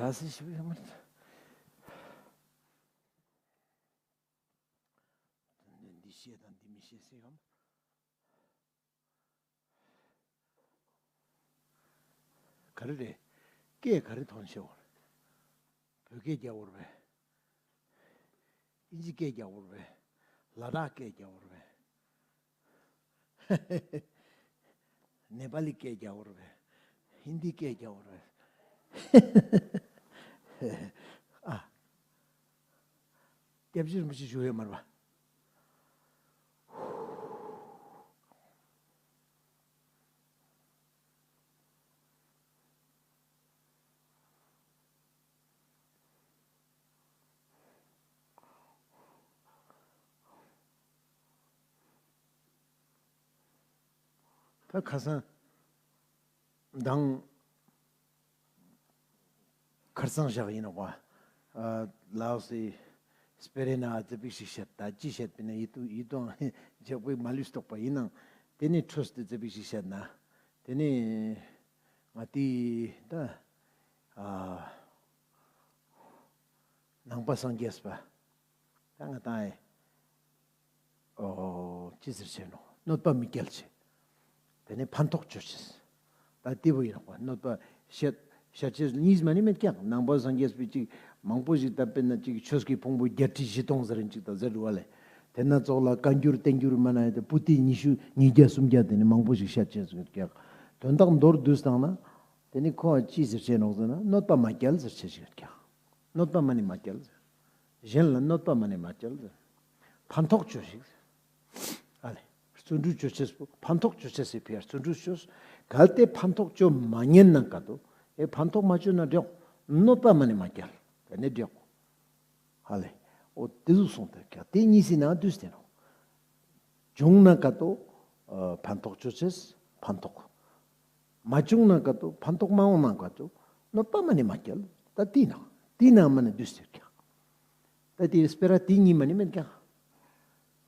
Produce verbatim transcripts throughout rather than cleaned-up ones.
ལ་སི་ཞིག་ཡོད་མ་རེད། འདི་ཤེས་དང་འདི་མི་ཤེས་སེ་ཡོང་། ག་རེ་རེད། སྐད་ག་རེ་ཐོན་ཤེས་བོར། བོད་སྐད་རྒྱག་བོར་བས། ཨིན་ཇི་སྐད་རྒྱག་བོར་བས། ལ་དྭགས་སྐད་རྒྱག་བོར་བས། ནེ་པ་ལི་སྐད་རྒྱག་བོར་བས། ཧིན་དི་སྐད་རྒྱག་བོར་བས། ཨ། སྐྱབས་རྗེ་རིན་པོ་ཆེ་བཞུགས་ཡོད་མ་རེད་པ། ད་ཁ་སང་མདང་ཁར་སང་ཞག་ཡིན་ནོག་པ། ཨ་ལའོ་སི་སྤེ་ར་ནང་ཙེ་པིག་ཞིག་བཤད། ད་ཅི་བཤད་པ་ཡིན་ན་ཡིད་དུ་ཡིད་དུའང་འཇགས་པོ་མ་ལུས་ཏོག་པ་ཡིན་ནང་། དེ་ནས་འཕྲོས་ཏེ་ཙེ་པིག་ཞིག་བཤད་ན། དེ་ནས་ང་དེ་ད་ཨ་ནང་པ་སངས་རྒྱས་པ། ད་ང་ཏང་ཨེ། ཨོ། ཅི་ཟེར་ཆེ་ནོ། གནོད་པ་མི་སྐྱལ་ཆེ། དེ་ནས་ཕན་ཐོགས་ཅོ་ཆེས། ད་དེ་བོ་ཡིན་ནོག་པ། གནོད་པ་བཤད་བཤད་ཆེས་གཉིས་མ་ནི་མེད་ཀྱག། ནང་པ་སངས་རྒྱས་པའི་ཅིག་མང་པོ་ཞིག་ད་དཔེར་ན་ཅིག་ཆོས་ཀྱི་ཕུང་པོ་བརྒྱད་ཁྲི་བཞི་སྟོང་ཟེར་རིན་ཅིག་ད་ཟེར་བ་ལེ། དེ་ན་ཙོགས་ལ་བཀའ་འགྱུར་བསྟན་འགྱུར་མ་ན་ཡོད་དེ་པོ་ཏི་ཉི་ཤུ་ཉིས་བརྒྱ་སུམ་བརྒྱ་དེ་ནི་མང་པོ་ཞིག་བཤད་ཆེས་ཡོད་ཀྱག། དོན་དག་མདོར་བསྡུས་བཏང་ན། དེ་ནི་ཁོ་ཅི་ཟེར་ཆེ་ནོག་ཟེར་ན་གནོད་པ་མ་སྐྱལ་ཟེར་ཆེས་ཡོད་ཀྱག། གནོད་པ་མ་ནི་མ་སྐྱལ་ཟེར། གཞན་ལ་གནོད་པ་མ་ནི་མ་སྐྱལ་ཟེར། ཕན་ཐོགས་ཅོས་ཤིག་ཟེར། ཨ་ལེ། བརྩོན་འགྲུས་ཅོ་ཆེས་པོ་ཕན་ཐོགས་ཅོ་ཆེས་སི་ཕིའ་བརྩོན་འགྲུས་ཅོས། གལ་ཏེ་ཕན་ཐོགས་ཅོ་མ་ཉན་ན་ཀ་ཏོ། ཨེ་ཕན་ཐོགས་མ་ཅོས་ན་འགྲིག། གནོད་པ་མ་ནི་མ་སྐྱལ། དེ་ནི་འགྲིག། ཨ་ལེ། འོ་དེ་ཟུག་སོང་སྟེ་ཀྱག། དེ་གཉིས་སི་ནང་དུས་དེ་ནོ། བྱུང་ན་ཀ་ཏོ། ཨ་ཕན་ཐོགས་ཅོ་ཆེས་ཕན་ཐོགས། མ་བྱུང་ན་ཀ་ཏོ་ཕན་ཐོགས་མ་འོང་ན་ཀ་ཏོ་གནོད་པ་མ་ནི་མ་སྐྱལ། ད་དེ་ན་དེ་ན་མ་ནི་དུས་དེ་ཀྱག། ད་དེ་སྤེ་ར་དེ་གཉིས་མ་ནི་མེད་ཀྱག།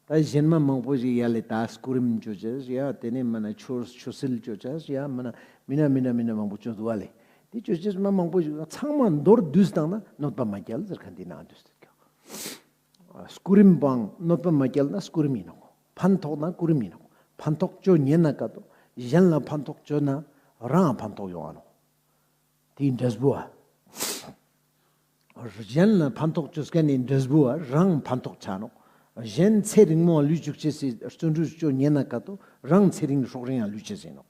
ད་གཞན་མ་མང་པོ་ཞིག་ཡ་ལེ་ད་སྐུ་རིམ་ཅོ་ཆེས་ཡ། དེ་ནས་མ་ན་ཆོས་ཆོས་སྲིད་ཅོ་ཆེས་ཡ། མ་ན་མི་ན་མི་ན་མི་ན་མང་པོ་ཅོ་འདུག་བ་ལེ། དེ་ཅོ་ཆེས་མ་མང་པོ་ཞིག་ཚང་མ་མདོར་བསྡུས་བཏང་ན་གནོད་པ་མ་སྐྱལ་ཟེར་མཁན་དེ་ན་དུས་དེ་ཀྱག། སྐུ་རིམ་པའང་གནོད་པ་མ་སྐྱལ་ན་སྐུ་རིམ་ཡིན་ནོག། ཕན་ཐོགས་ན་སྐུ་རིམ་ཡིན་ནོག། ཕན་ཐོགས་ཅོ་ཉན་ན་ཀ་ཏོ། གཞན་ལ་ཕན་ཐོགས་ཅོ་ན་རང་ཕན་ཐོགས་ཡོང་ང་ནོག། དེའི་འབྲས་བུ་བ། གཞན་ལ་ཕན་ཐོགས་ཅོ་མཁན་ནི་འབྲས་བུ་བ་རང་ཕན་ཐོགས་ཆ་ནོག། གཞན་ཚེ་རིང་མོ་ལུས་བཅུག་ཅེས་སི་བརྩོན་འགྲུས་ཅོ་ཉན་ན་ཀ་ཏོ་རང་ཚེ་རིང་སྲོག་རིང་ཡང་ལུས་ཅེས་ཡིན་ནོག།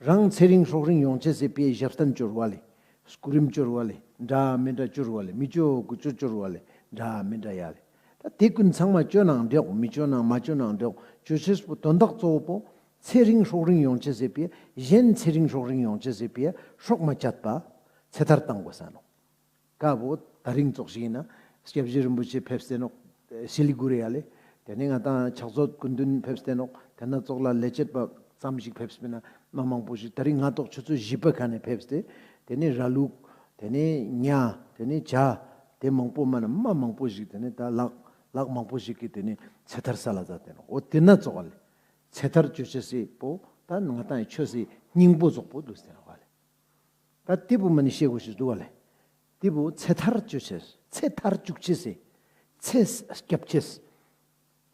རང་ཚེ་རིང་སྲོག་རིང་ཡོང་ཅེས་སི་ཕིའ་ཞབས་བརྟན་ཅོ་བ་ལེ། སྐུ་རིམ་ཅོ་བ་ལེ། འདྲ་མི་འདྲ་ཅོ་བ་ལེ། མི་ཅོ་གུ་ཅོ་ཅོ་བ་ལེ། འདྲ་མི་འདྲ་ཡ་ལེ། ད་དེ་ཀུན་ཚང་མ་ཅོ་ནའང་འགྲིག། མི་ཅོ་ནའང་མ་ཅོ་ནའང་འགྲིག། ཅོ་ཆེས་པོ་དོན་དག་གཙོ་བོ་པོ་ཚེ་རིང་སྲོག་རིང་ཡོང་ཅེས་སི་ཕིའ་གཞན་ཚེ་རིང་སྲོག་རིང་ཡོང་ཅེས་སི་ཕིའ་སྲོག་མ་བཅད་པ་ཚེ་ཐར་བཏང་དགོས་ས་ནོག། ཀ་བོ་ད་རིང་ཙོགས་ཤིག་ཡིན་ན་སྐྱབས་རྗེ་རིན་པོ་ཆེ་ཕེབས་ཏེ་ནོག། སི་ལི་གུ་རི་ཡ་ལེ། དེ་ནས་ང་ཏང་ཕྱག་མཛོད་སྐུ་མདུན་ཕེབས་ཏེ་ནོག། དེ་ན་ཙོགས་ལ་ལས་བྱེད་པ་ཙམ་ཞིག་ཕེབས་པ་ཡིན་ན་མ་མང་པོ་ཞིག། ད་རིང་སྔ་ཏོག་ཆུ་ཚོད་བཞི་པ་ཁ་ནས་ཕེབས་ཏེ། དེ་ནས་ར་ལུག། དེ་ནས་ཉ། དེ་ནས་བྱ། དེ་མང་པོ་མ་ན་མ་མང་པོ་ཞིག། དེ་ནས་ད་ལག་ལག་མང་པོ་ཞིག་གིས་དེ་ནས་ཚེ་ཐར་སལ་ལ་མཛད་དེ་ནོག། འོ་དེ་ན་ཙོགས་ལེ། ཚེ་ཐར་ཅོ་ཅེས་སི་པོ་ད་ང་ཏང་ཆོས་སི་སྙིང་པོ་ཙོགས་པོ་འདུག་ཟེར་བ་ལེ། ད་དེ་བོ་མ་ནི་ཤེས་དགོས་ཤེས་འདུག་བ་ལེ། དེ་བོ་ཚེ་ཐར་ཅོ་ཅེས། ཚེ་ཐར་ཅུག་ཅེས་སི། ཚེ་སྐྱབ་ཅེས།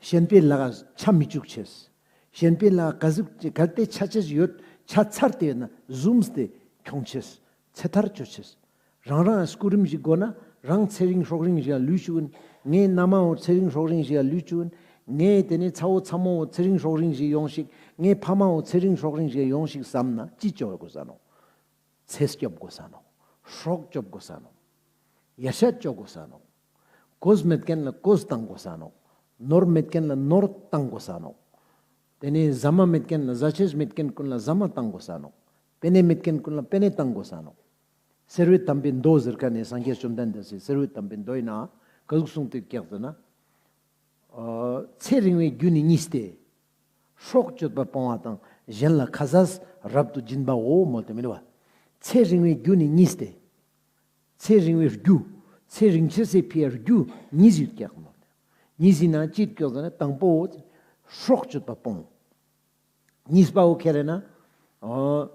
གཞན་པའི་ལག་ཆ་མི་ཅུག་ཅེས། གཞན་པའི་ལག་ག་ཟུག་གལ་ཏེ་ཆ་ཅེས་ཡོད་ཆ་ཚར་ཏེ་ཡོད་ན་བཟུམས་ཏེ་ཁྱོང་ཅེས། ཚེ་ཐར་ཅོ་ཅེས། རང་རང་སྐུ་རིམ་ཞིག་དགོས་ན་རང་ཚེ་རིང་སྲོག་རིང་ཞིག་ལུས་ཅུག་ཡིན། ངའི་མནའ་མ་བོ་ཚེ་རིང་སྲོག་རིང་ཞིག་ལུས་ཅུག་ཡིན། ངའི་དེ་ནས་ཚ་བོ་ཚ་མོ་བོ་ཚེ་རིང་སྲོག་རིང་ཞིག་ཡོང་ཞིག། ངའི་ཕ་མ་བོ་ཚེ་རིང་སྲོག་རིང་ཞིག་ཡོང་ཞིག་བསམ་ན་ཅི་ཅོ་དགོས་ས་ནོག། ཚེ་སྐྱོབ་དགོས་ས་ནོག། སྲོག་སྐྱོབ་དགོས་ས་ནོག། ཡ་ཤ་སྐྱོབ་དགོས་ས་ནོག། གོས་མེད་མཁན་ལ་གོས་བཏང་དགོས་ས་ནོག། ནོར་མེད་མཁན་ལ་ནོར་བཏང་དགོས་ས་ནོག། དེ་ནས་ཟ་མ་མེད་མཁན་ལ་ཟ་ཆས་མེད་མཁན་ཀུན་ལ་ཟ་མ་བཏང་དགོས་ས་ནོག། པེ་ནེ་མེད་མཁན་ཀུན་ལ་པེ་ནེ་བཏང་དགོས་ས་ནོག། གསེར་འོད་དམ་པའི་མདོ་ཟེར་ཁན་ནི་སངས་རྒྱས་བཅོམ་ལྡན་འདས་སི་གསེར་འོད་དམ་པའི་མདོའི་ནང་ག་ཟུག་གསུངས་ཏེ་ཀྱག་ཟེར་ན། ཨ་ཚེ་རིང་བའི་རྒྱུ་ནི་གཉིས་ཏེ། སྲོག་གཅོད་པ་སྤོང་བ་དང་གཞན་ལ་ཁ་ཟས་རབ་ཏུ་སྦྱིན་པའོ་མོལ་ཏེ་མི་འདུག་བ། ཚེ་རིང་བའི་རྒྱུ་ནི་གཉིས་ཏེ། ཚེ་རིང་བའི་རྒྱུ། ཚེ་རིང་ཅེས་སི་ཕིའ་རྒྱུ་གཉིས་ཡོད་ཀྱག་མོལ་ཏེ། གཉིས་ཡིན་ན་ཅི་ཡོད་ཀྱག་ཟེར་ན་དང་པོ་སྲོག་གཅོད་པ་སྤོང་། གཉིས་པའོ་ཁེ་རེ་ན། ཨོ།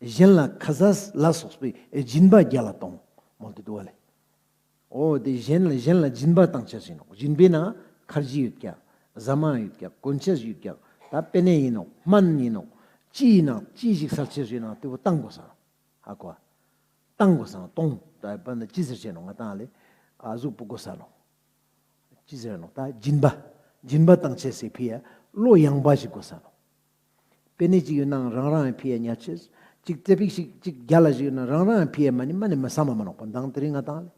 གཞན་ལ་ཁ་ཟས་ལ་སོགས་པའི་སྦྱིན་པ་རྒྱ་ལ་གཏོང་ མོལ་ཏེ་འདུག་པ་ལེ། འོ་དེ་གཞན་ལ་གཞན་ལ་སྦྱིན་པ་བཏང་ཅེས་ཡིན་ནོག། སྦྱིན་པའི་ནང་ཁར་ཇི་ཡོད་ཀྱག། ཟ་མ་ཡོད་ཀྱག། གོན་ཅེས་ཡོད་ཀྱག། ད་པེ་ནེ་ཡིན་ནོག། སྨན་ཡིན་ནོག། ཅི་ཡིན་ནང་ཅི་ཞིག་སལ་ཅེས་ཡིན་ནང་དེ་བོ་བཏང་དགོས་ས་ནོག། ཧ་གོ། བཏང་དགོས་ས་ནོག། གཏོང་། ད་པ་ན་ཅི་ཟེར་ཅེས་ནོག། ང་ཏང་ལེ། ཨ་ཟུག་པོ་དགོས་ས་ནོག། ཅི་ཟེར་ནོག། ད་སྦྱིན་པ། སྦྱིན་པ་བཏང་ཅེས་སི་ཕི་ཡ་བློ་ཡངས་པ་ཞིག་དགོས་ས་ནོག། པེ་ནེ་ཅིག་ཡོད་ནའང་རང་རང་ཡང་ཕི་ཡ་ཉར་ཅེས། ཅིག་ཙེ་པིག་ཞིག་ཅིག་རྒྱ་ལ་ཞིག་ཡོད་ན་རང་རང་ཡང་ཕི་ཡ་མ་ནི་མ་ནི་མ་བསམ་པ་མ་ནོག་པ། མདང་དེ་རིང་ང་ཏང་ལེ།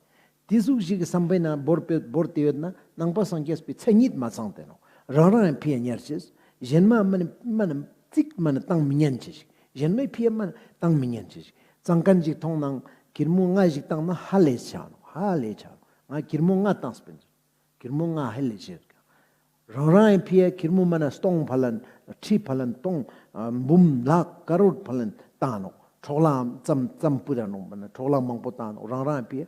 དེ་ཟུག་ཞིག་གི་བསམ་པའི་ནང་བོར་པེ་བོར་ཏེ་ཡོད་ན་ནང་པ་སངས་རྒྱས་པའི་མཚན་ཉིད་མ་ཚང་སྟེ་ནོག། རང་རང་ཡང་ཕི་ཡ་ཉར་ཅེས། གཞན་མ་མ་ནི་མ་ནི་ཙིག་མ་ནི་བཏང་མི་ཉན་ཅེས་ཞིག། གཞན་མའི་ཕི་ཡ་མ་ནི་བཏང་མི་ཉན་ཅེས་ཞིག། ཙང་ཁན་ཞིག་མཐོང་ནའང་གིར་མོ་ལྔ་ཞིག་བཏང་ན་ཧ་ལས་ཆ་ནོག། ཧ་ལས་ཆ་ནོག། ང་གིར་མོ་ལྔ་བཏང་སྤེན། གིར་མོ་ལྔ་ཧ་ལས་ཆེ། རང་རང་ཡང་ཕི་ཡ་གིར་མོ་མ་ན་སྟོང་ཕ་ལན་ཁྲི་ཕ་ལན་སྟོང་ཨ་འབུམ་ལག་ཀ་རོར་ཕ་ལན་བཏང་ནོག། འཕྲོག་ལ་ཙམ་ཙམ་པུ་ར་ནོག། མ་ན་འཕྲོག་ལ་མང་པོ་བཏང་ནོག། རང་རང་ཡང་ཕི་ཡ།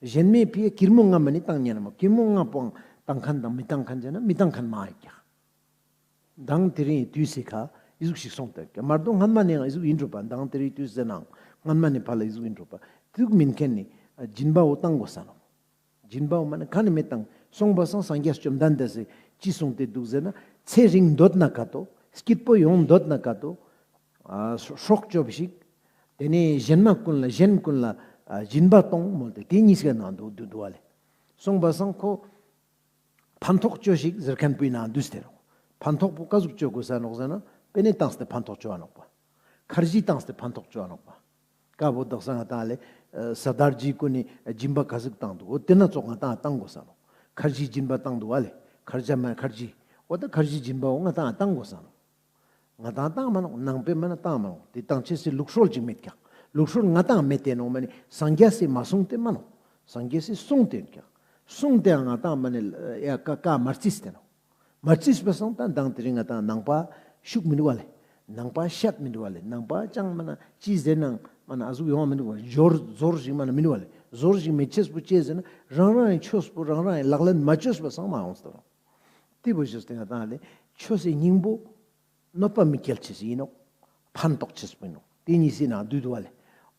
གཞན་མའི་ཕི་ཡ་གིར་མོ་ལྔ་མ་ནི་བཏང་ཉན་མོ། གིར་མོ་ལྔ་པོའང་བཏང་ཁན་དང་མི་བཏང་ཁན་ཟེར་ན་མི་བཏང་ཁན་མང་ཡོད་ཀྱག། མདང་དེ་རིང་དུས་སི་ཁ་ཨི་ཟུག་ཞིག་སོང་སྟེ་ཀྱག། མ་གཏོགས་སྔན་མ་ནེ་ཡང་ཨི་ཟུག་ཡིན་འགྲོ་པ། མདང་དེ་རིང་དུས་ཟེར་ནའང་སྔན་མ་ནེ་ཕར་ལ་ཨི་ཟུག་ཡིན་འགྲོ་པ། དུག་མིན་ཁན་ནི་སྦྱིན་པ་བོ་བཏང་དགོས་ས་ནོག། སྦྱིན་པ་བོ་མ་ནི་ཁ་ནེ་མེད་དང་སོང་པ་སང་སངས་རྒྱས་བཅོམ་ལྡན་འདས་སི་ཅི་གསུངས་ཏེ་འདུག་ཟེར་ན། ཚེ་རིང་འདོད་ན་ཀ་ཏོ། སྐྱིད་པོ་ཡོང་འདོད་ན་ཀ་ཏོ། ཨ་སྲོག་སྲོག་སྐྱོབས་ཤིག། དེ་ནེ་གཞན་མ་ཀུན་ལ་གཞན་ཀུན་ལ་ཨ་སྦྱིན་པ་གཏོང་མོལ་ཏེ་དེ་གཉིས་ཀའི་ནང་དུ་འདུ་འདུག་པ་ལེ། སོང་པ་སང་ཁོ་ཕན་ཐོགས་ཅོས་ཤིག་ཟེར་ཁན་པོའི་ནང་འདུས་ཏེ་ནོག། ཕན་ཐོགས་པོ་ཀ་ཟུག་ཅོ་དགོས་ས་ནོག་ཟེར་ན་པེ་ནེ་བཏང་སྟེ་ཕན་ཐོགས་ཅོ་བ་ནོག་པ། ཁར་ཇི་བཏང་སྟེ་ཕན་ཐོགས་ཅོ་བ་ནོག་པ། ཀ་བོ་དག་ས་ང་ཏང་ལེ་ཨ་ས་དར་ཇི་ཀུན་ནི་སྦྱིན་པ་ཀ་ཟུག་བཏང་འདུག། འོ་དེ་ན་ཙོགས་ང་ཏང་བཏང་དགོས་ས་ནོག། ཁར་ཇི་སྦྱིན་པ་བཏང་འདུག་པ་ལེ། ཁར་ཇི་མ་ཁར་ཇི། འོ་ད་ཁར་ཇི་སྦྱིན་པ་བོ་ང་ཏང་བཏང་དགོས་ས་ནོག། ང་ཏང་བཏང་མ་ནོག། ནང་པའི་མ་ན་བཏང་མ་ནོག། དེ་བཏང་ཅེས་སི་ལུགས་སྲོལ་ཅིག་མེད་ཀྱག། ལུགས་སྲོལ་ང་ཏང་མེད་དེ་ནོག། མ་ནི་སངས་རྒྱས་སི་མ་གསུངས་ཏེ་མ་ནོག། སངས་རྒྱས་སི་གསུངས་ཏེ་ཡོད་ཀྱག། གསུངས་ཏེ་ཡང་ང་ཏང་མ་ནི་ཡ་ཀ་ཀ་མ་རྩིས་ཏེ་ནོག། མ་རྩིས་པ་སང་ད་མདང་དེ་རིང་ང་ཏང་ནང་པ་ཤུགས་མི་འདུག་པ་ལེ། ནང་པ་ཤད་མི་འདུག་པ་ལེ། ནང་པ་ཅང་མ་ན་ཅི་ཟེར་ནའང་མ་ན་ཨ་ཟུག་ཡོང་བ་མི་འདུག་པ་ལེ། ཟོར་ཟོར་ཞིག་མ་ན་མི་འདུག་པ་ལེ། ཟོར་ཞིག་མེད་ཅེས་པོ་ཅི་ཟེར་ན་རང་རང་ཡང་ཆོས་པོ་རང་རང་ཡང་ལག་ལེན་མ་ཅོས་པ་སང་མ་ཡོངས་ཏེ་ནོག། དེ་བོ་ཞུས་ཏེ་ང་ཏང་ལེ་ཆོས་སི་སྙིང་པོ་གནོད་པ་མི་སྐྱེལ་ཅེས་ཡིན་ནོག། ཕན་ཐོགས་ཅེས་པོ་ཡིན་ནོག། དེ་གཉིས་སི་ནང་འདུས་འདུག་པ་ལེ།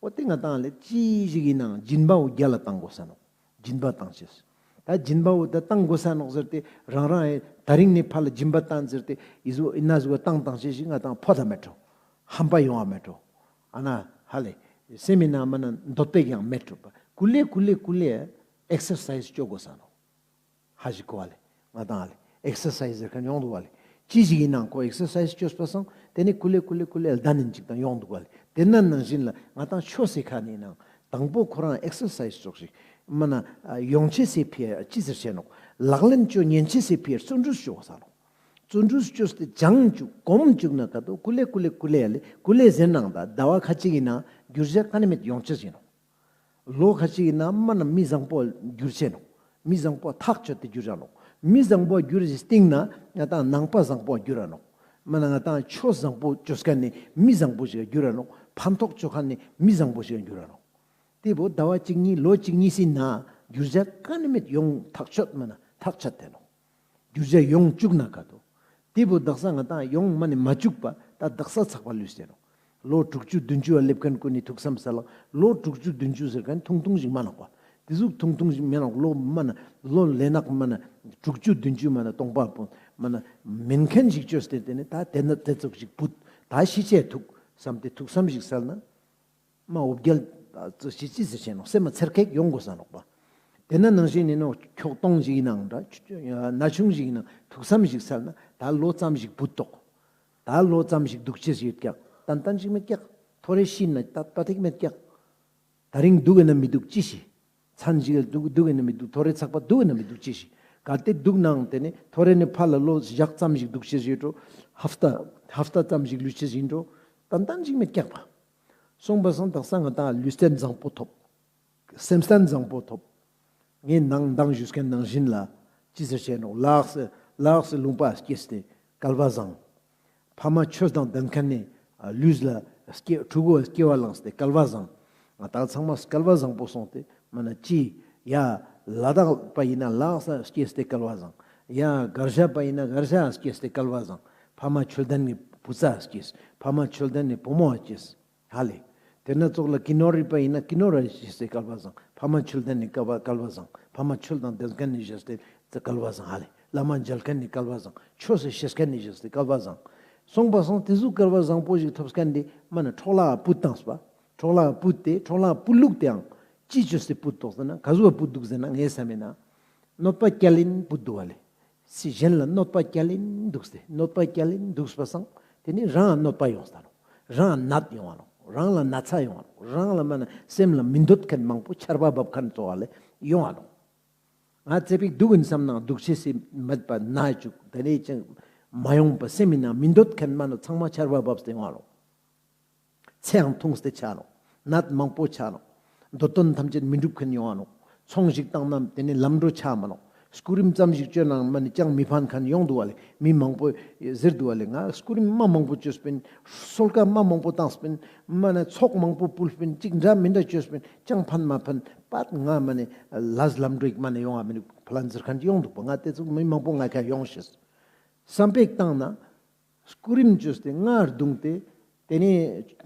འོ་དེ་ང་ཏང་ལེ་ཅི་ཞིག་ཡིན་ནའང་སྦྱིན་པ་བོ་རྒྱལ་ལ་བཏང་དགོས་ས་ནོག། སྦྱིན་པ་བཏང་ཅེས། ད་སྦྱིན་པ་བོ་ད་བཏང་དགོས་ས་ནོག་ཟེར་ཏེ་རང་རང་ཡང་དེ་རིང་ནེ་ཕར་ལ་སྦྱིན་པ་བཏང་ཟེར་ཏེ་ཨི་ཟུག་ཨི་ན་ཟུག་བཏང་བཏང་ཅེས་ཞིག་ང་ཏང་ཕོ་ད་མེད་འགྲོ། ཧམ་པ་ཡོང་བ་མེད་འགྲོ། ཨ་ན་ཧ་ལེ་སེམས་མི་ནང་མ་ན་འདོད་པའི་ཡང་མེད་འགྲོ་པ། ཀུ་ལེ་ཀུ་ལེ་ཀུ་ལེ་ཨེག་སར་སའིས་ཅོ་དགོས་ས་ནོག། ཧ་ཞིག་གོ་བ་ལེ། ང་ཏང་ལེ་ཨེག་སར་སའིས་ཟེར་ཁན་ཡོང་འདུག་པ་ལེ། ཅི་ཞིག་ཡིན་ནའང་ཁོ་ཨེག་སར་སའིས་ཅོས་པ་སང་དེ་ནེ་ཀུ་ལེ་ཀུ་ལེ་ཀུ་ལེ་ལྡན་ནིན་ཅིག་དང་ཡོང་འདུག་པ་ལེ། དེ་ན་ནང་བཞིན་ལ་ང་ཏང་ཆོས་སི་ཁ་ནེ་ནའང་དང་པོ་ཁོ་རང་ཨེག་སར་སའིས་ཙོགས་ཤིག་མ་ན་ཡོང་ཅེས་སི་ཕི་ཡ་ཅི་ཟེར་ཅེས་ནོག། ལག་ལེན་ཅོ་ཉན་ཅེས་སི་ཕི་ཡ་བརྩོན་འགྲུས་ཅོ་དགོས་ས་ནོག། བརྩོན་འགྲུས་ཅོས་ཏེ་སྦྱང་ཅུག་གོམས་ཅུག་ན་ཀ་ཏོ་ཀུ་ལེ་ཀུ་ལེ་ཀུ་ལེ་ཡ་ལེ་ཀུ་ལེ་ཟེར་ནའང་ད་ཟླ་བ་ཁ་ཅིག་ཡིན་ནའང་འགྱུར་བ་ཀ་ནེ་མེད་ཡོང་ཅེས་ཡིན་ནོག། ལོ་ཁ་ཅིག་ཡིན་ན་མ་ན་མི་བཟང་པོ་འགྱུར་ཅེས་ནོག། མི་བཟང་པོ་ཐག་ཆོད་དེ་འགྱུར་ར་ནོག། མི་བཟང་པོ་འགྱུར་རི་སྟེང་ན་ང་ཏང་ནང་པ་བཟང་པོ་འགྱུར་ར་ནོག། མ་ན་ང་ཏང་ཆོས་བཟང་པོ་ཅོས་ཁན་ནི་མི་བཟང་པོ་ཞིག་འགྱུར་ར་ནོག། ཕན་ཐོགས་ཅོ་ཁན་ནི་མི་བཟང་པོ་ཞིག་འགྱུར་ར་ནོག། དེ་བོ་ཟླ་བ་གཅིག་གཉིས་ལོ་གཅིག་གཉིས་སི་ནང་འགྱུར་བ་ཀ་ནེ་མེད་ཡོང་ཐག་ཆོད་མ་ན་ཐག་ཆོད་དེ་ནོག། འགྱུར་བ་ཡོང་ཅུག་ན་ཀ་ཏོ། དེ་བོ་དག་ས་ང་ཏང་ཡོང་མ་ནེ་མ་ཅུག་པ་ད་དག་ས་ཚག་པ་ལུས་ཏེ་ནོག། ལོ་དྲུག་ཅུ་བདུན་ཅུ་བ་སླེབས་ཁན་ཀུན་ནི་ཐུགས་བསམ་སལ་ལ་ལོ་དྲུག་ཅུ་བདུན་ཅུ་ཟེར་ཁན་ཐུང་ཐུང་ཞིག་མ་ནོག་པ། དེ་ཟུག་ཐུང་ཐུང་ཞིག་མེད་ནོག། ལོ་མ་ན་ལོ་ལེ་ནག་མ་ན་དྲུག་ཅུ་བདུན་ཅུ་མ་ན་སྟོང་པ་པོ་མ་ན་མེན་ཁན་ཞིག་ཅོས་ཏེ་དེ་ནེ་ད་དེ་ན་དེ་ཙོགས་ཞིག་བུད་ད་ཤི་ཆེ་ཐུག་བསམ་སྟེ་ཐུགས་བསམ་ཞིག་སལ་ན། མ་འོ་བརྒྱལ་ཅི་ཅི་ཟེར་ཅེས་ནོག། སེམས་མ་ཚེར་ཁེག་ཡོང་དགོས་ས་ནོག་པ། དེ་ན་ནང་བཞིན་ཡིན་ནོག། ཁྱོག་སྟོང་ཞིག་ཡིན་ནའང་འདྲ་ན་ཆུང་ཞིག་ཡིན་ན་ཐུགས་བསམ་ཞིག་སལ་ན་ད་ལོ་ཙམ་ཞིག་བུད་ཐོག། ད་ལོ་ཙམ་ཞིག་འདུག་ཅེས་ཡོད་ཀྱག། ཏན་ཏན་ཞིག་མེད་ཀྱག། ཐོ་རེ་ཤི་ན་ད་ཏ་ཐིག་མེད་ཀྱག། ད་རིང་འདུག་ཡིན་ན་མི་འདུག་ཅི་ཤེས། མཚན་ཞིག་འདུག་འདུག་ཡིན་ན་མི་འདུག། ཐོ་རེ་ཚག་པ་འདུག་ཡིན་ན་མི་འདུག་ཅི་ཤེས། གལ་ཏེ་འདུག་ནའང་དེ་ནེ་ཐོ་རེ་ནེ་ཕར་ལ་ལོ་ཞག་ཙམ་ཞིག་འདུག་ཅེས་ཡོད་འགྲོ། ཧབ་ཏ་ཧབ་ཏ་ཙམ་ཞིག་ལུས་ཅེས་ཡིན་འགྲོ། ཏན་ཏན་ཞིག་མེད་ཀྱག་པ། སོང་པ་སང་དག་ས་ང་ཏང་ལུས་རྟེན་བཟང་པོ་ཐོབ། སེམས་རྟེན་བཟང་པོ་ཐོབ། ངས་ནང་མདང་ཞུས་ཁན་ནང་བཞིན་ལ་ཅི་ཟེར་ཅེས་ནོག། ལགས་སེ་ལགས་སེ་ལུང་པ་སྐྱེས་ཏེ་སྐལ་བ་བཟང་། ཕ་མ་ཆོས་དང་ལྡན་ཁན་ནི་ལུས་ལ་སྐྱེ་ཕྲུ་གུ་སྐྱེ་བ་བླངས་ཏེ་སྐལ་བ་བཟང་། ང་ཏང་ཚང་མ་སྐལ་བ་བཟང་པོ་སོང་སྟེ་མ་ན་ཅི་ཡ་ལ་དྭགས་པ་ཡིན་ན་ལགས་སེ་སྐྱེས་ཏེ་སྐལ་བ་བཟང་། ཡ་གར་ཞ་པ་ཡིན་ན་གར་ཞ་སྐྱེས་ཏེ་སྐལ་བ་བཟང་། ཕ་མ་ཆོས་ལྡན་ནི་བུ་ཚ་སྐྱེས། ཕ་མ་ཆོས་ལྡན་ནི་བུ་མོ་སྐྱེས། ཧ་ལེ། དེ་ན་ཙོགས་ལ་ཀི་ནོར་རི་པ་ཡིན་ན་ཀི་ནོར་ར་སྐྱེས་ཏེ་སྐལ་བ་བཟང་། ཕ་ ཕ་མ་ཆོས་ལྡན་ནི་སྐལ་བ་སྐལ་བ་བཟང་། ཕ་མ་ཆོས་དང་ལྡན་མཁན་ནི་ཞེས་ཏེ་སྐལ་བ་བཟང་ཧ་ལེ། བླ་མ་མཇལ་མཁན་ནི་སྐལ་བ་བཟང་། ཆོས་སི་ཤེས་མཁན་ནི་ཞེས་ཏེ་སྐལ་བ་བཟང་། སོང་པ་སང་དེ་ཟུག་སྐལ་བ་བཟང་པོ་ཞིག་ཐོབ་མཁན་དེ་མ་ན་འཕྲོག་བརླག་པུད་བཏང་སྤ། འཕྲོག་བརླག་པུད་དེ་འཕྲོག་བརླག་པུད་ལུགས་དེའང་ཅི་བཅོས་ཏེ་པུད་དོག་ཟེར་ན་ག་ཟུག་པུད་འདུག་ཟེར་ན་ངའི་བསམ་མེད་ན། གནོད་པ་བསྐྱལ་ཡིན་པུད་འདུག་བ་ལེ། སི་གཞན་ལ་གནོད་པ་བསྐྱལ་ཡིན་འདུག་སྟེ་གནོད་པ་བསྐྱལ་ཡིན་འདུག་པ་སང་དེ་ནི་རང་གནོད་པ་ཡོང་ས་ནོག། རང་ནད་ཡོང་བ་ནོག། རང་ལ་ན་ཚ་ཡོང་བ་ནོག། རང་ལ་མ་ན་སེམས་ལ་མི་འདོད་མཁན་མང་པོ་ཆར་པ་བབ་མཁན་ཙོགས་བ་ལེ་ཡོང་བ་ནོག། ང་ཙེ་པིག་སྡུག་ཡིན་བསམ་ན་སྡུག་ཆེ་སི་མེད་པ་ན་བཅུག་དེ་ནས་ཅང་མ་ཡོང་པ་སེམས་ཡིན་ན་མི་འདོད་མཁན་མ་ན་ཚང་མ་ཆར་པ་བབས་ཏེ་ཡོང་བ་ནོག། ཚེའང་ཐུང་སྟེ་ཆ་ནོག། ནད་མང་པོ་ཆ་ནོག། འདོད་དོན་ཐམས་ཅད་མི་འགྲུབ་མཁན་ཡོང་བ་ནོག། ཚོང་ཞིག་བཏང་ན་དེ་ནི་ལམ་འགྲོ་ཆ་མ་ནོག། སྐུ་རིམ་ཙམ་ཞིག་བཅོས་ནའང་མ་ནི་ཅང་མི་ཕན་མཁན་ཡོང་འདུག་བ་ལེ། མི་མང་པོ་ཟེར་འདུག་བ་ལེ། ང་སྐུ་རིམ་མ་མང་པོ་བཅོས་པིན། གསོལ་ཁ་མ་མང་པོ་བཏངས་པིན། མ་ན་ཚོགས་མང་པོ་ཕུལ་པིན། ཅིག་འདྲ་མི་འདྲ་བཅོས་པིན། ཅང་ཕན་མ་ཕན། པད་ང་མ་ནི་ལས་ལམ་འགྲོ་ཡིག་མ་ནི་ཡོང་བ་མི་འདུག་ཕ་ལན་ཟེར་མཁན་ཅིག་ཡོང་འདུག་པ། ང་དེ་ཚོ་མི་མང་པོ་ང་ཁ་ཡོང་ཤེས། བསམ་པའི་བཏང་ན། སྐུ་རིམ་བཅོས་ཏེ་ང་རྡུང་སྟེ། དེ་ནས་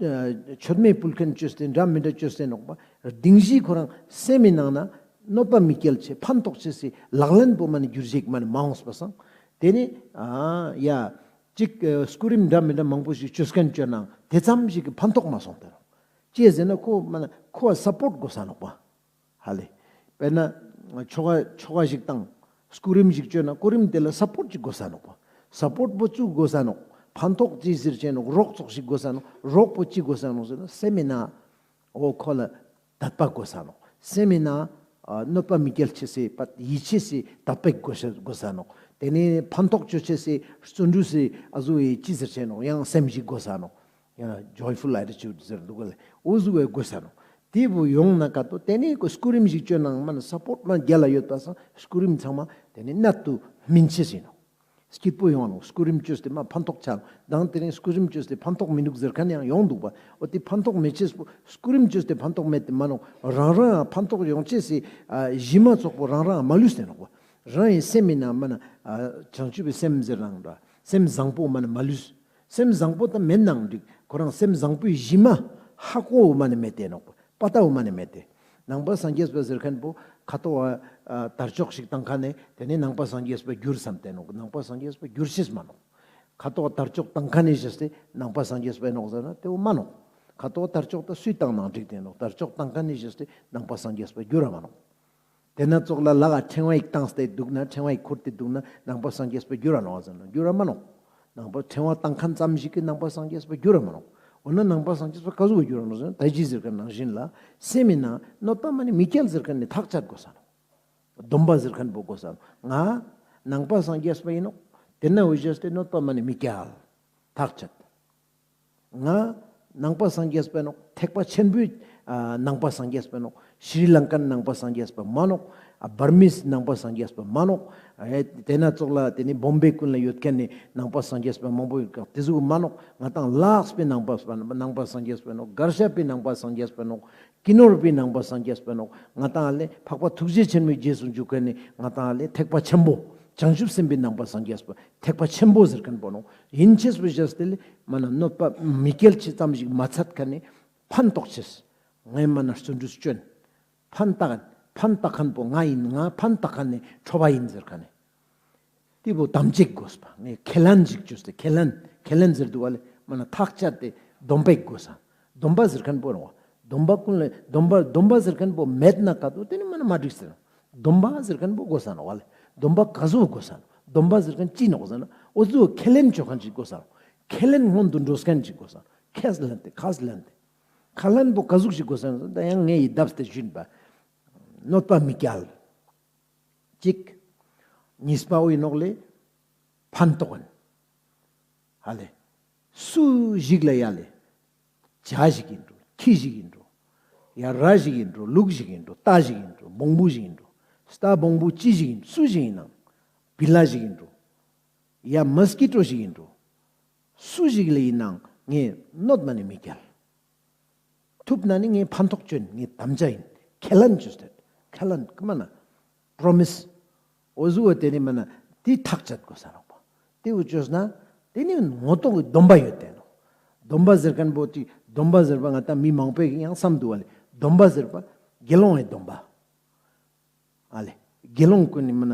མཆོད་མེ་ཕུལ་མཁན་བཅོས་ཏེ་འདྲ་མི་འདྲ་བཅོས་ཏེ་ནོག་པ། སྡིངས་གཞི་ཁོ་རང་སེམས་མི་ནང་ན་གནོད་པ་མི་སྐྱེལ་ཆེ་ཕན་ཐོགས་ཆེ་སི་ལག་ལེན་པོ་མ་ནི་བསྒྱུར་ཞིག་མ་ནི་མ་འོངས་པ་སང་། དེ་ནས་ཡ་གཅིག་སྐུ་རིམ་འདྲ་མི་འདྲ་མང་པོ་ཞིག་བཅོས་མཁན་བཅོས་ནའང་དེ་ཙམ་ཞིག་གི་ཕན་ཐོགས་མ་སོང་སྟེ་ནོག། ཅི་ཟེར་ན་ཁོ་མ་ན་ཁོ་སཔོརྚ་དགོས་ས་ནོག་པ། ཧ་ལེ། དཔེར་ན་ཆོ་ག་ཆོ་ག་ཞིག་བཏང་། སྐུ་རིམ་ཞིག་བཅོས་ན་སྐུ་རིམ་དེ་ལ་སཔོརྚ་ཅིག་དགོས་ས་ནོག་པ། སཔོརྚ་པོ་ཙུག་དགོས་ས་ནོག། ཕན་ཐོགས་ཅི་ཟེར་ཆེ་ནོག། རོགས་ཙོགས་ཤིག་དགོས་ས་ནོག། རོགས་པོ་ཅི་དགོས་ས་ནོག་ཟེར་ན་སེམས་མི་ན། འོ་ཁོ་ལ་དད་པ་དགོས་ས་ནོག། སེམས་མི་ན། གནོད་པ་མི་སྐྱེལ་ཆེ་སི་པ་ཡིད་ཆེས་སི་དད་པ་དགོས་ས་དགོས་ས་ནོག། དེ་ནས་ཕན་ཐོགས་ཅོ་ཆེ་སི་བརྩོན་འགྲུས་སི་ཨ་ཟུ་ཡི་ཅི་ཟེར་ཆེ་ནོག་ཡང་སེམས་ཤིག་དགོས་ས་ནོག། ཡང་ན་ཇོའི་ཕུལ་ཨེ་ཊི་ཅུཌ་ཟེར་འདུག་ག་ལེ། འོ་ཟུག་པའི་དགོས་ས་ནོག། དེ་བོ་ཡོང་ན་ཀ་ཏོ་དེ་ནས་ཁོ་སྐུ་རིམ་ཞིག་བཅོས་ནའང་མ་ན་སཔོརྚ་མ་རྒྱལ་ལ་ཡོད་པ་སང་སྐུ་རིམ་ཚང་མ་དེ་ནས་གནད་དུ་སྨིན་ཆེ་ཟིན་ནོག། སྐྱིད་པོ་ཡོང་ནོག། སྐུ་རིམ་བཅོས་ཏེ་མ་ཕན་ཐོགས་ཆ་ནོག། དང་དེ་ནས་སྐུ་རིམ་བཅོས་ཏེ་ཕན་ཐོགས་མི་འདུག་ཟེར་མཁན་ཡང་ཡོང་འདུག་པ། འོ་དེ་ཕན་ཐོགས་མེད་ཆེས་པོ་སྐུ་རིམ་བཅོས་ཏེ་ཕན་ཐོགས་མེད་དེ་མ་ནོག། རང་རང་ཕན་ཐོགས་ཡོང་ཆེས་སི་གཞི་མ་ཙོགས་པོ་རང་རང་མ་ལུས་ཏེ་ནོག་པ། རང་ཡི་སེམས་མི་ན་མ་ན་བྱང་ཆུབ་པའི་སེམས་ཟེར་ནའང་འདྲ། སེམས་བཟང་པོ་མ་ནི་མ་ལུས། སེམས་བཟང་པོ་དང་མེད་ནའང་འགྲིག། ཁོ་རང་སེམས་བཟང་པོའི་གཞི་མ་ཧ་གོ་མ་ནི་མེད་དེ་ནོག་པ། པ་ཏའོ་མ་ནི་མེད་དེ། ནང་པ་སངས་རྒྱས་པ་ཟེར་མཁན་པོ་ཁ་ཐོག་དར་ལྕོག་ཞིག་བཏང་མཁན་ནས་དེ་ནས་ནང་པ་སངས་རྒྱས་པ་གྱུར་བསམ་སྟེ་ནོག། ནང་པ་སངས་རྒྱས་པ་གྱུར་ཤེས་མ་ནོག། ཁ་ཐོག་དར་ལྕོག་བཏང་མཁན་ནས་བྱས་ཏེ་ནང་པ་སངས་རྒྱས་པ་ནོག་ཟེར་ན་དེ་བོ་མ་ནོག། ཁ་ཐོག་དར་ལྕོག་ད་སུས་བཏང་ནའང་འགྲིག་དེ་ནོག། དར་ལྕོག་བཏང་མཁན་ནས་བྱས་ཏེ་ནང་པ་སངས་རྒྱས་པ་གྱུར་ར་མ་ནོག། དེ་ན་ཙོགས་ལ་ལག་ག་ཕྲེང་བ་ཡིག་བཏང་སྟེ་འདུག་ན་ཕྲེང་བ་ཡིག་ཁུར་ཏེ་འདུག་ན་ནང་པ་སངས་རྒྱས་པ་གྱུར་ར་ནོག་ཟེར་ན་གྱུར་ར་མ་ནོག། ནང་པ་ཕྲེང་བ་བཏང་མཁན་ཙམ་ཞིག་གིས་ནང་པ་སངས་རྒྱས་པ་གྱུར་ར་མ་ནོག། འོ་ན་ནང་པ་སངས་རྒྱས་པ་ག་ཟུག་གི་གྱུར་ར་ནོག་ཟེར་ན་ད་ཅི་ཟེར་མཁན་ནང་བཞིན་ལ་སེམས་མི་ན་གནོད་པ་མ་ནི་མི་སྐྱེལ་ཟེར་མཁན་ནི་ཐག་བཅད་དགོས་ས་ནོག། སྡོམ་པ་ཟེར་མཁན་པོ་དགོས་ས་ནོག། ང་ནང་པ་སངས་རྒྱས་པ་ཡིན་ནོག། དེ་ན་འོ་བྱས་ཏེ་གནོད་པ་མ་ནི་མི་སྐྱེལ། ཐག་བཅད། ང་ནང་པ་སངས་རྒྱས་པ་ནོག། ཐེག་པ་ཆེན་པོའི་ནང་པ་སངས་རྒྱས་པ་ནོག། ཤྲི་ལང་ཀན་ནང་པ་སངས་རྒྱས་པ་མ་ནོག། བར་མིས་ནང་པ་སངས་རྒྱས་པ་མ་ནོག། དེ་ན་ཙོགས་ལ་དེ་ནི་བོམ་བེ་ཀུན་ལ་ཡོད་མཁན་ནི་ནང་པ་སངས་རྒྱས་པ་མང་པོ་ཡོད་ཀ་དེ་ཟུག་མ་ནོག། ང་དང་ལགས་པའི་ནང་པ་ནང་པ་སངས་རྒྱས་པ་ནོག། གར་ཞ་པའི་ནང་པ་སངས་རྒྱས་པ་ནོག། ཀི་ནོར་པའི་ནང་པ་སངས་རྒྱས་པ་ནོག། ང་དང་ལེ་འཕགས་པ་ཐུགས་རྗེ་ཆེན་པོའི་རྗེས་སུ་འཇུག་མཁན་ནི་ང་དང་ལེ་ཐེག་པ་ཆེན་པོ་བྱང་ཆུབ་སེམས་དཔའི་ནང་པ་སངས་རྒྱས་པ་ཐེག་པ་ཆེན་པོ་ཟེར་མཁན་པོ་ནོག། ཡིན་ཆེས་པོ་བྱས་ཏེ་ལེ་མ་ན་གནོད་པ་མི་སྐྱེལ་ཆེས་ཙམ་ཞིག་མ་ཚད་མཁན་ནི་ཕན་ཐོགས་ཆེས། ངའི་མ་ན་བརྩོན་འགྲུས་བསྐྱོན། ཕན་བཏགས་ཕན་བཏགས་མཁན་པོ་ང་ཡིན། ང་ཕན་བཏགས་མཁན་ནི་ཁྲོ་བ་ཡིན་ཟེར་མཁན་ནི། དེ་བོ་དམ་བཅའ་དགོས་པ། ངས་ཁས་ལེན་ཞིག་བཅོས་ཏེ་ཁས་ལེན་ཁས་ལེན་ཟེར་འདུག་བ་ལེ། མ་ན་ཐག་བཅད་དེ་སྡོམ་པ་དགོས་ས། སྡོམ་པ་ཟེར་མཁན་པོ་རང་བ། སྡོམ་པ་ཀུན་ལ་སྡོམ་པ་སྡོམ་པ་ཟེར་མཁན་པོ་མེད་ན་ཀ་ཏོ་དེ་ནི་མ་ན་མ་འགྲིག་ཟེར། སྡོམ་པ་ཟེར་མཁན་པོ་དགོས་ས་ནོག་བ་ལེ། སྡོམ་པ་ག་ཟུག་དགོས་ས་ནོག། སྡོམ་པ་ཟེར་མཁན་ཅི་ནོག་ཟེར་ན་འོ་ཟུག་ཁས་ལེན་བཅོ་མཁན་ཅིག་དགོས་ས་ནོག། ཁས་ལེན་སྔོན་དུ་འགྲོ་མཁན་ཅིག་དགོས་ས་ནོག། ཁས་ལེན་ཏེ་ཁས་ལེན་ཏེ། ཁས་ལེན་པོ་ག་ཟུག་ཞིག་དགོས་ས་ནོག་ཟེར་ན་ད་ཡང་ངས་ཡི་བརྡབས་ཏེ་ཞུས་པ། གནོད་པ་མི་སྐྱལ། གཅིག། གཉིས་པ་འོ་ཡིན་ནོག་ལེ། ཕན་ཐོགས་ཡིན། ཧ་ལེ། སུ་ཞིག་ལ་ཡ་ལེ། བྱ་ཞིག་ཡིན་འགྲོ། ཁྱི་ཞིག་ཡིན་འགྲོ། ཡ་ར་ཞིག་ཡིན་འགྲོ། ལུག་ཞིག་ཡིན་འགྲོ། རྟ་ཞིག་ཡིན་འགྲོ། བོང་བུ་ཞིག་ཡིན་འགྲོ། རྟ་བོང་བུ་ཅི་ཞིག་ཡིན་སུ་ཞིག་ཡིན་ནང་། བི་ལ་ཞིག་ཡིན་འགྲོ། ཡ་མོས་ཀི་ཊོ་ཞིག་ཡིན་འགྲོ། སུ་ཞིག་ལ་ཡིན་ནང་ངས་གནོད་མ་ནི་མི་སྐྱལ། ཐུབ་ན་ནི་ངས་ཕན་ཐོགས་བཅོན། ངས་དམ་བཅའ་ཡིན། ཁས་ལེན་བཅོས་ཏེ། ཁས་ལེན་ཀ་མ་ན། པྲོ་མིས། འོ་ཟུག་བ་དེ་ནི་མ་ན་དེ་ཐག་བཅད་དགོས་ས་རག་པ། དེ་བོ་བཅོས་ན་དེ་ནི་ངོ་ཐོག་གི་སྡོམ་པ་ཡོད་དེ་ནོག། སྡོམ་པ་ཟེར་མཁན་པོ་དེ་སྡོམ་པ་ཟེར་བ་ང་ད་མི་མང་པོས་ཡང་བསམ་འདུག་བ་ལེ། སྡོམ་པ་ཟེར་བ་དགེ་སློང་ངི་སྡོམ་པ། ཨ་ལེ། དགེ་སློང་གུན་ནི་མ་ན་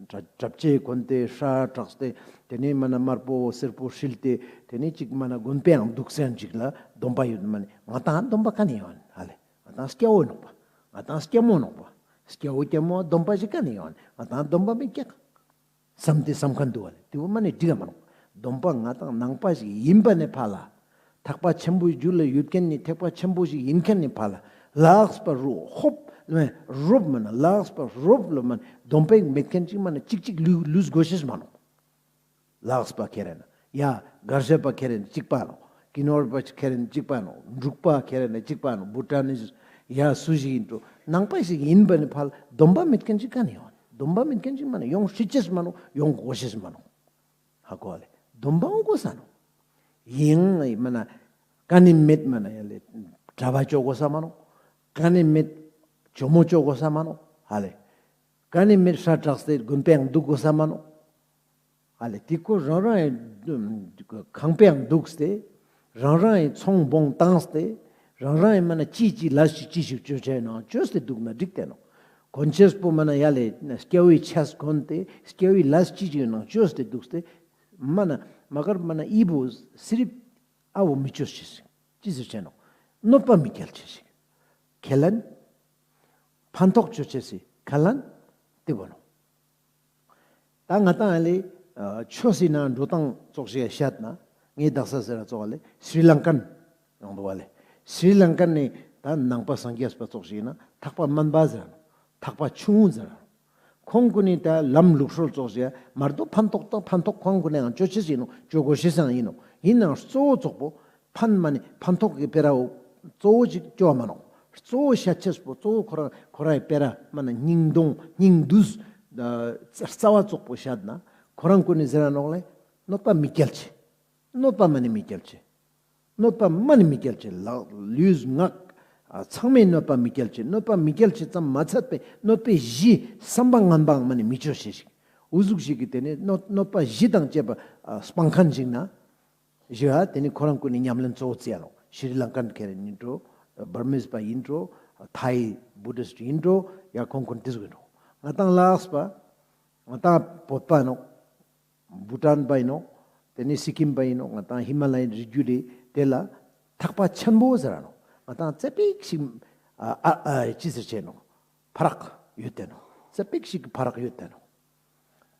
གྲ་གྲབ་ཅེས་གོན་ཏེ་ཧྲ་དྲགས་ཏེ་དེ་ནེ་མ་ན་དམར་པོ་སེར་པོ་ཧྲིལ་ཏེ་དེ་ནེ་ཅིག་མ་ན་དགོན་པའང་དུག་སེ་ཅིག་ལ་སྡོམ་པ་ཡོད་མ་ནེ་ང་དང་སྡོམ་པ་ག་ནེ་ཡོང་ཨ་ལེ། ང་དང་སྐྱ་བོ་ནོག་པ། ང་དང་སྐྱ་མོ་ནོག་པ། སྐྱ་བོ་སྐྱ་མོ་སྡོམ་པ་ཞིག་ག་ནེ་ཡོང་ང་དང་སྡོམ་པ་མེད་ཀྱག་བསམ་སྟེ་བསམ་ཁན་དུག་པ་ལེ། དེ་བོ་མ་ནེ་འགྲིག་ག་མ་ནོག་སྡོམ་པ་ང་དང་ནང་པ་ཞིག་ཡིན་པ་ནེ་ཕ་ལ། ཐེག་པ་ཆེན་པོའི་རྒྱུད་ལ་ཡོད་ཁན་ནི་ཐེག་པ་ཆེན་པོ་ཞིག་ཡིན་ཁན་ནི་ཕ་ལ། ལགས་པ་རུ་ཧོབ་རོབ་མ་ན་ལགས་པ་རོབ་ལ་མ་ན་སྡོམ་པ་མེད་ཁན་ཅིག་མ་ན་ཅིག་ཅིག་ལུས་ལུས་དགོས་ཤེས་མ་ནོག་ལགས་པ་ཁེ་རེ་ན་ཡ་གར་ཞ་པ་ཁེ་རེ་ན་ཅིག་པ་ནོག་ཀི་ནོར་པ་ཁེ་རེ་ན་ཅིག་པ་ནོག་འབྲུག་པ་ཁེ་རེ་ན་ཅིག་པ་ནོག་བུ་ཊ་ནི་ཡ་སུ་ཞིག་ཡིན་འགྲོ་ནང་པ་ཞིག་ཡིན་པ་ནི་ཕ་ལ་སྡོམ་པ་མེད་ཁན་ཅིག་ག་ནེ་ཡོང་སྡོམ་པ་མེད་ཁན་ཅིག་མ་ན་ཡོང་ཤེས་ཅེས་མ་ནོག་ཡོང་དགོས་ཤེས་མ་ནོག་ཧ་གོ་ལེ། སྡོམ་པ་འོང་དགོས་ས་ནོག་ཡིན་མ་ན་ག་ནེ་མེད་མ་ན་ཡ་ལེ་གྲྭ་པ་ཅོ་དགོས་ས་མ་ནོག་ག་ནེ་མེད་ཇོ་མོ་ཅོ་དགོས་ས་མ་ནོག་ཧ་ལེ། ག་ནེ་མེད་ཧྲ་དྲགས་ཏེ་དགོན་པའང་དུག་དགོས་ས་མ་ནོག་ཨ་ལེ། དེ་ཁོ་རང་རང་ཡི་ཁང་པའང་དུག་སྟེ་རང་རང་ཡི་ཚོང་བོང་བཏང་སྟེ་རང་རང་ཡི་མ་ན་ཅི་ཅི་ལས་ཅི་ཅི་ཞིག་ཅོ་ཅེས་ནང་ཅོས་ཏེ་དུག་ན་འགྲིག་སྟེ་ནོག་གོན་ཅེས་པོ་མ་ན་ཡ་ལེ་སྐྱ་བོའི་ཆས་གོན་ཏེ་སྐྱ་བོའི་ལས་ཅི་ཅི་ནང་ཅོས་ཏེ་དུག་སྟེ་མ་ན་མ་གར་མ་ན་ཨི་བོ་སི་རིབ་ཨ་བོ་མི་ཅོ་ཅེས་ཤིག་ཅི་ཟེར་ཅེས་ནོག་གནོད་པ་མི་སྐྱལ་ཅེས་ཤིག་ཁས་ལེན་ཕན་ཐོགས་ཅོ་ཅེས་ཤིག་ཁས་ལེན་དེ་བོ་ནོག་ད་ང་དང་ཨ་ལེ་ཆོས་སི་ནང་འགྲོ་སྟངས་ཙོགས་ཤིག་བཤད་ན་ངའི་དག་ས་ཟེར་ར་ཙོགས་ཨ་ལེ་སྲི་ལང་ཀན་ཡོང་དུག་པ་ལེ། སྲི་ལང་ཀན་ནི་ད་ནང་པ་སངས་རྒྱས་པ་ཙོགས་ཤིག་ན་ཐེག་པ་དམན་པ་ཟེར་ར་ནོག་ཐེག་པ་ཆུང་ངུ་ཟེར་ར་ནོག་ཁོང་གུན་ནི་ད་ལམ་ལུགས་སྲོལ་ཙོགས་ཤིག་མ་རྡོ་ཕན་ཐོགས་དང་ཕན་ཐོགས་ཁོང་གུན་ནི་ཡང་ཅོ་ཅེས་ཡིན་ནོག་ཅོ་དགོས་ཤེས་ཡང་ཡིན་ནོག་ཡིན་ནའང་གཙོ་བོ་ཙོགས་པོ་ཕན་མ་ནི་ཕན་ཐོགས་ཀྱི་སྤེ་ར་བོ་གཙོ་བོ་ཅིག་ཅོ་བ་མ་ནོག་གཙོ་བོ་ཤད་ཅེས་པོ་གཙོ་བོ་ཁོ་རང་ཁོ་རའི་སྤེ་ར་མ་ན་སྙིང་དོང་སྙིང་བསྡུས་རྩ་བ་ཙོགས་པོ་ཤད་ན་ཁོ་རང་གུན་ནི་ཟེར་ར་ནོག་ལེ། གནོད་པ་མི་སྐྱལ་ཅེས། གནོད་པ་མ་ནི་མི་སྐྱལ་ཅེས། གནོད་པ་མ་ནི་མི་སྐྱལ་ཅེས་ལགས་ལུས་ངག་ཚང་མས་གནོད་པ་མི་སྐྱལ་ཅེས། གནོད་པ་མི་སྐྱལ་ཅེས་ཙམ་མ་ཚད་པའི་གནོད་པའི་གཞི་བསམ་པ་ངན་པའང་མ་ནི་མི་ཅོ་ཅེས་ཤིག་འུ་ཟུག་ཞིག་གི་དེ་ནེ་གནོད་གནོད་པ་གཞི་དང་བཅས་པ་སྤང་ཁན་ཞིག་ན། ཞུ་ཧ་དེ་ནི་ཁོ་རང་གུན་ནི་ཉམས་ལེན་གཙོ་བོ་རྩི་ཡ་ནོག་ཤྲི་ལང་ཀན་ཁེ་རེ་ཡིན་འགྲོ། བར་མིས་པ་ཡིན་འགྲོ། ཐའི་བུ་དིསྟ་ཡིན་འགྲོ། ཡ་ཁོང་གུན་དེ་ཟུག་ཡིན་འགྲོ། ང་དང་ལགས་པ། ང་དང་བོད་པ་ཡིན་ནོག་བུ་ཊན་པ་ཡིན་ནོག་དེ་ནི་སི་ཀིམ་པ་ཡིན་ནོག་ང་དང་ཧི་མ་ལ་ཡའི་རི་རྒྱུད་ལི་དེ་ལ་ཐེག་པ་ཆེན་པོ་ཟེར་ར་ནོག་ང་དང་ཙ་པིག་ཞིག་ཨ་ཨ་ཅི་ཟེར་ཅེས་ནོག་ཕ་རག་ཡོད་དེ་ནོག་ཙ་པིག་ཞིག་ཕ་རག་ཡོད་དེ་ནོག་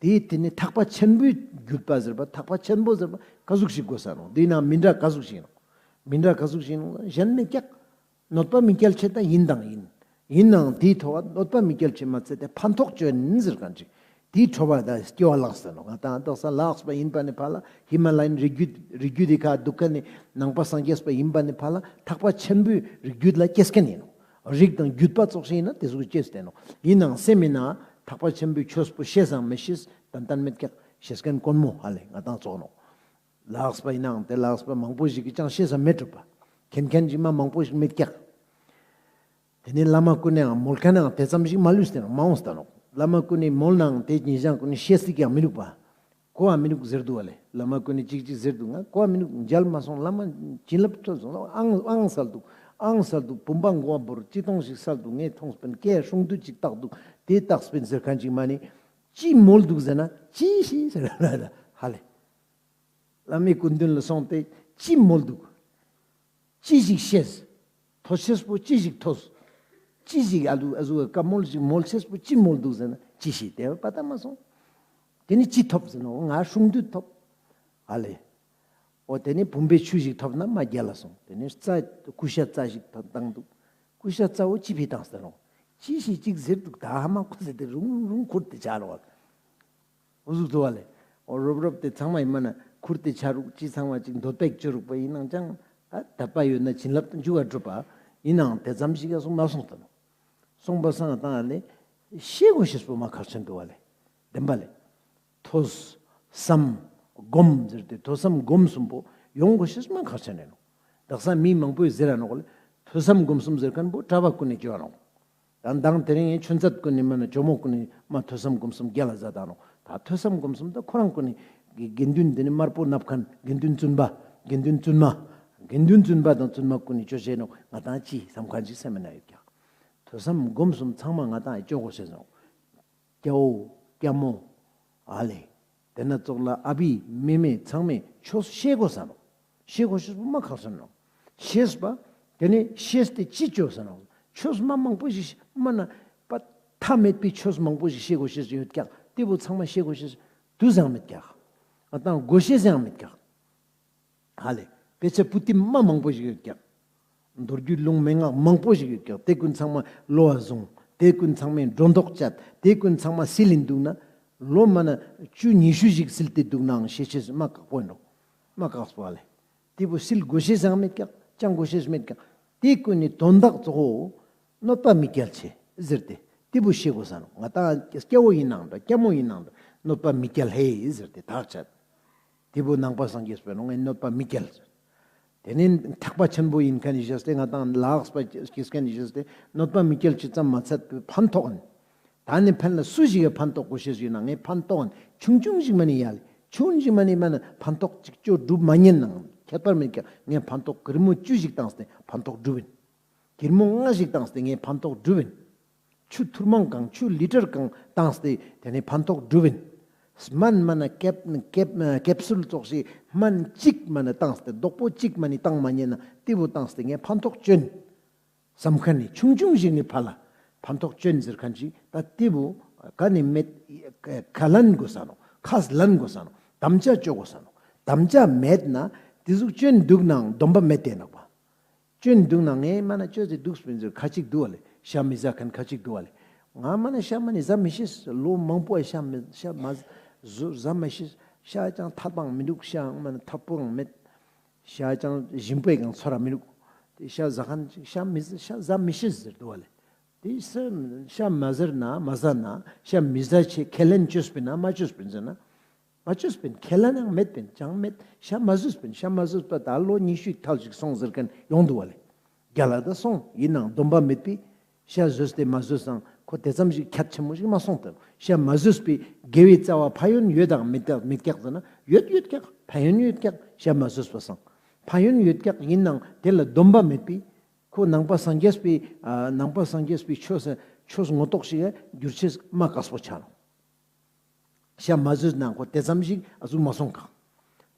དེ་དེ་ནི་ཐེག་པ་ཆེན་པོའི་བརྒྱུད་པ་ཟེར་བ་ཐེག་པ་ཆེན་པོ་ཟེར་བ་ག་ཟུག་ཞིག་དགོས་ས་ནོག་དེ་ནང་མི་འདྲ་ག་ཟུག་ཞིག་ནོག་མི་འདྲ་ག་ཟུག་ཞིག་ནོག་གཞན་མེད་ཀྱག་གནོད་པ་མི་སྐྱལ་ཅེས་ད་ཡིན་དང་ཡིན། ཡིན་ནའང་དེའི་ཐོག་གནོད་པ་མི་སྐྱལ་ཅེས་མ་ཚད་དེ་ཕན་ཐོགས་ཅོ་ཡིན་ཟེར་ཁན་ཅིག་དེའི་ཁྲོ་བ་ད་སྐྱེ་བ་ལངས་ས་ནོག་ང་དང་དག་ས་ལགས་པ་ཡིན་པ་ནི་ཕ་ལ་ཧི་མ་ལ་ཡའི་རི་རྒྱུད་རི་རྒྱུད་དེ་ཁ་འདུག་ཁན་ནི་ནང་པ་སངས་རྒྱས་པ་ཡིན་པ་ནི་ཕ་ལ་ཐེག་པ་ཆེན་པོའི་རི་རྒྱུད་ལ་སྐྱེས་ཁན་ཡིན་ནོག་རིགས་དང་བརྒྱུད་པ་ཙོགས་ཤིག་ཡིན་ན་དེ་ཟུག་སྐྱེས་ཏེ་ནོག་ཡིན་ནའང་སེམས་མི་ནང་ཐེག་པ་ཆེན་པོའི་ཆོས་པོ་ཤེས་སང་མི་ཤེས་ཏན་ཏན་མེད་ཀྱག་ཤེས་ཁན་དཀོན་མོ་ཧ་ལེ་ང་དང་ཙོགས་ནོག་ལགས་པ་ཡིན་ནའང་དེ་ལགས་པ་མང་པོ་ཞིག་གི་ཅང་ཤེས་སང་མེད་གྲུབ་པ། མཁྱེན་ཁན་ཞིག་མ་མང་པོ་ཞིག་མེད་ཀྱག་དེ་ནི་བླ་མ་གུན་ནའང་མོལ་ཁན་ནའང་དེ་ཙམ་ཞིག་མ་ལུས་ཏེ་ནོག་མ་འོངས་ཏེ་ནོག་བླ་མ་གུན་ནི་མོལ་ནའང་དེ་ཉེ་ཞང་གུན་ནི་ཤེས་སི་ཀྱང་མི་ལུག་པ། གོ་བ་མི་ལུག་ཟེར་དུག་པ་ལེ། བླ་མ་གུན་ནི་ཅིག་ཅིག་ཟེར་དུག་ང་གོ་བ་མི་ལུག་མཇལ་མ་སོང་བླ་མ་བྱིན་རླབས་ཐོབ་སོང་ཨང་ཨང་སལ་དུག་ཨང་སལ་དུག་བུམ་པ་མགོ་བ་བོར་ཅི་ཏོང་ཞིག་སལ་དུག་ངས་ཐོང་སྤེན་ཀའི་སྲུང་དུ་ཅིག་བཏགས་དུག་དེ་བཏགས་སྤེན་ཟེར་ཁན་ཅིག་མ་ནི། ཅི་མོལ་དུག་ཟེར་ན་ཅི་ཤེས་ཟེར་ཧ་ལེ། བླ་མའི་སྐུ་མདུན་ལ་སོང་སྟེ་ཅི་མོལ་དུག་ཅི་ཞིག་ཤེས། ཐོས་ཤེས་པོ་ཅི་ཞིག་ཐོས། ཅི་ཞིག་ཨ་ལུ་ཨ་ཟུག་བཀའ་མོལ་ཞིག་མོལ་ཤེས་པོ་ཅི་མོལ་དུག་ཟེར་ན་ཅི་ཤེས་དེ་བ་པ་ཏ་མ་སོང་། དེ་ནི་ཅི་ཐོབ་ཟེར་ན་འོ་ང་སྲུང་མདུད་ཐོབ། ཨ་ལེ། འོ་དེ་ནི་བུམ་པའི་ཆུ་ཞིག་ཐོབ་ན་མ་རྒྱལ་ལ་སོང་། དེ་ནི་རྩྭ་ཀུ་ཤ་རྩྭ་ཞིག་བཏང་དུག་ཀུ་ཤ་རྩྭ་བོ་ཅི་ཕི་བཏང་ཟེར་ན་འོ་ཅི་ཤེས་ཅིག་ཟེར་དུག་ད་ཧ་མ་གོ་ཟེར་ཏེ་རུང་རུང་ཁུར་ཏེ་ཆ་རོགས། འོ་ཟུག་དུག་པ་ལེ། འོ་རོབ་རོབ་དེ་ཚང་མ་ཡིན་མ་ན་ཁུར་ཏེ་ཆ་རུག་ཅི་ཚང་མ་ཅིག་འདོད་པའི་ཅོ་རུག་པ་ཡིན་ནང་ཅང་ཨ་དད་པ་ཡོད་ན་བྱིན་རླབས་དང་འཇུག་པ་གྲུབ་པ་ཡིན་ནའང་དེ་ཙམ་ཞིག་ཡ་སོང་མ་སོང་ད་ནོག་སོང་པ་སང་ང་དང་ཨ་ལེ་ཤེས་དགོས་ཤེས་པོ་མ་ཁག་ཆེན་དུག་པ་ལེ། བདེན་པ་ལེ། ཐོས་བསམ་སྒོམ་ཟེར་ཏེ་ཐོས་བསམ་སྒོམ་གསུམ་པོ་ཡོང་དགོས་ཤེས་མ་ཁག་ཆེན་ནོག་དག་ས་མི་མང་པོས་ཟེར་ར་ནོག་ལེ། ཐོས་བསམ་སྒོམ་གསུམ་ཟེར་ཁན་པོ་གྲྭ་པ་གུན་ནི་ཅོ་ར་ནོག་དང་དང་དེ་རིང་ཆུན་ཚད་གུན་ནི་མ་ན་ཇོ་མོ་གུན་ནི་མ་ཐོས་བསམ་སྒོམ་གསུམ་རྒྱལ་ལ་ཟ་ད་ནོག་ད་ཐོས་བསམ་སྒོམ་གསུམ་ད་ཁོ་རང་གུན་ནི་དགེ་འདུན་དེ་ནི་དམར་པོ་ནབ་ཁན་དགེ་འདུན་བཙུན་པ་དགེ་འདུན་བཙུན་མ་དགེ་འདུན་བཙུན་པ་དང་བཙུན་མ་གུན་ནི་ཅོ་ཅེས་ནོག་ང་དང་ཅི་སམ་ཁན་ཅིག་སེམས་ན་ཡོད་ཀྱག་ཐོས་བསམ་སྒོམ་གསུམ་ཚང་མ་ང་དང་ཅོ་དགོས་ཤེས་ནོག་སྐྱ་བོ་སྐྱ་མོ་ཨ་ལེ། དེ་ན་ཙོགས་ལ་ཨ་བི་མེ་མེ་ཚང་མས་ཆོས་ཤེས་དགོས་ས་ནོག། ཤེས་དགོས་ཤེས་པོ་མ་ཁག་ས་ནོག། ཤེས་པ་དེ་ནས་ཤེས་ཏེ་ཅི་བཅོས་ས་ནོག། ཆོས་མ་མང་པོ་ཞིག་མ་ན་པ་མཐའ་མེད་པའི་ཆོས་མང་པོ་ཞིག་ཤེས་དགོས་ཤེས་ཡོད་ཀྱག། དེ་བོ་ཚང་མ་ཤེས་དགོས་ཤེས་དུས་ཡང་མེད་ཀྱག། ང་དང་དགོས་ཤེས་ཡང་མེད་ཀྱག། ཧ་ལེ། དཔེ་ཆ་པུ་ཏི་མ་མང་པོ་ཞིག་ཡོད་ཀྱག། མདོ་རྒྱུད་ལུང་མན་ངག་མང་པོ་ཞིག་ཡོད་ཀྱག། དེ་ཀུན་ཚང་མ་བློ་བ་བཟུང་། དེ་ཀུན་ཚང་མའི་སྒྲོ་འདོགས་བཅད། དེ་ཀུན་ཚང་མ་སིལ་ཡིན་འདུག་ན། ལོ་མ་ན་བཅུ་ཉི་ཤུ་ཞིག་སིལ་ཏེ་འདུག་ནའང་ཤེས་ཤེས་མ་ཁག་པོ་ཡིན་ནོག། མ་ཁག་པོ་ཨ་ལེ། དེ་བོ་སིལ་དགོས་ཤེས་ཡང་མེད་ཀྱག། ཅང་དགོས་ཤེས་མེད་ཀྱག། དེ་ཀུན་ནི་དོན་དག་གཙོ་བོ་གནོད་པ་མི་སྐྱལ་ཆེ་ཟེར་ཏེ། དེ་བོ་ཤེས་དགོས་ས་ནོག། ང་དང་སྐྱ་བོ་ཡིན་ནའང་འདྲ་སྐྱ་མོ་ཡིན་ནའང་འདྲ་གནོད་པ་མི་སྐྱལ་ཧེ་ཟེར་ཏེ་ཐག་བཅད། དེ་བོ་ནང་པ་སངས་རྒྱས་པའི་ནང་ངས་གནོད་པ་མི་སྐྱལ། དེ་ནས་ཐེག་པ་ཆེན་པོ་ཡིན་མཁན་ནི་ཞེས་ཏེ་ང་དང་ལ་དྭགས་པ་སྐྱེས་མཁན་ནི་ཞེས་ཏེ་གནོད་པ་མི་སྐྱལ་ཅི་ཙམ་མ་ཚད་པའི་ཕན་ཐོགས་ཨིན། ད་ནི་ཕན་ལ་སུ་ཞིག་གི་ཕན་ཐོགས་དགོས་ཤེས་ཞུས་ན་ངས་ཕན་ཐོགས་ཨིན། ཆུང་ཆུང་ཞིག་མ་ནི་ཡ་ལེ། ཆུང་ཞིག་མ་ནི་མ་ན་ཕན་ཐོགས་ཅིག་ཅོ་སྒྲུབ་མ་ཉན་ནའང་ཁྱད་པར་མེད་ཀྱང་ངས་ཕན་ཐོགས་གིར་མོ་བཅུ་ཞིག་བཏང་སྟེ་ཕན་ཐོགས་སྒྲུབ་ཨིན། གིར་མོ་ལྔ་ཞིག་བཏང་སྟེ་ངས་ཕན་ཐོགས་སྒྲུབ་ཨིན། ཆུ་ཐུར་མང་གང་ཆུ་ལི་ཊར་གང་བཏང་སྟེ་དེ་ནས་ཕན་ཐོགས་སྒྲུབ་ཨིན། སྨན་མ་ན་ཀེབ་ཀེབ་ཀེབ་སུལ་ཙོགས་ཤིག་སྨན་གཅིག་མ་ན་བཏང་སྟེ་རྡོག་པོ་གཅིག་མ་ནི་བཏང་མ་ཉན་ན་དེ་བོ་བཏང་སྟེ་ངས་ཕན་ཐོགས་ཅོན་བསམ་མཁན་ནི་ཆུང་ཆུང་ཞིག་ནི་ཕ་ལ་ཕན་ཐོགས་ཅོན་ཟེར་མཁན་ཞིག་ད་དེ་བོ་ག་ནི་མེད་ཁས་ལེན་དགོས་ས་ནོག། ཁས་ལེན་དགོས་ས་ནོག། དམ་བཅའ་ཅོ་དགོས་ས་ནོག། དམ་བཅའ་མེད་ན་དེ་ཟུག་ཅོན་འདུག་ནའང་སྡོམ་པ་མེད་དེ་ནོག་པ། ཅོན་འདུག་ན་ངས་མ་ན་ཅོས་ཏེ་འདུག་སྤིན་ཟེར་ཁ་ཅིག་འདུག་བ་ལེ། ཤ་མི་ཟ་མཁན་ཁ་ཅིག་འདུག་བ་ལེ། ང་མ་ན་ཤ་མ་ནི་ཟ་མི་ཤེས། ལོ་མང་པོ་ཤ་མི་ཤ་མ་ཟ་ཟ་མི་ཤེས། ཤ་ཅང་ཐད་པའང་མི་འདུག། ཤ་མ་ན་ཐད་པོའང་མེད། ཤ་ཅང་ཞིམ་པོའི་གང་ཚོར་ར་མི་འདུག། དེ་ཤ་ཟ་མཁན་ཅིག་ཤ་མི་ཟ་ཤ་ཟ་མི་ཤེས་ཟེར་འདུག་བ་ལེ། དེ་ཤ་མ་ཟེར་ན་མ་ཟ་ན་ཤ་མི་ཟ་ཆེ་ཁས་ལེན་ཅོས་སྤིན་ན་མ་ཅོས་སྤིན་ཟེར་ན། མ་ཅོས་སྤིན། ཁས་ལེན་ཡང་མེད་པིན། ཅང་མེད། ཤ་མ་ཟོས་པིན། ཤ་མ་ཟོས་པ་ད་ལོ་ཉི་ཤུའི་ཐལ་ཞིག་སོང་ཟེར་མཁན་ཡོང་འདུག་བ་ལེ། རྒྱ་ལ་ད་སོང་ཡིན་ནའང་སྡོམ་པ་མེད་པའི་ཤ་ཟོས་ཏེ་མ་ཟོས་སང་ཁོ་དེ་ཙམ་ཞིག་ཁྱད་ཆེན་མོ་ཞིག་མ་སོང་སྟེ། ཤ་མ་ཟོས་པའི་དགེ་བའི་རྩ་བ་ཕན་ཡོན་ཡོད་དང་མེད་ཀྱག་མེད་ཀྱག་ཟེར་ན་ཡོད་ཡོད་ཀྱག། ཕན་ཡོན་ཡོད་ཀྱག། ཤ་མ་ཟོས་པ་སང་ཕན་ཡོན་ཡོད་ཀྱག། ཡིན་ནའང་དེ་ལ་སྡོམ་པ་མེད་པའི་ཁོ་ནང་པ་སངས་རྒྱས་པའི་ཨ་ནང་པ་སངས་རྒྱས་པའི་ཆོས་ཆོས་ངོ་ཐོག་ཞིག་ག་འགྱུར་ཆེས་མ་དཀགས་པོ་ཆ་ནོག། ཤ་མ་ཟོས་ན་ཁོ་དེ་ཙམ་ཞིག་ཨ་ཟུག་མ་སོང་ཁ།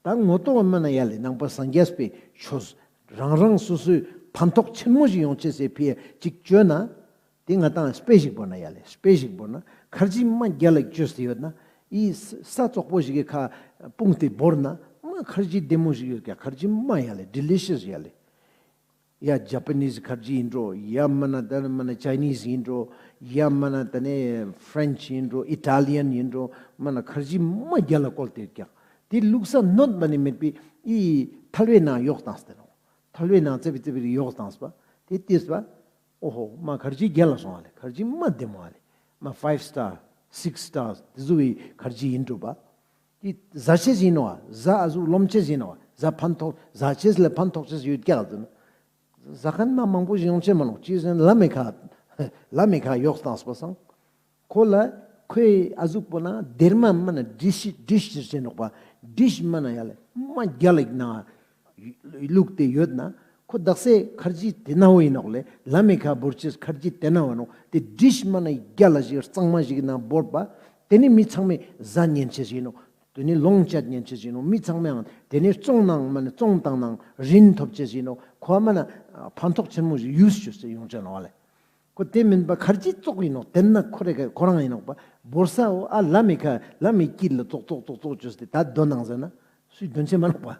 ད་ངོ་ཐོག་མ་ན་ཡ་ལེ་ནང་པ་སངས་རྒྱས་པའི་ཆོས་རང་རང་སོ་སོའི་ཕན་ཐོགས་ཆེན་མོ་ཞིག་ཡོང་ཆེས་སི་ཕི་ཡ་ཅིག་བཅོས་ན། དེ་ང་དང་དཔེ་ཞིག་བོར་ན་ཡ་ལེ་དཔེ་ཞིག་བོར་ན་ཁར་ཇི་མ་རྒྱལ་ལ་བཅོས་ཏེ་ཡོད་ན་ཨི་ས་ཙོག་པོ་ཞིག་གི་ཁ་སྤུངས་ཏེ་བོར་ན་མ་ཁར་ཇི་བདེ་མོ་ཞིག་ཡོད་ཀྱག། ཁར་ཇི་མ་ཡ་ལེ་ཌི་ལི་ཤི་ཡས་ཡ་ལེ། ཡ་ཇ་པ་ནིས་ཁར་ཇི་ཡིན་འགྲོ། ཡ་མ་ན་ད་ནི་མ་ན་ཅའི་ནིས་ཡིན་འགྲོ། ཡ་མ་ན་ད་ནི་ཕ་རན་ཆི་ཡིན་འགྲོ། ཨི་ཊ་ལི་ཡན་ཡིན་འགྲོ། མ་ན་ཁར་ཇི་མ་རྒྱལ་ལ་བཀོལ་ཏེ་ཀྱག། དེ་ལུགས་ས་གནོད་པ་ནི་མེད་པའི་ཨི་ཐལ་བའི་ནང་ཡོག་བཏང་སྟེ་ནོ། ཐལ་བའི་ནང་ཙེ་བི་ཙེ་བི་རི་ཡོག་བཏང་སྤ། དེ་ལྟས་པ། ཨོ་ཧོ་མ་ཁར་ཇི་རྒྱལ་ལ་སོང་ཨ་ལེ། ཁར་ཇི་མ་བདེ་མོ་ཨ་ལེ། མ་ཕའིབ་སི་ཊར་སིགས་སི་ཊར་དེ་ཟུག་གི་ཁར་ཇི་ཡིན་འགྲོ་པ། དེ་ཟ་ཆེས་ཡིན་ནོ། ཟ་ཨ་ཟུག་རློམ་ཆེས་ཡིན་ནོ། ཟ་ཕན་ཐོགས་ཟ་ཆེས་ལ་ཕན་ཐོགས་ཆེས་ཡོད་ཀྱག་ཟེར་ན། ཟ་མཁན་མ་མང་པོ་ཞིག་ཡོང་ཆེས་མ་ནོག། ཅི་ཟེར་ན་ལམ་མི་ཁ་ལམ་མི་ཁ་ཡོག་བཏང་སྤ་སང་། ཁོ་ལ་ཁོའི་ཨ་ཟུག་པོ་ན་སྡེར་མ་མ་ན་ཌིཤ་ཌིཤ་ཟེར་ཆེས་ནོག་པ། ཌིཤ་མ་ན་ཡ་ལེ་མ་རྒྱལ་ལ་ན་ལུག་དེ་ཡོད་ན་ཁོ་དག་སའི་ཁར་ཇི་དེ་ན་བོ་ཡིན་ནོག་ལེ། ལམ་མི་ཁ་བོར་ཆེས་ཁར་ཇི་དེ་ན་བོ་ནོག། དེ་ཌིཤ་མ་ན་རྒྱལ་ལ་ཞིག་གཙང་མ་ཞིག་ན་བོར་པ། དེ་ནི་མི་ཚང་མས་ཟ་ཉན་ཆེས་ཡིན་ནོག། དེ་ནི་ལོངས་སྤྱད་ཉན་ཆེས་ཡིན་ནོག། མི་ཚང་མའང་དེ་ནི་བཙོང་ནའང་མ་ནི་བཙོང་བཏང་ནའང་རིན་ཐོབ་ཆེས་ཡིན་ནོག། ཁོ་མ་ན་ཕན་ཐོགས་ཆེན་མོ་ཞིག་ཡུས་ཆོས་ཡོང་ཆེས་ནོག་ལེ། ཁོ་དེ་མིན་པ་ཁར་ཇི་ཙོག་ཡིན་ནོག། དེ་ན་ཁོ་རེ་ཁོ་རང་ཡིན་ནོག་པ། བོར་ས་འོ་ཨ་ལམ་མི་ཁ་ལམ་མི་དཀྱིལ་ལ་ཙོག་ཙོག་ཙོག་ཙོག་བཅོས་ཏེ་ད་དོན་ནང་ཟེར་ན་སུས་དོན་ཆེས་མ་ནོག་པ།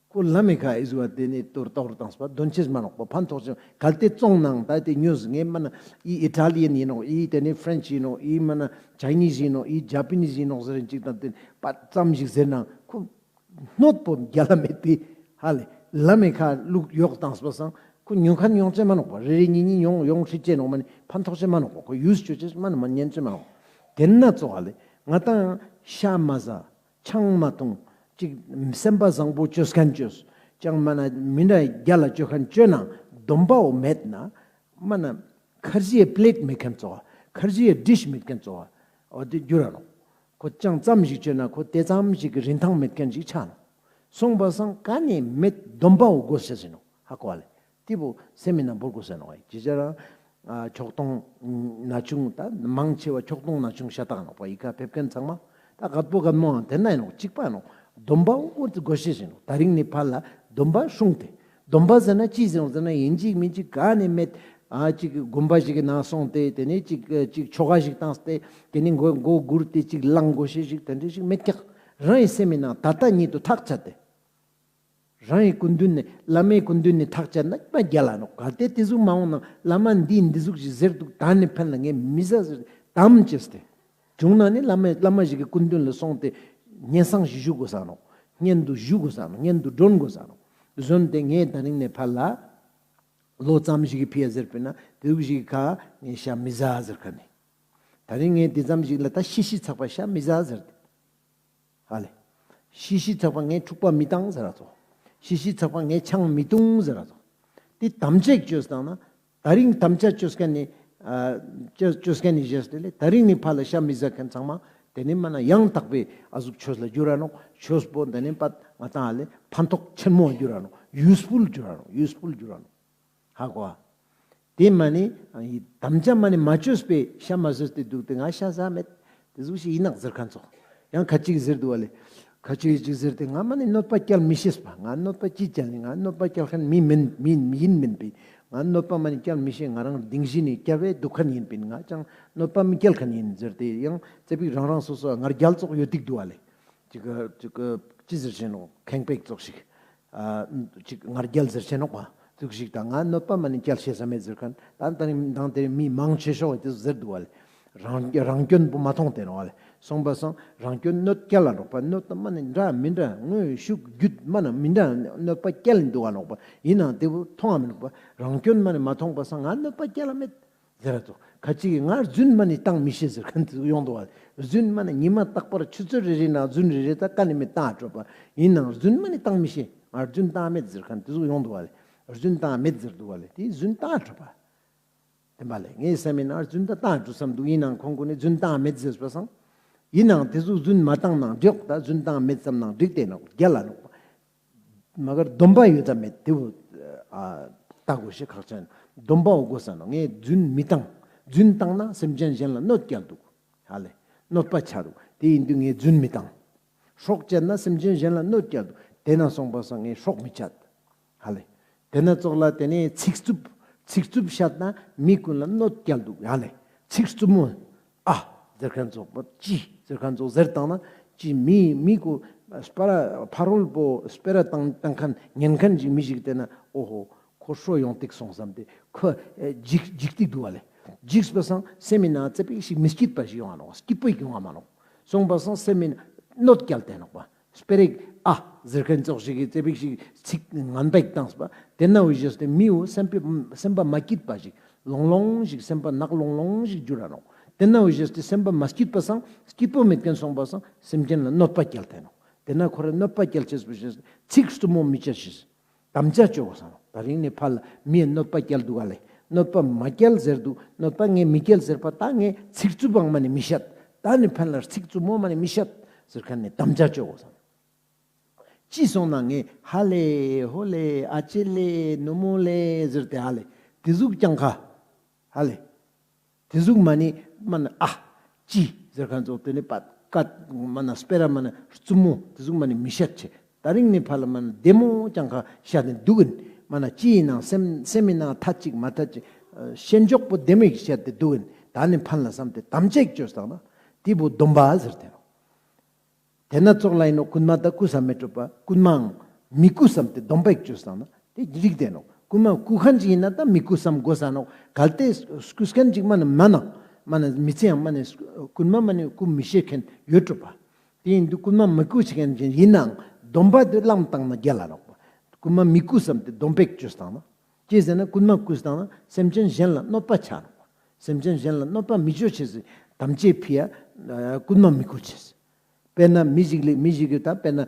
ཁོ་ལམ་མི་ཁ་ཨི་ཟུ་བ་དེ་ནི་གཏོར་གཏོར་བཏང་སྤ་དོན་ཆེས་མ་ནོག་པ། ཕན་ཐོགས་ཆེས་གལ་ཏེ་བཙོང་ནའང་ད་དེ་ཉོས་ངས་མ་ན་ཨི་ཨི་ཊ་ལི་ཡན་ཡིན་ནོག། ཨི་དེ་ནི་ཕ་རན་ཆི་ཡིན་ནོག། ཨི་མ་ན་ཅའི་ནིས་ཡིན་ནོག། ཨི་ཇ་པ་ནིས་ཡིན་ནོག་ཟེར་ཅིག་དང་དེ་པ་ཙམ་ཞིག་ཟེར་ན་ཁོ་གནོད་པོ་རྒྱལ་ལ་མེད་པའི་ཧ་ལེ་ལམ་མི་ཁ་ལུག་ཡོག་བཏང་སྤ་སང་ཁོ་ཉོ་མཁན་ཡོང་ཆེས་མ་ནོག་པ། རེ་རེ་གཉིས་གཉིས་ཡོང་ཡོང་ཁྲིད་ཆེས་ནོག་མ་ནི་ཕན་ཐོགས་ཆེས་མ་ནོག་པ། ཁོ་ཡུས་ཆོས་ཆེས་མ་ནི་མ་ཉན་ཆེས་མ་ནོག། དེ་ན་ཙོག་ཧ་ལེ་ང་དང་ཤ་མ་ཟ། ཆང་མ་འཐུང་། ཅིག་སེམས་པ་བཟང་པོ་བཅོས་མཁན་བཅོས། ཅང་མ་ན་མི་འདྲ་རྒྱལ་ལ་བཅོ་མཁན་བཅོས་ན་སྡོམ་པ་བོ་མེད་ན་མ་ན་ཁར་ཇི་ཡ་པི་ལེཊ་མེད་མཁན་ཙོག། ཁར་ཇི་ཡ་ཌིཤ་མེད་མཁན་ཙོག། འོ་དེ་འགྱུར་ར་ནོག། ཁོ་ཅང་ཙམ་ཞིག་བཅོས་ན་ཁོ་དེ་ཙམ་ཞིག་གི་རིན་ཐང་མེད་མཁན་ཞིག་ཆགས་ནོག། སོང་པ་སང་ག་ནས་མེད་སྡོམ་པ་བོ་དགོས་ཤེས་ཡིན་ནོག། ཧ་གོ་བ་ལེ། དེ་བོ་སེམས་མི་ན་བོར་དགོས་ཤེས་ནོག། ཅི་ཅི་རང་ ཨ་ཕྱོགས་གཏོང་ན་ཆུང་། ད་མང་ཆེ་བ་ཕྱོགས་གཏོང་ན་ཆུང་ཤ་སྟག་ནོག་པ། ཡི་གེ་ཕེབས་མཁན་ཚང་མ་ད་རྒད་པོ་རྒད་མོའང་དེ་ན་ཡིན་ནོག། གཅིག་པ་ནོག། སྡོམ་པ་འོ་དགོས་ཤེས་ཡིན་ནོག། ད་རིང་ནས་ཕར་ལ་སྡོམ་པ་སྲུང་སྟེ། སྡོམ་པ་ཟེར་ན་ཅི་ཟེར་ཟེར་ན་ཡིན་གཅིག་མིན་གཅིག་ག་ནས་མེད། ཨ་གཅིག་དགོན་པ་ཞིག་གི་ནང་སོང་སྟེ་དེ་ནས་གཅིག་གཅིག་ཆོ་ག་ཞིག་བཏང་སྟེ་དེ་ནས་མགོ་མགོ་སྒུར་ཏེ་གཅིག་ལངས་དགོས་ཤེས་ཞིག་དེ་འདྲ་ཞིག་མེད་ཀྱག། རང་གི་སེམས་ནང་ད་ལྟ་ཉིད་དུ་ཐག་བཅད་དེ། རང་གི་སྐུ་མདུན་ནས་བླ་མའི་སྐུ་མདུན་ནས་ཐག་བཅད་ན་མ་རྒྱལ་ལ་ནོག། གལ་ཏེ་དེ་ཟུག་མ་འོང་ན་བླ་མ་འདིས་འདི་ཟུག་ཞིག་ཟེར་འདུག། ད་ནི་ཕན་ལ་ངས་མི་ཟ་ཟེར་དམ་བཅས་ཏེ། བྱུང་ན་ནི་བླ་མ་བླ་མ་ཞིག་གི་སྐུ་མདུན་ལ་སོང་སྟེ་སྙན་སེང་ཞིག་ཞུ་དགོས་ས་ནོག། སྙན་དུ་ཞུ་དགོས་ས་ནོག། སྙན་དུ་སྒྲོན་དགོས་ས་ནོག། བཟོན་ཏེ་ངས་ད་རིང་ནས་ཕར་ལ་ལོ་ཙམ་ཞིག་གི་ཕི་ཡ་ཟེར་པས་ན་དེ་ཟུག་ཞིག་གི་ཁ་ངས་ཤ་མི་ཟ་ཟེར་ཁ་ནི། ད་རིང་ངས་དེ་ཙམ་ཞིག་ལ་ད་ཤི་ཤི་ཚག་པ་ཤ་མི་ཟ་ཟེར་ཏེ། ཧ་ལེ། ཤི་ཤི་ཚག་པ་ངས་འཁྲུག་པ་མི་བཏང་ཟེར་ར་ཙོགས། ཤི་ཤི་ཚག་པ་ངས་ཆང་མི་འཐུང་ཟེར་ར་ཙོགས། དེ་དམ་བཅས་བཅོས་བཏང་ན། ད་རིང་དམ་བཅས་བཅོས་མཁན་ནི་ཨ་བཅོས་བཅོས་མཁན་ནི་ཞེས་ཏེ་ལེ། ད་རིང་ནི་ཕར་ལ་ཤ་མི་ཟ་མཁན་ཚང་མ་དེ་ནི་མ་ན་ཡང་དག་པའི་ཨ་ཟུག་ཆོས་ལ་འགྱུར་ར་ནོག། ཆོས་པོ་དེ་ནི་པད་ང་ཏང་ཨ་ལེ་ཕན་ཐོགས་ཆེན་མོ་འགྱུར་ར་ནོག། ཡུས་ཕུལ་འགྱུར་ར་ནོག། ཡུས་ཕུལ་འགྱུར་ར་ནོག། ཧ་གོ་ཨ། དེ་མ་ནི་དམ་བཅའ་མ་ནི་མ་བཅོས་པའི་ཤ་མ་ཟོས་ཏེ་འདུག་སྟེ་ང་ཤ་ཟ་མེད། དེ་ཟུག་ཞིག་ཡིན་ནག་ཟེར་མཁན་ཚོགས། ཡང་ཁ་ཅིག་ཟེར་འདུག་བ་ལེ། ཁ་ཅིག་ཅིག་ཟེར་ཏེ་ང་མ་ནི་གནོད་པ་བསྐྱལ་མི་ཤེས་པ། ང་གནོད་པ་ཅི་བསྐྱལ་ནི། ང་གནོད་པ་བསྐྱལ་མཁན་མི་མིན་མི་ཡིན་མིན་པས། ང་གནོད་པ་མ་ནི་བསྐྱལ་མི་ཤེས། ང་རང་སྡིངས་གཞི་ནས་བསྐྱལ་བའི་འདུག་མཁན་ཡིན་པས། ང་ཅང་གནོད་པ་མི་བསྐྱལ་མཁན་ཡིན་ཟེར་ཏེ་ཡང་ཙེ་པིག་རང་རང་སོ་སོ་ང་རྒྱལ་ཙོགས་ཡོད་ཏིག་འདུག་བ་ལེ། ཅིག་ཅིག་ཅི་ཟེར་ཤེས་ནོག། ཁེངས་པའི་ཙོགས་ཤིག། ཨ་ཅིག་ང་རྒྱལ་ཟེར་ཤེས་ནོག་པ། ཙུག་ཞིག་དང་ང་གནོད་པ་མ་ནི་བསྐྱལ་ཤེས་ས་མེད་ཟེར་མཁན། ད་ད་རིང་མདང་དེ་རིང་མི་མང་ཆེ་ཤོས་དེ་ཟེར་འདུག་བ་ལེ། རང་རང་སྐྱོན་པོ་མ་མཐོང་སྟེ་ནོག་བ་ལེ། སོང་པ་སང་རང་སྐྱོན་གནོད་བསྐྱལ་ལ་ནོག་པ། གནོད་དང་མ་ནི་འདྲ་མི་འདྲ་དངོས་ཤུགས་བརྒྱུད་མ་ན་མི་འདྲ་གནོད་པ་བསྐྱལ་ལ་འདུག་བ་ནོག་པ། ཡིན་ནའང་དེ་བོ་མཐོང་བ་མི་ནོག་པ། རང་སྐྱོན་མ་ནི་མ་མཐོང་པ་སང་ང་གནོད་པ་བསྐྱལ་ལ་མེད། ཟེར་ར་ཙོགས། ཁ་ཅིག་གིས་ང་རྫུན་མ་ནི་བཏང་མི་ཤེས་ཟེར་མཁན་དེ་ཡོང་འདུག་བ། རྫུན་མ་ནི་ཉི་མ་རྟག་པར་ཆུ་ཚོད་རེ་རེ་ནང་རྫུན་རེ་རེ་ད་ཀ་ནི་མི་བཏང་འགྲོ་པ། ཡིན་ནའང་རྫུན་མ་ནི་བཏང་མི་ཤེས། ང་རྫུན་བཏང་མེད་ཟེར་མཁན་དེ་ཟུག་ཡོང་འདུག་བ་ལེ། རྫུན་བཏང་མེད་ཟེར་འདུག་བ་ལེ། དེ་རྫུན་བཏང་འགྲོ་པ། དེ་མ་ལེ་ངའི་སེམས་ནང་རྫུན་ད་བཏང་འགྲོ་བསམ་འདུག། ཡིན་ནའང་ཁོང་ཀུན་ནི་རྫུན་བཏང་མེད་ཟེར་པ་སང་། ཡིན་ནའང་དེ་ཟུག་རྫུན་མ་བཏང་ནའང་འགྲིག། ད་རྫུན་བཏང་མེད་བསམ་ནའང་འགྲིག་སྟེ་ནོག། རྒྱལ་ལ་ནོག་པ། མ་གར་སྡོམ་པ་ཡོད་ད་མེད་དེ་བོ་ཨ་ལྟ་དགོས་ཤེས་ཁག་ཅན། སྡོམ་པ་འོ་དགོས་ས་ནོག། ངས་རྫུན་མི་བཏང་། རྫུན་བཏང་ན་སེམས་ཅན་གཞན་ལ་གནོད་བསྐྱལ་འདུག། ཧ་ལེ། གནོད་པ་ཆགས་འདུག། དེ་ཡིན་དུས་ངས་རྫུན་མི་བཏང་། སྲོག་བཅད་ན་སེམས་ཅན་གཞན་ལ་གནོད་བསྐྱལ་འདུག། དེ་ན་སོང་པ་སང་ངས་སྲོག་མི་བཅད། ཧ་ལེ། དེ་ན་ཙོགས་ལ་དེ་ནས་ཚིག་རྩུབ། ཚིག་རྩུབ་བཤད་ན་མི་ཀུན་ལ་གནོད་བསྐྱལ་འདུག། ཧ་ལེ། ཚིག་རྩུབ་མོ། ཨ་ཟེར་མཁན་ཙོགས་པ། ཅི་ཟེར་མཁན་ཙོགས་ཟེར་བཏང་ན། ཅི་མི་མི་ཀུ་སྤེ་ར་ཕ་རོལ་པོ་སྤེ་ར་བཏང་བཏང་མཁན་ཉན་མཁན་ཅིག་མི་ཞིག་བལྟས་ན། ཨོ་ཧོ། ཁོ་ཧྲོ་ཡོང་ཏིག་སོང་བསམ་སྟེ་ཁོ་ཨེ་འཇིགས་འཇིགས་ཏིག་འདུག་བ་ལེ། འཇིགས་པ་སང་སེམས་མི་ནང་ཙེ་པིག་ཞིག་མི་སྐྱིད་པ་ཞིག་ཡོང་བ་ནོག། སྐྱིད་པོ་ཞིག་ཡོང་བ་མ་ནོག། སོང་པ་སང་སེམས་མི་ནང་གནོད་བསྐྱལ་ཏེ་ནོག་པ། སྤེ་ར་ཨ་ཟེར་མཁན་ཙོགས་ཞིག་གི་ཙེ་པིག་ཞིག་ཚིག་ངན་པ་ཞིག་བཏང་པ། དེ་ན་འོ་ཞེས་ཏེ་མི་འོ་སེམས་པ་སེམས་པ་མ་སྐྱིད་པ་ཞིག་ལོང་ལོང་ཞིག་སེམས་པ་ནག་ལོང་ལོང་ཞིག་འགྱུར་ར་ནོག། དེ་ན་འོ་ཞེས་ཏེ་སེམས་པ་མ་སྐྱིད་པ་སང་སྐྱིད་པོ་མེད་མཁན་སོང་པ་སང་སེམས་ཅན་ལ་གནོད་པ་བསྐྱལ་ཏེ་ནོག། དེ་ན་ཁོ་ར་གནོད་པ་བསྐྱལ་ཅེས་པོ་ཞེས་ཚིག་རྩུབ་མོ་མི་བྱ་ཞེས། དམ་བཅའ་བཅོ་དགོས་ས་ནོག། ད་རིང་ནས་ཕར་ལ་མིའི་གནོད་པ་བསྐྱལ་འདུག་ག་ལེ། གནོད་པ་མ་བསྐྱལ་ཟེར་འདུག། གནོད་པ་ངས་མི་བསྐྱལ་ཟེར་པ། ད་ངས་ཚིག་རྩུབ་པའང་མ་ནི་མི་བཤད། ད་ནི་ཕན་ལ་ཚིག་རྩུབ་མོ་མ་ནི་མི་བཤད་ཟེར་མཁན་ནི་དམ་བཅའ་བཅོ་དགོས་ས་ནོག། ཅི་སོང་ན་ངས་ཧ་ལེ་ཧོ་ལེ་ཨ་ཅེ་ལེ་ནུ་མོ་ལེ་ཟེར་ཏེ་ཧ་ལེ། དེ་ཟུག་ཀྱང་ཁ། ཧ་ལེ། དེ་ཟུག་མ་ནི་མ་ན་ཨ་ཅི་ཟེར་མཁན་ཙོགས་དེ་ནི་པད་ཀད་མ་ན་སྤེ་ར་མ་ན་རྩུབ་མོ་དེ་ཟུག་མ་ནི་མི་བཤད་ཅེས། ད་རིང་ནས་ཕར་ལ་མ་ན་བདེ་མོ་ཀྱང་ཁ་བཤད་དེ་འདུག་གིན། མ་ན་ཅི་ཡིན་ནའང་སེམས་སེམས་ཡིན་ནའང་ཐད་ཅིག་མ་ཐད་ཅིག་ཤེས་འཇོག་པོ་བདེ་མོ་ཞིག་བཤད་དེ་འདུག་གིན། ད་ནི་ཕན་ལ་བསམ་སྟེ་དམ་བཅའ་ཞིག་བཅོས་བཏང་ན་དེ་བོ་སྡོམ་པ་ཟེར་ཏེ་ནོག། དེ་ན་ཙོགས་ལ་ཡིན་ནོག། རྐུན་མ་དང་རྐུ་ས་མི་སྤྲོད་པ། རྐུན་མའང་མི་རྐུ་བསམ་སྟེ་སྡོམ་པ་ཞིག་བཅོས་བཏང་ན་དེ་འགྲིག་སྟེ་ནོག། རྐུན་མ་རྐུ་མཁན་ཅིག་ཡིན་ན་ད་མི་རྐུ་བསམ་དགོས་ས་ནོག། གལ་ཏེ་རྐུ་མཁན་ཅིག་མ་ནི་མ་ན་མ་ནི་མི་ཚེ་ཡང་མ་ནི་རྐུན་མ་མ་ནི་རྐུ་མི་ཤེས་མཁན་ཡོད་འགྲོ་པ། དེ་ཡིན་དུས་རྐུན་མ་མི་རྐུ་བྱེད་མཁན་ཅིག་ཡིན་ནའང་སྡོམ་པ་དེ་བླངས་བཏང་ན་རྒྱལ་ལ་ནོག་པ། རྐུན་མ་མི་རྐུ་བསམ་སྟེ་སྡོམ་པ་ཞིག་བཅོས་བཏང་ན། ཅི་ཟེར་ན་རྐུན་མ་རྐུས་བཏང་ན་སེམས་ཅན་གཞན་ལ་གནོད་པ་ཆ་ནོག་པ། སེམས་ཅན་གཞན་ལ་གནོད་པ་མི་བཅོ་ཅེས་སི་དམ་བཅའ་ཕི་ཡ་རྐུན་མ་མི་རྐུ་ཅེས། དཔེར་ན་མི་ཞིག་ལས་མི་ཞིག་གིས་ད་དཔེར་ན་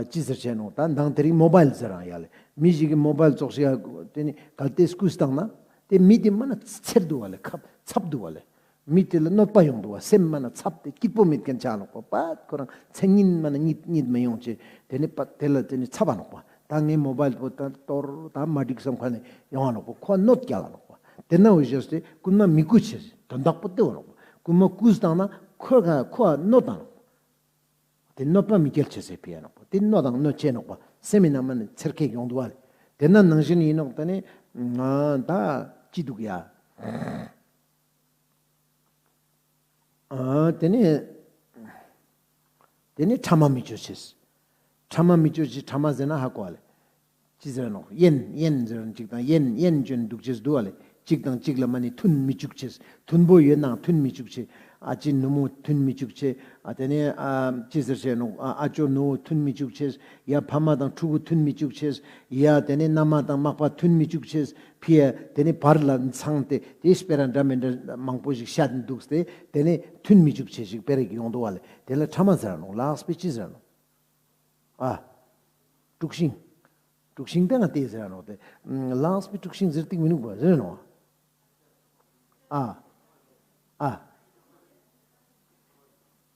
ཅི་ཟེར་བྱས་ནོག། ད་མདང་དེ་རིང་མོ་བལ་ཟེར་རང་ཡ་ལེ། མི་ཞིག་གིས་མོ་བལ་ཙོགས་ཤིག་ཡ་དེ་ནི་གལ་ཏེ་རྐུས་བཏང་ན་དེ་མི་དེ་མ་ན་འཚེར་འདུག་བ་ལེ། ཁབ་འཚབ་འདུག་བ་ལེ། མི་དེ་ལ་གནོད་པ་ཡོང་འདུག་བ། སེམས་མ་ན་འཚབ་སྟེ་སྐྱིད་པོ་མེད་མཁན་ཆ་ནོག་པ། པད་ཁོ་རང་མཚན་སྙན་མ་ན་གཉིད་གཉིད་མི་ཡོང་ཅེས་དེ་ནི་པད་དེ་ལ་དེ་ནི་འཚབ་བ་ནོག་པ། ད་ངའི་མོ་བལ་པོ་ད་གཏོར་ད་མ་འགྲིག་བསམ་ཁ་ནས་ཡོང་བ་ནོག་པ། ཁོ་གནོད་སྐྱེལ་བ་ནོག་པ། ཏེ་ནེ་འོ་ཞེས་ཏེ་རྐུན་མ་མི་རྐུ་ཅེས་དོན་དག་པོ་ཏེ་བོ་ནོག་པ། རྐུན་མ་རྐུས་བཏང་ན་ཁོ་ག་ཁོ་གནོད་བཏང་ནོག་པ། ཏེ་གནོད་པ་མི་སྐྱེལ་ཅེས་སི་ཕི་ཡ་ནོག་པ། ཏེ་གནོད་དང་གནོད་ཅེས་ནོག་པ། སེམས་མི་ནང་མ་ནེ་ཚེར་ཁེག་ཡོང་དུག་པ་ལེ། ཏེ་ནེ་ནང་བཞིན་ཨིན་ནོག་ཏེ་ནེ་ང་ད་ཅི་དུག་ཡ། ཨ་ཏེ་ནེ་ཏེ་ནེ་ཕྲ་མ་མི་ཅོ་ཅེས། ཕྲ་མ་མི་ཅོ་ཅེས། ཕྲ་མ་ཟེར་ན་ཧ་གོ་བ་ལེ། ཅི་ཟེར་ནོག། གཡན་གཡན་ཟེར་ན་ཅིག་དང་གཡན་གཡན་ཅོན་དུག་ཅེས་དུག་པ་ལེ། ཅིག་དང་ཅིག་ལ་མ་ནེ་མཐུན་མི་ཅུག་ཅེས། མཐུན་པོ་ཡོད་ནའང་མཐུན་མི་ཅུག་ཅེས། ཨ་ཅེ་ནུ་མོ་མཐུན་མི་ཅུག་ཅེས། ཨ་ཏེ་ནེ་ཨ་ཅི་ཟེར་ཅེས་ནོག། ཨ་ཨ་ཅོ་ནུ་བོ་མཐུན་མི་ཅུག་ཅེས། ཡ་ཕ་མ་དང་ཕྲུ་གུ་མཐུན་མི་ཅུག་ཅེས། ཡ་ཏེ་ནེ་མནའ་མ་དང་མག་པ་མཐུན་མི་ཅུག་ཅེས། ཕི་ཡ་ཏེ་ནེ་བར་ལ་ཚང་སྟེ་ཏེ་སྤེ་ར་འདྲ་མི་འདྲ་མང་པོ་ཞིག་ཤད་དུག་སྟེ་ཏེ་ནེ་མཐུན་མི་ཅུག་ཅེས་ཞིག་སྤེ་ར་ཞིག་ཡོང་དུག་པ་ལེ། ཏེ་ལ་ཕྲ་མ་ཟེར་ར་ནོག། ལགས་པའི་ཅི་ཟེར་ར་ནོག། ཨ་དཀྲུག་ཤིང་། དཀྲུག་ཤིང་ཏེ་ང་ཏེ་ཟེར་ར་ནོག་ཏེ། ལགས་པའི་དཀྲུག་ཤིང་ཟེར་ཏེ་མི་ནུག་པ་ཟེར་ར་ནོག། ཨ་ཨ་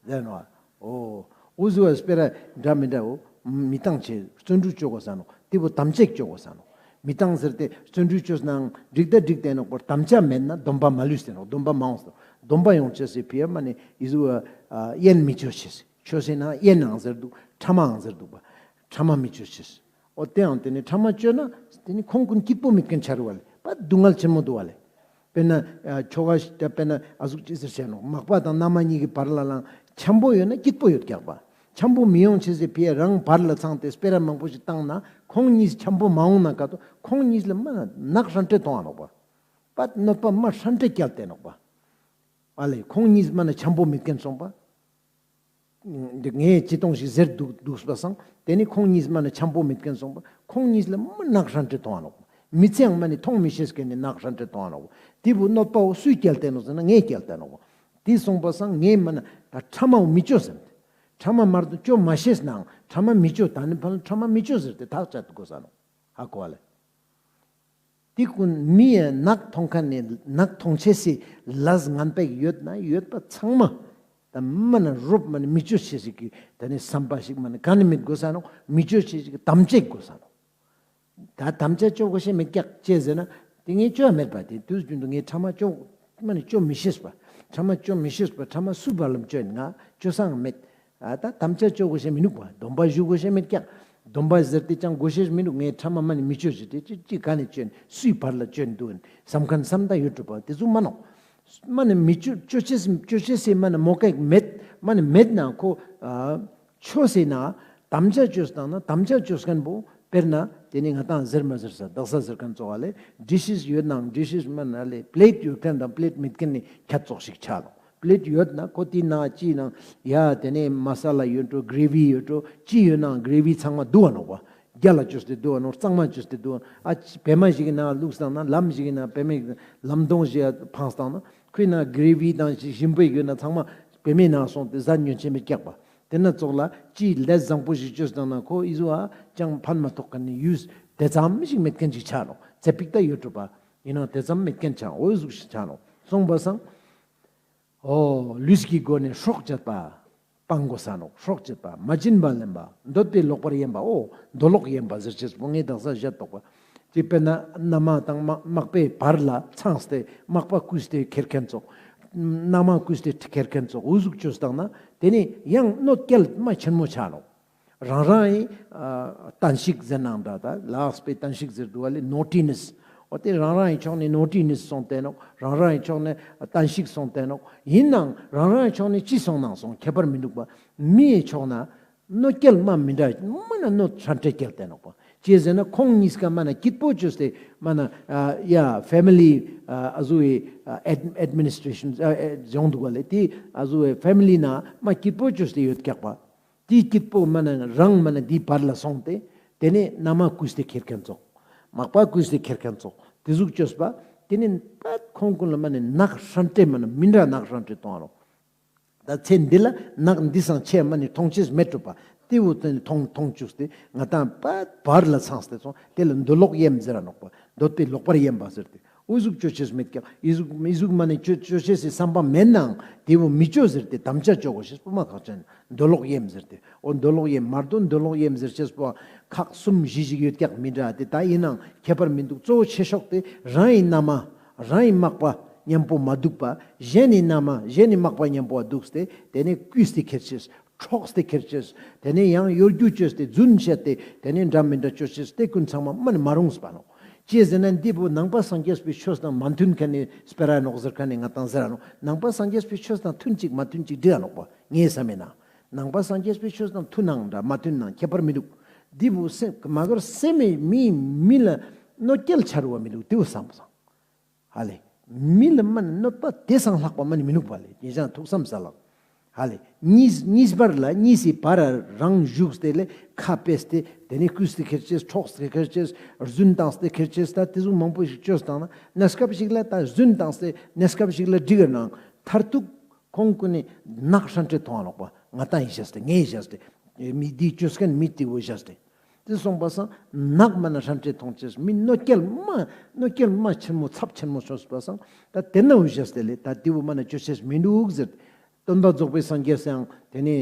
ཟེར་ར་ནོག། འོ་འུ་ཟུག་པ་སྤེ་ར་འདྲ་མི་འདྲ་བོ་མི་བཏང་ཅེས། བརྩོན་འགྲུས་ཅོ་དགོས་ས་ནོག། ཏེ་བོ་དམ་བཅའ་ཅོ་དགོས་ས་ནོག། མི་བཏང་ཟེར་ཏེ་བརྩོན་འགྲུས་ཅོས་ནའང་འགྲིག་ད་འགྲིག་ཏེ་ནོག་པ། དམ་བཅའ་མེད་ན་སྡོམ་པ་མ་ལུས་ཏེ་ནོག། སྡོམ་པ་མ་འོངས་ཏེ་ནོག། སྡོམ་པ་ཡོང་ཅེས་སི་ཕི་ཡ་མ་ནེ་འི་ཟུག་པ་ཨ་གཡན་མི་ཅོ་ཅེས། ཅོས་ཟེར་ན་གཡན་ནའང་ཟེར་དུག། ཕྲ་མའང་ཟེར་དུག་པ། ཕྲ་མ་མི་ཅོ་ཅེས། འོ་ཏེའང་ཏེ་ནེ་ཕྲ་མ་ཅོས་ན་ཏེ་ནེ་ཁོང་གུན་སྐྱིད་པོ་མེད་ཁན་ཆ་རུག་པ་ལེ། པ་སྡུག་བསྔལ་ཆེན་མོ་དུག་པ་ལེ། སྤེར་ན་ཨ་ཁྱོ་ག་ཞིག་ད་སྤེར་ན་ཨ་ཟུག་ཅི་ཟེར་ཅེས་ནོག། མག་པ་དང་མནའ་མ་གཉིས་ཀྱི་བར་ལ་ལའང་འཆམ་པོ་ཡོད་ན་སྐྱིད་པོ་ཡོད་ཀྱག་པ། འཆམ་པོ་མི་ཡོང་ཅེས་སི་ཕི་ཡ་རང་བར་ལ་ཚང་སྟེ་སྤེ་ར་མང་པོ་ཞིག་བཏང་ན་ཁོང་གཉིས་འཆམ་པོ་མ་ཡོང་ན་ཀ་ཏོ་ཁོང་གཉིས་ལ་མ་ནེ་ནག་ཧྲན་ཏེ་ཐོང་ང་ནོག་པ། པ་གནོད་པ་མ་ཧྲན་ཏེ་སྐྱལ་ཏེ་ནོག་པ། ཨ་ལེ་ཁོང་གཉིས་མ་ནེ་འཆམ་པོ་མེད་ཁན་སོང་པ། འདི་ངས་ཅི་གཏོང་ཞིག་ཟེར་དུག་དུག་པ་སང་། ཏེ་ནེ་ཁོང་གཉིས་མ་ནེ་འཆམ་པོ་མེད་ཁན་སོང་པ། ཁོང་གཉིས་ལ་མ་ནག་ཧྲན་ཏེ་ཐོང་ང་ནོག། མི་ཚེའང་མ་ནེ་ཐོང་མི་ཤེས་ཁན་ནི་ནག་ཧྲན་ཏེ་ཐོང་ང་ནོག། ཏེ་བོ་གནོད་པ་བོ་སུས་སྐྱལ་ཏེ་ནོག་ཟེར་ན་ངས་སྐྱལ་ཏེ་ནོག། ཏེ་སོང་པ་སང་ངས་མ་ནེ་ད་ཕྲ་མ་བོ་མི་ཅོ་ཟེར་ཏེ། ཕྲ་མ་མ་ཅོ་མ་ཤེས་ནའང་ཕྲ་མ་མི་ཅོ། ད་ནི་ཕར་ལ་ཕྲ་མ་མི་ཅོ་ཟེར་ཏེ་ཐག་བཅད་དགོས་ས་ནོག། ཧ་གོ་བ་ལེ། ཏེ་གུན་མི་ཡ་ནག་ཐོང་ཁན་ནི་ནག་ཐོང་ཅེས་སི་ལས་ངན་པ་ཡོད་ན་ཡོད་པ་ཚང་མ་ད་མ་ནེ་རོབ་མ་ནེ་མི་ཅོ་ཅེས་ཞིག་གི་ད་ནི་བསམ་པ་ཞིག་མ་ནེ་ག་ནེ་མེད་དགོས་ས་ནོག། མི་ཅོ་ཅེས་ཞིག་གི་དམ་བཅའ་དགོས་ས་ནོག། ད་དམ་བཅའ་ཅོ་དགོས་ཤེས་མེད་ཀྱག་ཅི་ཟེར་ན་ཏེ་ངས་ཅོ་ཡ་མེད་པ། ཏེ་དུས་རྒྱུན་དུ་ངས་ཕྲ་མ་ཅོ་མ་ནེ་ཅོ་མི་ཤེས་པ། ཕྲ་མ་ཅོ་མི་ཤེས་པ། ཕྲ་མ་སུ་བར་ལམ་ཅོ་ཡིན་ང་ཅོ་སའང་མེད། ཨ་ད་དམ་བཅའ་ཅོ་དགོས་ཤེས་མི་ནུག་པ། སྡོམ་པ་ཞུ་དགོས་ཤེས་མེད་ཀྱག། སྡོམ་པ་ཟེར་ཏེ་ཅང་དགོས་ཤེས་མི་ནུག། ངས་ཕྲ་མ་མ་ནེ་མི་ཅོ་ཅེས་ཏེ་ཅི་ཅི་ག་ནེ་ཅོ་ཡིན། སུའི་བར་ལ་ཅོ་ཡིན་དུག་ཡིན་བསམ་ཁན་བསམ་ད་ཡོད་འགྲོ་པ། ཏེ་ཟུག་མ་ནོག། མ་ནེ་མི་ཅོ་ཅོ་ཅེས་ཅོ་ཅེས་སི་མ་ནེ་མོ་ཀ་མེད། མ་ནེ་མེད་ན་ཁོ་ཨ་ཅོ་ཟེར་ན་དམ་བཅའ་ཅོས་བཏང་ན་དམ་བཅའ་ཅོས་ཁན་བོ་སྤེར་ན་ཏེ་ནི་ང་ཏང་ཟེར་མ་ཟེར་ས་དག་ས་ཟེར་ཁན་ཙོགས་ལེ། འདྲི་ཤེས་ཡོད་ནའང་འདྲི་ཤེས་མ་ནེ་ལེ་པླེཊ་ཡོད་ཁན་དང་པླེཊ་མེད་ཁན་ནི་ཁྱད་ཙོགས་ཤིག་ཆ་ནོག། པླེཊ་ཡོད་ན་ཁོ་ཏེའི་ནང་ཅི་ནང་ཡ་ཏེ་ནེ་མ་ས་ལ་ཡོད་འགྲོ། གྲེ་ཝི་ཡོད་འགྲོ། ཅི་ཡོད་ནའང་གྲེ་ཝི་ཚང་མ་དུག་ག་ནོག་པ། རྒྱ་ལ་ཅོས་ཏེ་དུག་ག་ནོག། གཙང་མ་ཅོས་ཏེ་དུག་ག་ནོག། ཨ་ཅི་བེ་མ་ཞིག་གི་ནང་བླུགས་བཏང་ན་ལམ་ཞིག་གི་ནང་བེ་མའི་ལམ་དོང་ཞིག་ཡ་འཕངས་བཏང་ན་ཁོའི་ནང་གྲེ་ཝི་དང་ཞིམ་པོ་ཡོད་ན་ཚང་མ་བེ་མའི་ནང་སོང་སྟེ་ཟ་ཉན་ཅེས་མེད་ཀྱག་པ། ཏེ་ན་ཙོགས་ལ་ཅི་ལས་བཟང་པོ་ཞིག་ཅོས་བཏང་ན་ཁོ་འི་ཟུག་ཨ་ཅང་ཕན་མ་ཐོགས་ཁན་ནི་ཡུས་ཏེ་ཙམ་ཞིག་མེད་ཁན་ཅིག་ཆ་ནོག། ཙ་པིག་ད་ཡོད་འགྲོ་པ། ཡིན་ནའང་ཏེ་ཙམ་མེད་ཁན་ཆ་འོ་ཟུག་ཞིག་ཆ་ནོག། སོང་པ་སང་། འོ་ལུས་ཀྱི་སྒོ་ནས་སྲོག་བཅད་པ་སྤང་དགོས་ས་ནོག། སྲོག་བཅད་པ་མ་བྱིན་པ་ལེན་པ་འདོད་པས་ལོག་པར་གཡེམ་པ། འོ་འདོད་ལོག་གཡེམ་པ་ཟེར་ཅེས་པོ་ངས་དག་ས་བཤད་དོག་པ། ཅི་དཔེར་ན་མནའ་མ་དང་མག་མག་པའི་བར་ལ་ཚངས་ཏེ་མག་པ་རྐུས་ཏེ་ཁྱེར་ཁན་ཙོགས། མནའ་མ་རྐུས་ཏེ་ཁྱེར་ཁན་ཙོགས་འུ་ཟུག་ཅོས་བཏང་ན་ཏེ་ནི་ཡང་གནོད་སྐྱེལ་མ་ཆེན་མོ་ཆ་ནོག། རང་རང་ངི་ཨ་བརྟན་བཞུགས་ཟེར་ནའང་འདྲ། ད་ལགས་པའི་བརྟན་བཞུགས་ཟེར་དུག་པ་ལེ། ནོ་ཊི་ནེས། འོ་ཏེ་རང་རང་ངི་ཕྱོགས་ནེ་ནོ་ཊི་ནེས་སོང་སྟེ་ནོག། རང་རང་ངི་ཕྱོགས་ནེ་བརྟན་བཞུགས་སོང་སྟེ་ནོག། ཡིན་ནའང་རང་རང་ངི་ཕྱོགས་ནེ་ཅི་སོང་ནའང་སོང་ཁྱད་པར་མི་འདུག་པ། མིའི་ཕྱོགས་ན་གནོད་སྐྱེལ་མ་མི་འདྲ་མ་ནེ་གནོད་ཧྲན་ཏེ་སྐྱེལ་ཏེ་ནོག་པ། ཅི་ཟེར་ན་ཁོང་གཉིས་ཀ་མ་ནེ་སྐྱིད་པོ་ཅོས་ཏེ་མ་ནེ་ཨ་ཡ་ཕེ་མི་ལི་ཨ་ཨ་ཟུག་གི་ཨ་ཨེཌ་མི་ནིས་ཊྲེ་ཤན་ཨ་ཨེ་ཡོང་དུག་པ་ལེ། ཏེ་ཨ་ཟུག་གི་ཕེ་མི་ལི་ན་མ་སྐྱིད་པོ་ཅོས་ཏེ་ཡོད་ཀྱག་པ། ཏེ་སྐྱིད་པོ་མ་ནེ་རང་མ་ནེ་ཏེའི་བར་ལ་སོང་སྟེ་ཏེ་ནེ་མནའ་མ་རྐུས་ཏེ་ཁྱེར་ཁན་ཙོགས། མག་པ་རྐུས་ཏེ་ཁྱེར་ཁན་ཙོགས། ཏེ་ཟུག་ཅོས་པ། ཏེ་ནེ་པད་ཁོང་གུན་ལ་མ་ནེ་ནག་ཧྲན་ཏེ་མ་ནེ་མི་འདྲ་ནག་ཧྲན་ཏེ་ཐོང་ང་ནོག། ད་ཚེ་འདི་ལ་ནག་འདི་སང་ཆེ་མ་ནེ་ཐོང་ཅེས་མེད་འགྲོ་པ། ཏེ་བོ་ཏེ་ནེ་ཐོང་ཐོང་ཅུག་སྟེ་ང་ཏང་པད་བར་ལ་ཚངས་ཏེ་སོང་། ཏེ་ལ་འདོད་ལོག་གཡེམ་ཟེར་ར་ནོག་པ། འདོད་པས་ལོག་པར་གཡེམ་པ་ཟེར་ཏེ། འུ་ཟུག་ཅོ་ཅེས་མེད་ཀྱག། འི་ཟུག་འི་ཟུག་མ་ནེ་ཅོ་ཅོ་ཅེས་སི་བསམ་པ་མེད་ནའང་ཏེ་བོ་མི་ཅོ་ཟེར་ཏེ་དམ་བཅའ་ཅོ་དགོས་ཤེས་པོ་མ་ཁག་ཅན། འདོད་ལོག་གཡེམ་ཟེར་ཏེ། འོ་འདོད་ལོག་གཡེམ་མ་གཏོགས་འདོད་ལོག་གཡེམ་ཟེར་ཅེས་པོ་ཁག་གསུམ་བཞི་ཞིག་ཡོད་ཀྱག་མི་འདྲ། ཏེ་ད་ཡིན་ནའང་ཁྱད་པར་མི་འདུག། གཙོ་བོ་ཆེ་ཤོས་ཏེ་རང་ངི་མནའ་མ་ རང་ངི་མག་པ་ཉམ་པོ་མ་དུག་པ་གཞན་ནི་ན་མ་གཞན་ནི་མག་པ་ཉམ་པོ་དུགས་ཏེ་ཏེ་ནེ་བརྐུས་ཏེ་ཁྱེར་ཅེས། འཕྲོགས་ཏེ་ཁྱེར་ཅེས། ཏེ་ནེ་ཡང་གཡོ་སྒྱུ་ཅོས་ཏེ་རྫུན་བཤད་དེ་ཏེ་ནེ་འདྲ་མི་འདྲ་ཅོ་ཅེས་ཏེ་ཀུན་ཚང་མ་མ་ནེ་མ་རུངས་པ་ནོག། ཅི་ཟེར་ན་འདི་བོ་ནང་པ་སངས་རྒྱས་པའི་ཆོས་དང་མ་མཐུན་ཁན་ནི་སྤེ་ར་ནོག་ཟེར་ཁན་ནི་ང་དང་ཟེར་ར་ནོག། ནང་པ་སངས་རྒྱས་པའི་ཆོས་དང་མཐུན་ཅིག་མ་མཐུན་ཅིག་འདྲི་ཡ་ནོག་པ། ངའི་བསམ་མེད་ན་ནང་པ་སངས་རྒྱས་པའི་ཆོས་དང་མཐུན་ནའང་འདྲ་མ་མཐུན་ནའང་ཁྱད་པར་མི་དུག། འདི་བོ་སེམས་མ་གར་སེམས་མི་མི་ལ་གནོད་སྐྱེལ་ཆ་རུ་བ་མི་དུག། དེ་བོ་བསམ་སང་ཧ་ལེ། མི་ལ་མ་ནེ་གནོད་པ་དེ་སང་ལྷག་པ་མ་ནེ་མི་ནུག་པ་ལེ། ཉེ་ཞང་ཐུགས་བསམ་ས་ལགས། ཧ་ལེ། གཉིས་གཉིས་བར་ལ་གཉིས་སི་བར་རང་བཞུགས་ཏེ་ལེ་ཁ་ཕེས་ཏེ་ཏེ་ནེ་བརྐུས་ཏེ་ཁྱེར་ཅེས། འཕྲོགས་ཏེ་ཁྱེར་ཅེས། རྫུན་བཏང་སྟེ་ཁྱེར་ཅེས། ད་དེ་ཟུག་མང་པོ་ཞིག་ཅོས་བཏང་ན་གནས་སྐབས་ཤིག་ལ་ད་རྫུན་བཏང་སྟེ་གནས་སྐབས་ཤིག་ལ་འགྲིག་གི་ནང་མཐར་ཐུག་ཁོང་ཀུན་ནི་ནག་ཧྲན་ཏེ་ཐོང་ང་ནོག་པ། ང་དང་ངི་ཞེས་ཏེ་ངའི་ཞེས་ཏེ་མི་འདི་ཅོ་ཁན་མི་དེ་བོ་ཞེས་ཏེ། དེ་སོང་པ་སང་ནག་མ་ནེ་ཧྲན་ཏེ་ཐོང་ཅེས། མི་གནོད་སྐྱེལ་མ་གནོད་སྐྱེལ་མ་ཆེན་མོ་ཚབས་ཆེན་མོ་ཅོས་པ་སང་ད་དེ་ན་བོ་ཞེས་ཏེ་ལེ་ད་དེ་བོ་མ་ནེ་ཅོ་ཅེས་མི་ནུག་ཟེར་ཏེ། སྟོན་པ་རྫོགས་པའི་སངས་རྒྱས་སི་ཡང་ཏེ་ནེ་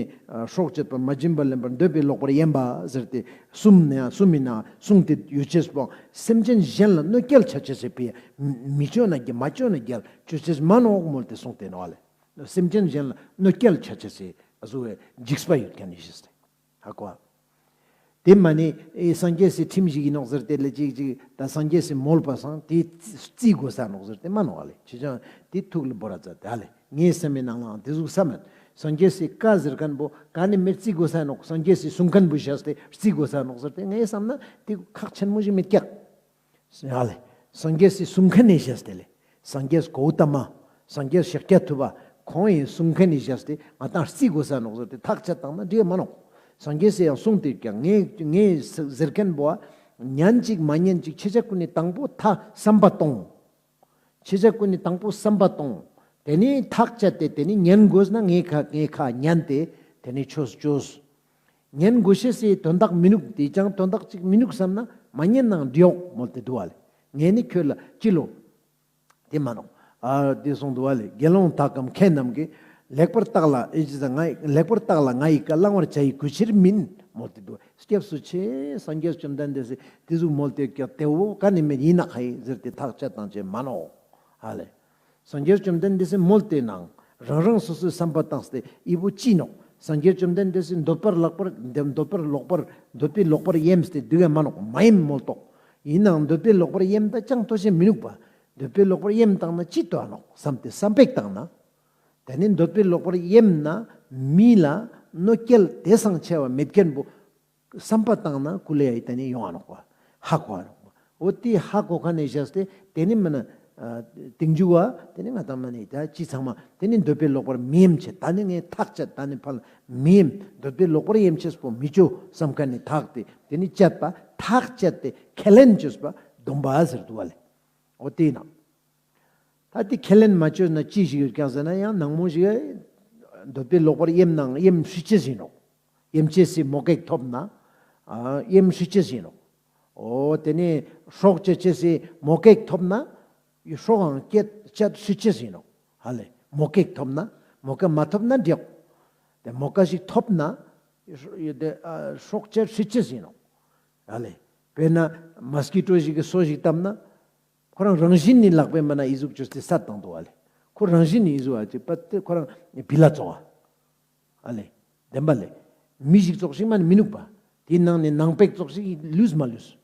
སྲོག་གཅོད་པ་མ་བྱིན་པ་ལེན་པར་འདོད་པའི་ལོག་པར་གཡེམ་པ་ཟེར་ཏེ་གསུམ་ནེ་ཡང་གསུམ་ཡིན་ན་གསུངས་ཏེ་ཡོད་ཅེས་པོ་སེམས་ཅན་གཞན་ལ་གནོད་སྐྱེལ་ཆ་ཅེས་སི་ཕི་མི་ཅོ་ན་རྒྱལ་མ་ཅོ་ན་རྒྱལ་ཅོ་ཅེས་མ་ནོག་མོལ་ཏེ་གསུངས་ཏེ་ནོག་ལེ། སེམས་ཅན་གཞན་ལ་གནོད་སྐྱེལ་ཆ་ཅེས་སི་ཨ་ཟུག་གི་འཇིགས་པ་ཡོད་ཁན་ནི་ཞེས་ཏེ། ཧ་གོ། དེ་མ་ནེ་ཨེ་སངས་རྒྱས་སི་ཁྲིམས་ཤིག་ཡིན་ནོག་ཟེར་ཏེ་ལེ་ཅིག་ཅིག་ད་སངས་རྒྱས་སི་མོལ་པ་སང་དེ་རྩི་དགོས་ས་ནོག་ཟེར་ཏེ་མ་ནོག་ལེ། ཅི་ཅང་དེ་ཐུགས་ལ་བོར་ར་ཙ་ད་ལེ། ངའི་སེམས་མི་ནང་ལའང་དེ་ཟུག་བསམ་མེད། སངས་རྒྱས་སི་བཀའ་ཟེར་ཁན་བོ་ག་ནེ་མེད་རྩི་དགོས་ས་ནོག། སངས་རྒྱས་སི་གསུང་ཁན་བོ་བཞག་སྟེ་རྩི་དགོས་ས་ནོག་ཟེར་ཏེ་ངའི་བསམ་ན་དེ་ཁག་ཆེན་མོ་ཞིག་མེད་ཀྱག། ཡ་ལེ། སངས་རྒྱས་སི་གསུང་ཁན་ནི་ཞེས་ཏེ་ལེ། སངས་རྒྱས་གོའུ་ཏ་མ། སངས་རྒྱས་ཤཱཀྱ་ཐུབ་པ། ཁོང་ངི་གསུང་ཁན་ནི་ཞེས་ཏེ་ང་དང་རྩི་དགོས་ས་ནོག་ཟེར་ཏེ་ཐག་བཅད་བཏང་ན་འགྲིག་མ་ནོག། སངས་རྒྱས་སི་ཡང་གསུངས་ཏེ་ཀྱང་ངའི་ངའི་ཟེར་ཁན་བོ་ཉན་ཅིག་མ་ཉན་ཅིག་ཁྱེད་ཅག་ཀུན་ནི་དང་པོ་ཐག་བསམ་པ་གཏོང་། ཁྱེད་ཅག་ཀུན་ནི་དང་པོ་བསམ་པ་གཏོང་། ཏེ་ནེ་ཐག་བཅད་དེ་ཏེ་ནེ་ཉན་དགོས་ན་ངའི་ཁ་ངའི་ཁ་ཉན་ཏེ་ཏེ་ནེ་ཆོས་ཅོས། ཉན་དགོས་ཤེས་སི་དོན་དག་མི་ནུག། དེ་ཅང་དོན་དག་ཅིག་མི་ནུག་བསམ་ན་མ་ཉན་ནའང་འགྲིག་ཡོག་མོལ་ཏེ་འདུག་པ་ལེ། ངས་ནི་ཁྱོད་ལ་ཅི་ལོ། དེ་མ་ནོག། ཨ་དེ་གསུངས་འདུག་པ་ལེ། དགེ་སློང་དག་གམ་མཁས་རྣམས་ཀྱིས། ལེགས་པར་བརྟགས་ལ་ཨེ་ཅི་ཟེར་ང་ལེགས་པར་བརྟགས་ལ་ང་ཡི་བཀའ། བླང་བར་བྱ་ཡི་གུས་ཕྱིར་མིན། མོལ་ཏེ་འདུག། སྐྱབས་སུ་མཆི། སངས་རྒྱས་བཅོམ་ལྡན་འདས་སི་དེ་ཟུག་མོལ་ཏེ་ཀྱག། དེ་བོ་ག་ནེ་མེད་ཡིན་ན་ཁ་ཡིན་ཟེར་ཏེ་ཐག་བཅད་བཏང་ཅེས་མ་ནོག། ཧ་ལེ། སངས་རྒྱས་བཅོམ་ལྡན་འདས་སི་མོལ་ཏེ་ནང་རང་རང་སོ་སོའི་བསམ་པ་བཏང་སྟེ་འི་བོ་ཅི་ནོག། སངས་རྒྱས་བཅོམ་ལྡན་འདས་སི་འདོད་པར་ལག་པར་འདོད་པར་ལོག་པར་འདོད་པའི་ལོག་པར་གཡེམས་ཏེ་འདུག་ག་མ་ནོག། མ་གཡེམ་མོལ་ཏོག། ཡིན་ནའང་འདོད་པའི་ལོག་པར་གཡེམ་ད་ཅང་ལྟོ་ཆས་མི་ནུག་པ། འདོད་པའི་ལོག་པར་གཡེམ་བཏང་ན་ཅི་ལྟོས་ནོག་བསམ་སྟེ་བསམ་པ་བཏང་ན། དེ་ནེ་འདོད་པའི་ལོག་པར་གཡེམ་ན་མི་ལ་གནོད་སྐྱེལ་དེ་སང་ཆེ་བ་མེད་ཁན་བོ། བསམ་པ་བཏང་ན་ཀུ་ལེ་ཡ་ཡི་ཏེ་ནེ་ཡོང་ང་ནོག་པ། ཧ་གོ་ང་ནོག་པ། འོ་དེ་ཧ་གོ་ཁན་ནི་བཞག་སྟེ་ཏེ་ནེ་མ་ནེ་ཨ་ཏིང་འཇུག་པ་ཏེ་ནེ་ང་དང་མ་ནེ་ད་ཅི་ཚང་མ་ཏེ་ནེ་འདོད་པའི་ལོག་པར་མི་གཡེམ་ཅེས། ད་ནི་ངས་ཐག་བཅད། ད་ནི་ཕར་ལ་མི་གཡེམ། འདོད་པའི་ལོག་པར་གཡེམ་ཅེས་པོ་མི་ཅོ་བསམ་ཁན་ནི་ཐག་དེ་ཏེ་ནེ་བཅད་པ་ཐག་བཅད་དེ་ཁས་ལེན་ཅོས་པ་སྡོམ་པ་ཟེར་འདུག་པ་ལེ། འོ་དེ་ཡིན་ན། ད་དེ་ཁས་ལེན་མ་ཅོས་ན་ཅི་ཞིག་ཡོད་ཀྱག་ཟེར་ན་ཡང་ནང་མོ་ཞིག་འདོད་པའི་ལོག་པར་གཡེམ་ནའང་གཡེམ་སྲིད་ཅེས་ཡིན་ནོག། གཡེམ་ཅེས་སི་མོ་ཀ་ཞིག་ཐོབ་ན་ཨ་གཡེམ་སྲིད་ཅེས་ཡིན་ནོག། འོ་དེ་ནེ་སྲོག་གཅོད་ཅེས་སི་མོ་ཀ་ཞིག་ཐོབ་ན་སྲོག་འང་གཅད་གཅད་སྲིད་ཅེས་ཡིན་ནོག། ཧ་ལེ། མོ་ཀ་ཞིག་ཐོབ་ན། མོ་ཀ་མ་ཐོབ་ན་འགྲིག། དེ་མོ་ཀ་ཞིག་ཐོབ་ན་སྲོག་གཅོད་སྲིད་ཅེས་ཡིན་ནོག། ཧ་ལེ། དཔེར་ན་མོས་ཀི་ཊོ་ཞིག་གི་སོ་ཞིག་བཏབ་ན། ཁོ་རང་རང་བཞིན་ནི་ལག་པས་མ་ནེ་འི་ཟུག་ཅོས་ཏེ་བསད་བཏང་འདུག་པ་ལེ། ཁོ་རང་བཞིན་ནི་འི་ཟུག་ཨ་ཅིག་པ་ཏེ་ཁོ་རང་བི་ལ་ཙོགས་ཨ། ཨ་ལེ། བདེན་པ་ལེ། མི་ཞིག་ཙོགས་ཤིག་མ་ནེ་མི་ནུག་པ། དེའི་ནང་ནེ་ནང་པ་ཞིག་ཙོགས་ཤིག་ལུས་མ་ལུས།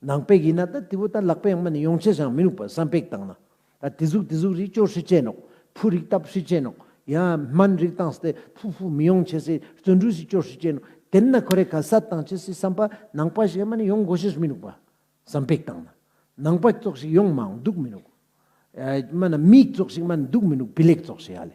ནང་པ་ཞིག་ཡིན་ན་ད་དེ་བོ་ད་ལག་པས་ཡང་མ་ནེ་ཡོང་ཅེས་ཡང་མི་ནུག་པ་བསམ་པ་ཞིག་བཏང་ན། ད་དེ་ཟུག་དེ་ཟུག་རིགས་ཅོ་སྲིད་ཅེས་ནོག། ཕུ་རིགས་བཏབ་སྲིད་ཅེས་ནོག། ཡང་སྨན་རིགས་བཏང་སྟེ་ཕུ་ཕུ་མི་ཡོང་ཅེས་སི་བརྩོན་འགྲུས་ཤིག་ཅོ་སྲིད་ཅེས་ནོག། དེ་ན་ཁོ་རེ་ཁ་བསད་བཏང་ཅེས་སི་བསམ་པ་ནང་པ་ཞིག་མ་ནེ་ཡོང་དགོས་ཤེས་མི་ནུག་པ། བསམ་པ་ཞིག་བཏང་ན། ནང་པ་ཙོགས་ཤིག་ཡོང་མ་འདུག་མི་ནུག། ཨ་མ་ནེ་མི་ཙོགས་ཤིག་མ་ནེ་འདུག་མི་ནུག་བི་ལ་ཙོགས་ཤིག་ཨ་ལེ།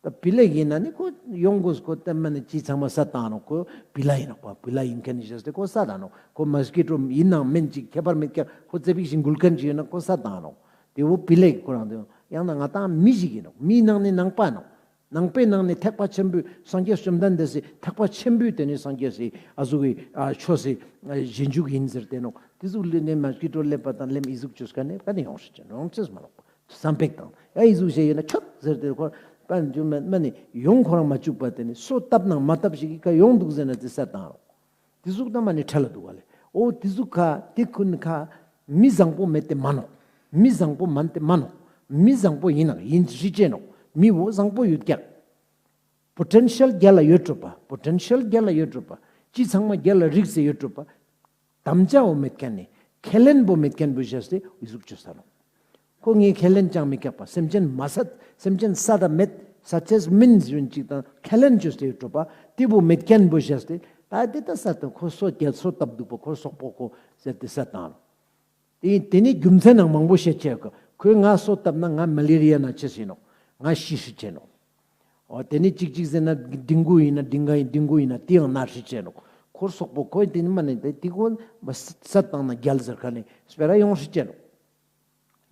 ད་བི་ལ་ཡིན་ན་ནི་ཁོ་ཡོང་དགོས། ཁོ་ད་མ་ནེ་ཅི་ཚང་མ་བསད་བཏང་ནོག། ཁོ་བི་ལ་ཡིན་ནོག་པ། བི་ལ་ཡིན་ཁན་ནི་བཞག་སྟེ་ཁོ་བསད་བཏང་ནོག། ཁོ་མོས་ཀི་ཊོ་ཡིན་ནང་མིན་ཅིག་ཁྱད་པར་མེད་ཀྱག། ཁོ་ཙེ་པིག་ཞིག་འགུལ་ཁན་ཅིག་ཡོད་ན་ཁོ་བསད་བཏང་ནོག། དེ་བོ་བི་ལ་ཁོ་རང་དེ་ཡང་ན་ང་དང་མི་ཞིག་ཡིན་ནོག། མིའི་ནང་ནེ་ནང་པ་ནོག། ནང་པའི་ནང་ནེ་ཐེག་པ་ཆེན་པོའི་སངས་རྒྱས་བཅོམ་ལྡན་འདས་སི་ཐེག་པ་ཆེན་པོའི་དེ་ནེ་སངས་རྒྱས་སི་ཨ་ཟུག་གི་ཨ་ཆོས་སི་ཨ་རྗེས་འཇུག་ཡིན་ཟེར་ཏེ་ནོག། དེ་ཟུག་ལས་ནེ་མོས་ཀི་ཊོ་ལེབ་པ་དང་ལེམ་འི་ཟུག་ཅོས་ཀ་ནེ་ཀ་ནེ་ཡོང་ཤེས་ཅན་ཡོང་ཅེས་མ་ནོག་པ། བསམ་པ་ཞིག་བཏང་ཡ་འི་ཟུག་ཞིག་ཡོད་ན་ཆོག་ཟེར་ཏེ་ཁོ་པ་ནི་མ་ནེ་ཡོང་ཁོ་རང་མ་བཅུག་པ་དེ་ནེ་སོ་བཏབ་ནང་མ་བཏབ་ཞིག་གི་ཀ་ཡོང་འདུག་ཟེར་ན་དེ་བསད་བཏང་ནོག། དེ་ཟུག་ད་མ་ནེ་ཁྲེལ་ལ་འདུག་པ་ལེ། འོ་དེ་ཟུག་ཁ་དེ་ཀུན་ཁ་མི་བཟང་པོ་མེད་དེ་མ་ནོག། མི་བཟང་པོ་མན་ཏེ་མན་ནོག། མི་བཟང་པོ་ཡིན་ནོག། ཡིན་ཤེས་ཅེ་ནོག། མི་བོ་བཟང་པོ་ཡོད་ཀྱག། པོ་ཊེན་ཤལ་རྒྱལ་ལ་ཡོད་འགྲོ་པ། པོ་ཊེན་ཤལ་རྒྱལ་ལ་ཡོད་འགྲོ་པ། ཅི་ཚང་མ་རྒྱལ་ལ་རིགས་སེ་ཡོད་འགྲོ་པ། དམ་བཅའ་བོ་མེད་མཁན་ནི། ཁས་ལེན་པོ་མེད་མཁན་པོ་ཞེས་ཏེ་འི་ཟུག་ཅོས་ས་ནོག། ཁོ་ངའི་ཁས་ལེན་ཅང་མི་ཀྱག་པ། སེམས་ཅན་མ་སད། སེམས་ཅན་སད་ད་མེད། སད་ཅེས་མིན་ཟེར་ཅིག་དང་ཁས་ལེན་ཅོས་ཏེ་ཡོད་འགྲོ་པ། ཏེ་བོ་མེད་མཁན་པོ་ཞེས་ཏེ། ད་ཏེ་ད་སད་དང་ཁོ་སོ་རྒྱལ་སོ་བཏབ་འདུག་པ། ཁོ་སོག་པོ་ཁོ་ཟེར་ཏེ་སད་དང་། ཏེ་ཏེ་ནི་རྒྱུ་མཚན་ནང་མང་པོ་བཤད་ཆེ་ག། ཁོས་ང་སོ་བཏབ་ན་ང་མ་ལེ་རི་ཡ་ན་ཆེ་ཤེས་ནོག། ང་ཤི་ཤེས་ཆེ་ནོག། འོ་ཏེ་ནི་ཅིག་ཅིག་ཟེར་ན་ཌེང་གུ་ཡིན་ན་ཌེང་ག་ཡིན་ཌེང་གུ་ཡིན་ན་ཏེའང་ན་ཤེས་ཆེ་ནོག། ཁོ་སོག་པོ་ཁོས་ཏེ་ནི་མ་ནི་ཏེ་ཏེ་ཁོ་མ་སད་བཏང་ན་རྒྱལ་ཟེར་ཁན་ནི་སྤེ་ར་ཡོང་ཤེས་ཆེ་ནོག།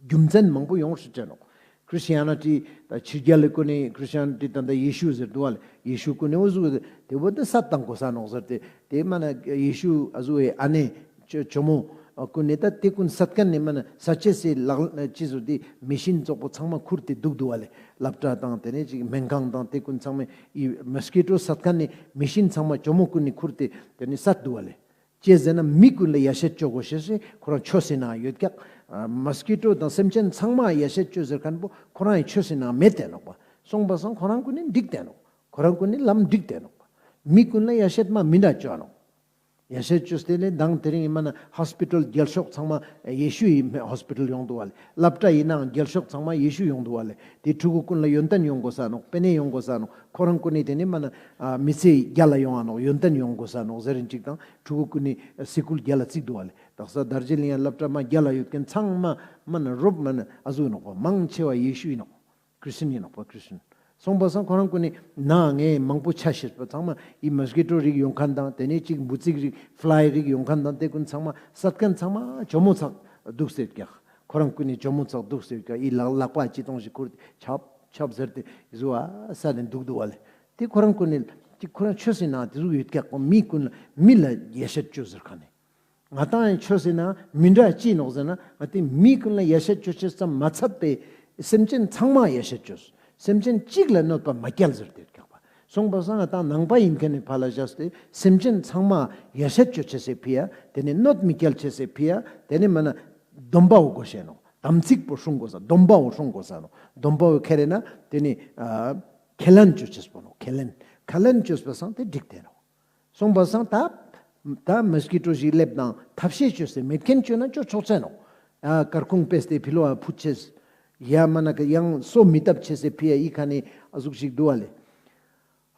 རྒྱུ་མཚན་མང་པོ་ཡོང་ཤེས་ཆེ་ནོག། ཁྲིས་ཅི་ཡ་ནི་ཊི་ད་ཕྱི་རྒྱལ་ལ་ཀུན་ནི་ཁྲིས་ཅི་ཡ་ནི་ཊི་ད་ད་ཡེ་ཤུ་ཟེར་འདུག་པ་ལེ། ཡེ་ཤུ་ཀུན་ནི་འོ་ཟུག་ཏེ་བོ་ད་སད་བཏང་དགོས་ས་ནོག་ཟེར་ཏེ། ཏེ་མ་ན་ཡེ་ཤུ་ཨ་ཟུག་གི་ཨ་ནེ་ཇོ་ཇོ་མོ་ཀུན་ནི་ད་ཏེ་ཀུན་སད་ཁན་ནི་མ་ན་སད་ཅེས་སི་ལག་ཅི་ཟུག་ཏེ་མེ་ཤིན་ཙོག་པོ་ཚང་མ་ཁུར་ཏེ་འདུག་འདུག་པ་ལེ། སློབ་གྲྭ་དང་ཏེ་ནེ་ཅིག་སྨན་ཁང་དང་ཏེ་ཀུན་ཚང་མ་འི་མོས་ཀི་ཊོ་སད་ཁན་ནི་མེ་ཤིན་ཚང་མ་ཇོ་མོ་ཀུན་ནི་ཁུར་ཏེ་ཏེ་ནེ་སད་འདུག་པ་ལེ། ཅི་ཟེར་ན་མི་ཀུན་ལ་ཡ་ཤེས་ཅོ་དགོས་ཤེས་སི་ཁོ་རང་ཆོས་སི་ནང་ཡོད་ཀྱག། ཨ་མོས་ཀི་ཊོ་དང་སེམས་ཅན་ཚང་མ་ཡ་ཤེས་ཅོ་ཟེར་ཁན་པོ་ཁོ་རང་ངི་ཆོས་སི་ནང་མེད་དེ་ནོག་པ། སོང་པ་སང་ཁོ་རང་ཀུན་ནི་འགྲིག་དེ་ནོག། ཁོ་རང་ཀུན་ནི་ལམ་འགྲིག་དེ་ནོག་པ། མི་ཀུན་ལ་ཡ་ཤེས་མ་མི་འདྲ་ཅོ་ནོག། ཡ་ཤེས་ཅོས་ཏེ་ལེ་མདང་དེ་རིང་ངི་མ་ན་ཧོས་པི་ཊལ་རྒྱལ་ཤོས་ཚང་མ་ཡེ་ཤུའི་ཧོས་པི་ཊལ་ཡོང་འདུག་པ་ལེ། སློབ་གྲྭ་ཡིན་ནའང་རྒྱལ་ཤོས་ཚང་མ་ཡེ་ཤུ་ཡོང་འདུག་པ་ལེ། ཏེ་ཕྲུ་གུ་ཀུན་ལ་ཡོན་ཏན་ཡོང་དགོས་ས་ནོག། པེ་ནེ་ཡོང་དགོས་ས་ནོག། ཁོ་རང་ཀུན་ནི་ཏེ་ནི་མ་ན་ཨ་མི་ཚེ་རྒྱལ་ལ་ཡོང་ང་ནོག། ཡོན་ཏན་ཡོང་དགོས་ས་ནོག་ཟེར་རིན་ཅིག་དང་ཕྲུ་གུ་ཀུན་ནི་སི་ཀུལ་རྒྱལ་ལ་བརྩིགས་འདུག་པ་ལེ། དག་ས་དར་ཇི་ལིང་ཡ་སློབ་གྲྭ་མ་རྒྱལ་ལ་ཡོད་ཁན་ཚང་མ་མ་ན་རོབ་མ་ན་ཨ་ཟུག་ནོག་པ། མང་ཆེ་བ་ཡེ་ཤུ་ཡིན་ནོག། ཁྲིས་ཅན་ཡིན་ནོག་པ། ཁྲིས་ཅན། སོང་པ་སང་ཁོ་རང་ཀུན་ནི་ན་ངས་མང་པོ་ཆ་ཤེས་པ་ཚང་མ་འི་མོས་ཀི་ཊོ་རིགས་ཡོང་ཁན་དང་ཏེ་ནེ་ཅིག་འབུ་ཙིག་རིགས་ཕི་ལའེ་རིགས་ཡོང་ཁན་དང་ཏེ་ཀུན་ཚང་མ་སད་ཁན་ཚང་མ་ཇོ་མོ་ཚག་འདུག་ཟེར་ཀྱག། ཁོ་རང་ཀུན་ནི་ཇོ་མོ་ཚག་འདུག་ཟེར་ཀྱག། འི་ལག་ལག་པ་ཅི་ཏོང་ཞིག་ཁུར་ཏེ་ཆབ་ཆབ་ཟེར་ཏེ་ཟུག་པ་སད་ནེ་འདུག་འདུག་པ་ལེ། ཏེ་ཁོ་རང་ཀུན་ནི་ཏེ་ཁོ་རང་ཆོས་སི་ནང་ཏེ་ཟུག་ཡོད་ཀྱག་པ། མི་ཀུན་ལ་མི་ལ་ཡ་ཤེས་ཅོ་ཟེར་ཁན་ནི། ང་ཏང་ཡང་ཆོས་སི་ནང་མི་འདྲ་ཅི་ནོག་ཟེར་ན་ང་ཏི་མི་ཀུན་ལ་ཡ་ཤེས་ཅོ་ཅེས་ཙམ་མ་ཚད་པའི་སེམས་ཅན་ཚང་མ་ཡ་ཤེས་ཅོས། སེམས་ཅན་གཅིག་ལ་གནོད་པ་མ་སྐྱལ་ཟེར་ཏེ་ཀྱག་པ། སོང་པ་སང་ང་ཏང་ནང་པ་ཡིན་ཁན་ནི་ཕ་ལ་བཞག་སྟེ་སེམས་ཅན་ཚང་མ་ཡ་ཤེས་ཅོ་ཅེས་སི་ཕི་ཡ་ཏེ་ནེ་གནོད་མི་སྐྱལ་ཅེས་སི་ཕི་ཡ་ཏེ་ནེ་མ་ན་སྡོམ་པ་བོ་དགོས་ཤེས་ནོག། དམ་ཚིག་པོ་སྲུང་དགོས་ས་སྡོམ་པ་བོ་སྲུང་དགོས་ས་ནོག། སྡོམ་པ་བོ་ཁེ་རེ་ན་ཏེ་ནེ་ཨ་ཁས་ལེན་ཅོ་ཅེས་པོ་ནོག། ཁས་ལེན་ཁས་ལེན་ཅོས་པ་སང་ཏེ་འགྲིག་ཏེ་ནོག། སོང་པ་སང་ད་ད་མོས་ཀི་ཊོ་ཞིག་སླེབས་དང་ཐབས་ཤེས་ཅོས་སེ་མེད་ཁན་ཅོས་ན་ཅོ་ཆོག་ཅེས་ནོག། ཨ་སྐར་ཁུང་ཕེས་ཏེ་ཕི་ལོག་ཨ་ཕུད་ཅེས། ཡ་མ་ན་ཀ་ཡང་སོ་མི་བཏབ་ཅེས་སི་ཕི་ཡ་འི་ཁ་ནེ་ཨ་ཟུག་ཞིག་འདུག་པ་ལེ།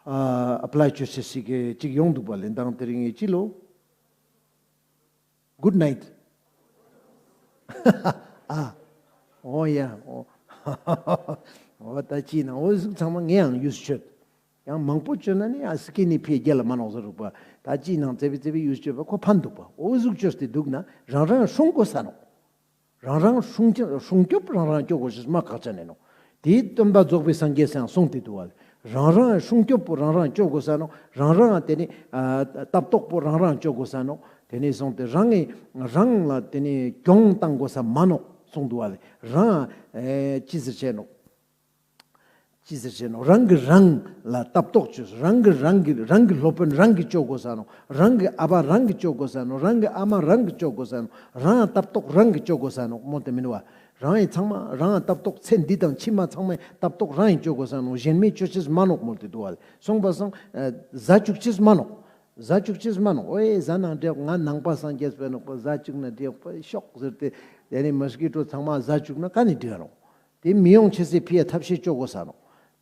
ཨ་ཨེབ་ལའེ་ཅོ་ཅེས་ཞིག་ཅིག་ཡོང་འདུག་པ་ལེ། མདང་དེ་རིང་ངི་ཅི་ལོ། Good night. ཨ། འོ་ཡ། འོ། འོ་ད་ཅི་ན་འོ་ཟུག་ཚང་མ་ངས་ཡང་ཡུས་ཅོས། ཡང་མང་པོ་ཅོས་ན་ནི་ཨ་སི་ཀི་ནི་ཕི་རྒྱལ་ལ་མ་ནོག་ཟེར་རུག་པ། ད་ཅི་ནང་ཙེ་བི་ཙེ་བི་ཡུས་ཅོས་པ་ཁོ་ཕན་འདུག་པ། འོ་ཟུག་ཅོས་ཏེ་འདུག་ན་རང་རང་སྲུང་དགོས་ས་ནོག། རང་རང་སྲུང་སྐྱོབ་སྲུང་སྐྱོབ་རང་རང་ཅོ་དགོས་ཤེས་མ་ཁག་ཅན་ནོག། དེའི་སྟོན་པ་རྫོགས་པའི་སངས་རྒྱས་སང་གསུངས་ཏེ་འདུག་པ་ལེ། རང་རང་སྲུང་སྐྱོབ་པོ་རང་རང་ཅོ་དགོས་ས་ནོག། རང་རང་ཏེ་ནེ་ཨ་ལྟ་རྟོག་པོ་རང་རང་ཅོ་དགོས་ས་ནོག། ཏེ་ནེ་སོང་སྟེ་རང་ངི་རང་ལ་ཏེ་ནེ་གྱོང་བཏང་དགོས་ས་མ་ནོག་གསུངས་འདུག་པ་ལེ། རང་ཨེ་ཅི་ཟེར་ཅེས་ནོག། ཅི་ཟེར་ཅེས་ནོག། རང་གི་རང་ལ་ལྟ་རྟོག་ཅོས། རང་གི་རང་གི་རང་གི་སློབ་དཔོན་རང་གི་ཅོ་དགོས་ས་ནོག། རང་གི་ཨ་བ་རང་གི་ཅོ་དགོས་ས་ནོག། རང་གི་ཨ་མ་རང་གི་ཅོ་དགོས་ས་ནོག། རང་ལྟ་རྟོག་རང་གི་ཅོ་དགོས་ས་ནོག་མོལ་ཏེ་མིན་པ། རང་ཡི་ཚང་མ་རང་ལྟ་རྟོག་ཚེ་འདི་དང་ཕྱི་མ་ཚང་མའི་ལྟ་རྟོག་རང་ཡི་ཅོ་དགོས་ས་ནོག། གཞན་མའི་ཅོ་ཅེས་མ་ནོག་མོལ་ཏེ་འདུག་པ་ལེ། སོང་པ་སང་ཨ་ཟ་བཅུག་ཅེས་མ་ནོག། ཟ་བཅུག་ཅེས་མ་ནོག། ཨོའེ་ཟ་ན་འདྲེག་ང་ནང་པ་སངས་རྒྱས་པའི་ནོག་པ་ཟ་བཅུག་ན་འདྲེག་པ་ཤོག་ཟེར་ཏེ་ཏེ་ནེ་མོས་ཀི་ཊོ་ཚང་མ་ཟ་བཅུག་ན་ཀ་ནེ་འགྲིག་ག་ནོག། ཏེ་མི་ཡོང་ཅེས་སི་ཕི་ཡ་ཐབས་ཤེས་ཅོ་དགོས་ས་ནོག།